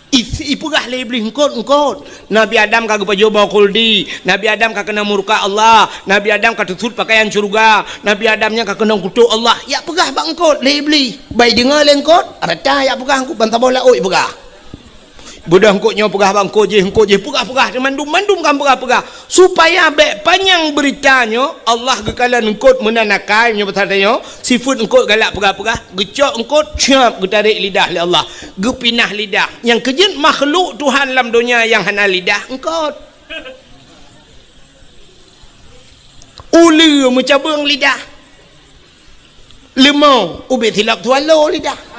I-, ipeugah lé Iblih eungkôt-eungkôt. Nabi Adam ka geupajoh boh khuldi, Nabi Adam ka keunong murka Allah, Nabi Adam ka teusut pakaian syeuruga, Nabi Adam nyan ka keunong kutok Allah. Ijak peugah bak eungkôt lé Iblih. Bai deungoe lé eungkôt, rata ijak peugah eungkôt ban saboh laôt ipeugah. Beudôh eungkôt nyoe peugah bak eungkôt jéh, eungkôt jéh peugah-peugah, mandum-mandum ka peugah-peugah. Supaya bék panyang beurita nyoe, Allah geukalon eungkôt meunan akai meunyoe basa tanyoe, sifeuet eungkôt galak peugah-peugah, geucok eungkôt, cap, geutarek lidah lé Allah, geupinah lidah. Nyang keujeuet makhluk Tuhan lam donya nyang hana lidah eungkôt. Uleue meucabeueng lidah. Leumo ubit silop swallow lidah.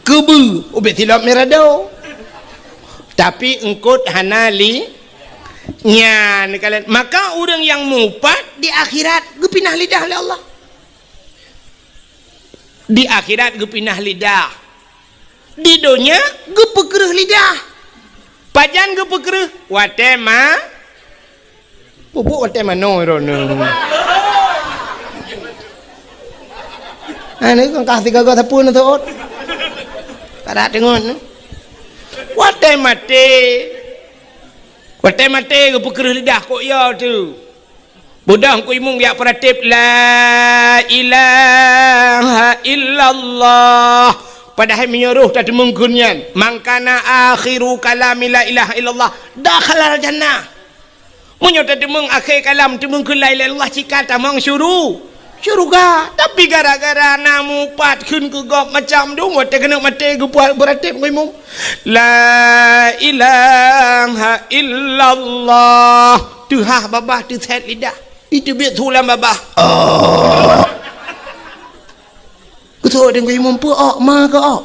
Keubeue ubit silop mirado. Tapi eungkôt hana li-, nyan kalon. Maka ureuëng nyang mupat di akhirat geupinah lidah lé Allah. Di akhirat geupinah lidah. Di donya geupeukreueh lidah. Pajan geupeukreueh? Watée ma-, pupuk watée manoe droeneuh. Ha, ni kan kah tiga gata pun tu ot. Kada dengon. Watée maté. Watée maté geupeukreueh lidah kok ya tu. Beudôh Teungku Imum geujak peuratéb, "La ilaha illallah." Padahai meunyoe roh tateumeung kheun nyan, "Man kana akhiru kalami la ilaha illallah, dakhalal jannah." Meunyoe tateumeung akhé kalam teumeung kheun la ilaha illallah, cit ka tamong syuru-, syuruga. Tapi gara-gara na mupat kheun keu gob macam dum, watèe keuneuk maté geupeuratéb Teungku Imum, "La ilaha illallah." Teuhah babah, teusét lidah. Iteubiet su lam babah. Oh. Keusoe Teungku Imum peuok, ma keuok.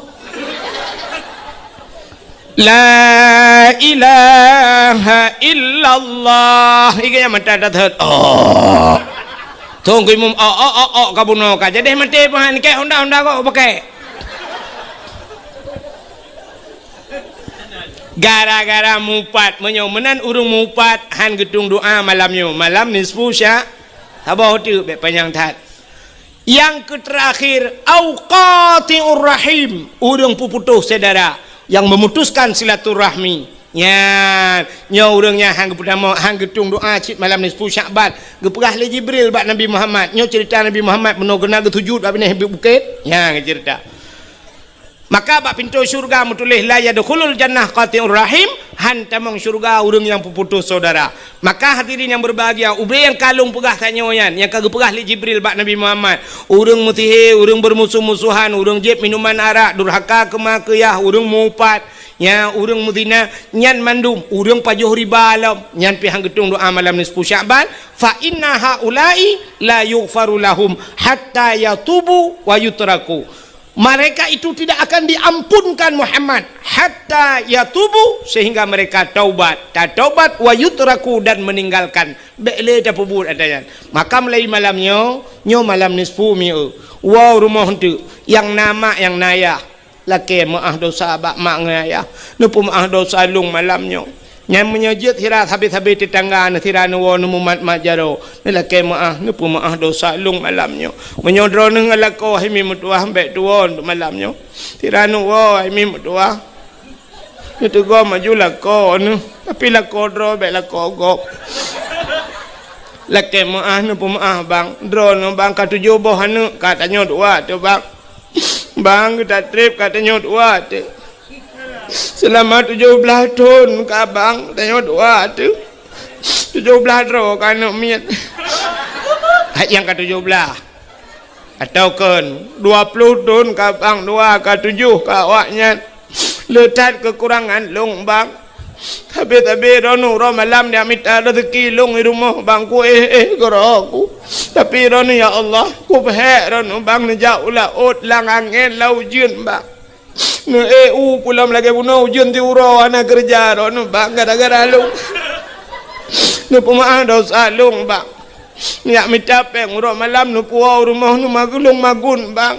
"La ilaha illallah." Iga nyang mata dah thot. Oh. Teungku Imum, "Ok, ok, ok, ok," ka bunoe ka. Jadi maté peuhan, keu honda-honda kok pakai. Gara-gara mupat, meunyoe meunan ureueng mupat, han geutueng doa malam nyoe, malam nisfu Sya-, saboh teuk, bèk panyang that. Nyang keuterakhir, au qati'ur rahim, ureueng peuputôh syedara, nyang memutuskan silaturahmi. Nyan, nyoe ureueng nyan han geupeutamong, han geutueng doa cit malam nisfu Syakban. Geupeugah lé Jibril bak Nabi Muhammad, nyoe ceurita Nabi Muhammad bunoe geuh na geusujut bak binéh bukét. Nyan geuceurita. Maka bak pintoe syeuruga meutuléh, "La yadkhulul jannah qati'ur rahim," han tamong syeuruga ureueng nyang peuputôh syedara. Maka hadirin nyang berbahagia, ubé nyang ka lôn peugah tanyoe nyan, nyang ka geupeugah lé Jibril bak Nabi Muhammad, ureueng meusihé, ureueng beurmusoh-musohan, ureueng jieb minuman arak, durhaka keu ma keu yah, ureueng mupat, nya ureueng meuzina, nyan mandum ureueng pajoh riba lom, nyan pih han geutueng doa malam nisfu Syakban, "Fa inna haula'i la yughfaru lahum hatta yatubu wa yutraku." Mereka itu tidak akan diampunkan Muhammad hatta yatubu, sehingga mereka taubat, tataubat, wa yutraku, dan meninggalkan. Bèk lé tapeubuet ata nyan. Maka mulai malam nyoe, nyoe malam nisfu mi'u. Woe rumoh eunteuk, nyang na mak, nyang na yah. Lakèe meu'ah dosa bak mak ngon ayah. Neupeumeu'ah dosa lôn malam nyoe. Nyan meunyoe jeuet sira sabe-sabe teutangga neuh sira neuwoe neumumat-mat jaroe, neulakèe meu'ah, neupeumeu'ah dosa lôn malam nyoe. Meunyoe droeneuh ngon lakoe hai mi meutuwah, bèk tuwoe malam nyoe. Sira neuwoe hai mi meutuwah, neuteugom aju lakoe neuh, tapi lakoe droe bèk lakoe gob. Lakèe meu'ah, neupeumeu'ah bang. Droeneuh bang ka tujoh boh aneuk, ka tanyoe dua teuh bang. Bang, geuta trép ka tanyoe dua teuh. Seulama tujoh blaih thon ka bang tanyoe dua teuh. Tujoh blaih droe ka aneuk miet. Hai nyang ka tujoh blaih. Atawa kon dua ploh thon ka bang dua, ka tujoh ka awaknyan. Le that keukurangan lôn bang. Sabe-sabe droeneuh uroe malam jak mita raseuki lôn di rumoh bang, kuéh-éh keudroe ku. Tapi droeneuh, ya Allah, kupeuhék droeneuh bang neujak u laôt lam angén lam ujeuen bang. Neuék u pulam lagèe bunoe ujeuen siuroe hana keureuja droeneuh bang gara-gara lôn. Neupeumeu'ah dosa lôn bang. Jak mita péng uroe malam neupuwoe u rumoh neumagun lôn magun bang.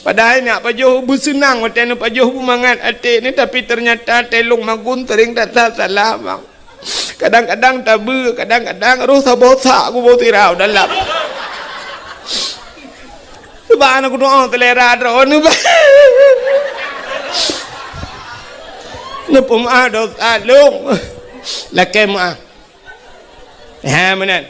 Padahai neujak pajoh beuseunang watèe neupajoh beumangat até neuh, tapi teunyata watèe lôn magun seuring that salah bang. Kadang-kadang tabeue, kadang-kadang roh saboh sak kuboh sira u dalam. Subhanallah, kudoa seulera droeneuh bang. Neupeumeu'ah dosa lôn. Lakèe meu'ah. Ha, meunan.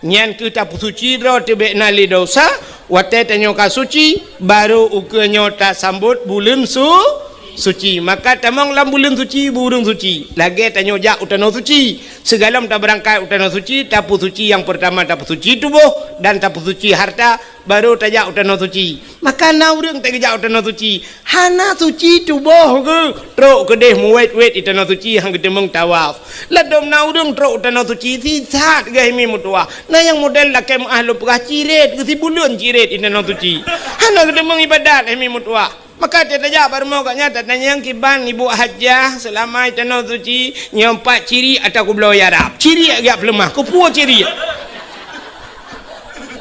Nyan keuh tapeusuci droe teuh bèk na lé dosa, watèe tanyoe ka suci, barô ukeue nyoe tasambot buleuen su-, suci. Maka tamong lam buleuen suci, ureueng suci. Lagèe tanyoe jak u tanoh suci. Sigohlom tabeurangkat u tanoh suci, tapeusuci nyang peurtama tapeusuci tuboh dan tapeusuci harta, barô tajak u tanoh suci. Maka na ureueng tageujak u tanoh suci, hana suci tuboh geuh, trok keudeh meuwét-wét di tanoh suci han geuteumeung tawaf. Ladôm na ureueng trok u tanoh suci, sisat geuh hai mi meutuwah. Na nyang model lakèe meu'ah lôn peugah cirét, geuh sibuleuen cirét di tanoh suci. Hana geuteumeung ibadat hai mi meutuwah. Maka tajak bak rumoh gobnyan tatanyong kiban ibu hajah seulama di tanoh suci, nyoe pat cirét atawa kubloe Arab. Cirét geujak peuleumah, keupeue cirét?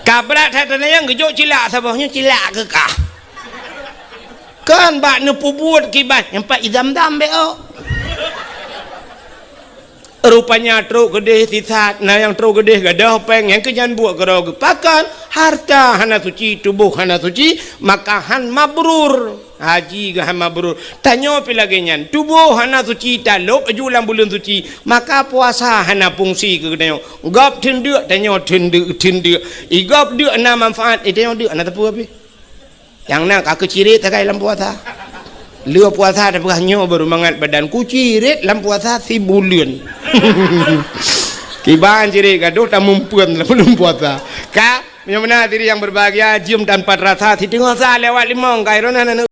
Ka brat that tatanyong geujok cilak saboh, nyoe cilak keu kah. Kan bak neupeubuet kiban, nyoe pat i Zam-Zam bèk ôk. Rupanya trok keudeh sisat, na nyang trok keudeh gadôh péng, nyang keu nyan buet keudroe geupakat. Harta hana suci, tuboh hana suci, maka han mabrur. Haji geuh han mabrur. Tanyoe pih lagèe nyan, tuboh hana suci, talôb aju lam buleuen suci, maka puasa hana fungsi keu geutanyoe. Gob theun deuk, tanyoe theun deuk, theun deuk. I gob deuk na manfaat, i tanyoe deuk na teupeu pih. Nyang na ka keuciret sagai lam puasa. Lheueh puasa tapeugah nyoe baru mangat badan, kuciret lam puasa sibuleuen. Kiban ciret gadôh tamumpeuen lam buleuen puasa. Ka, meunyoe meunan hadirin yang berbahagia, jeuem tanpa terasa, siteungoh sa lewat limong, ka droeneuh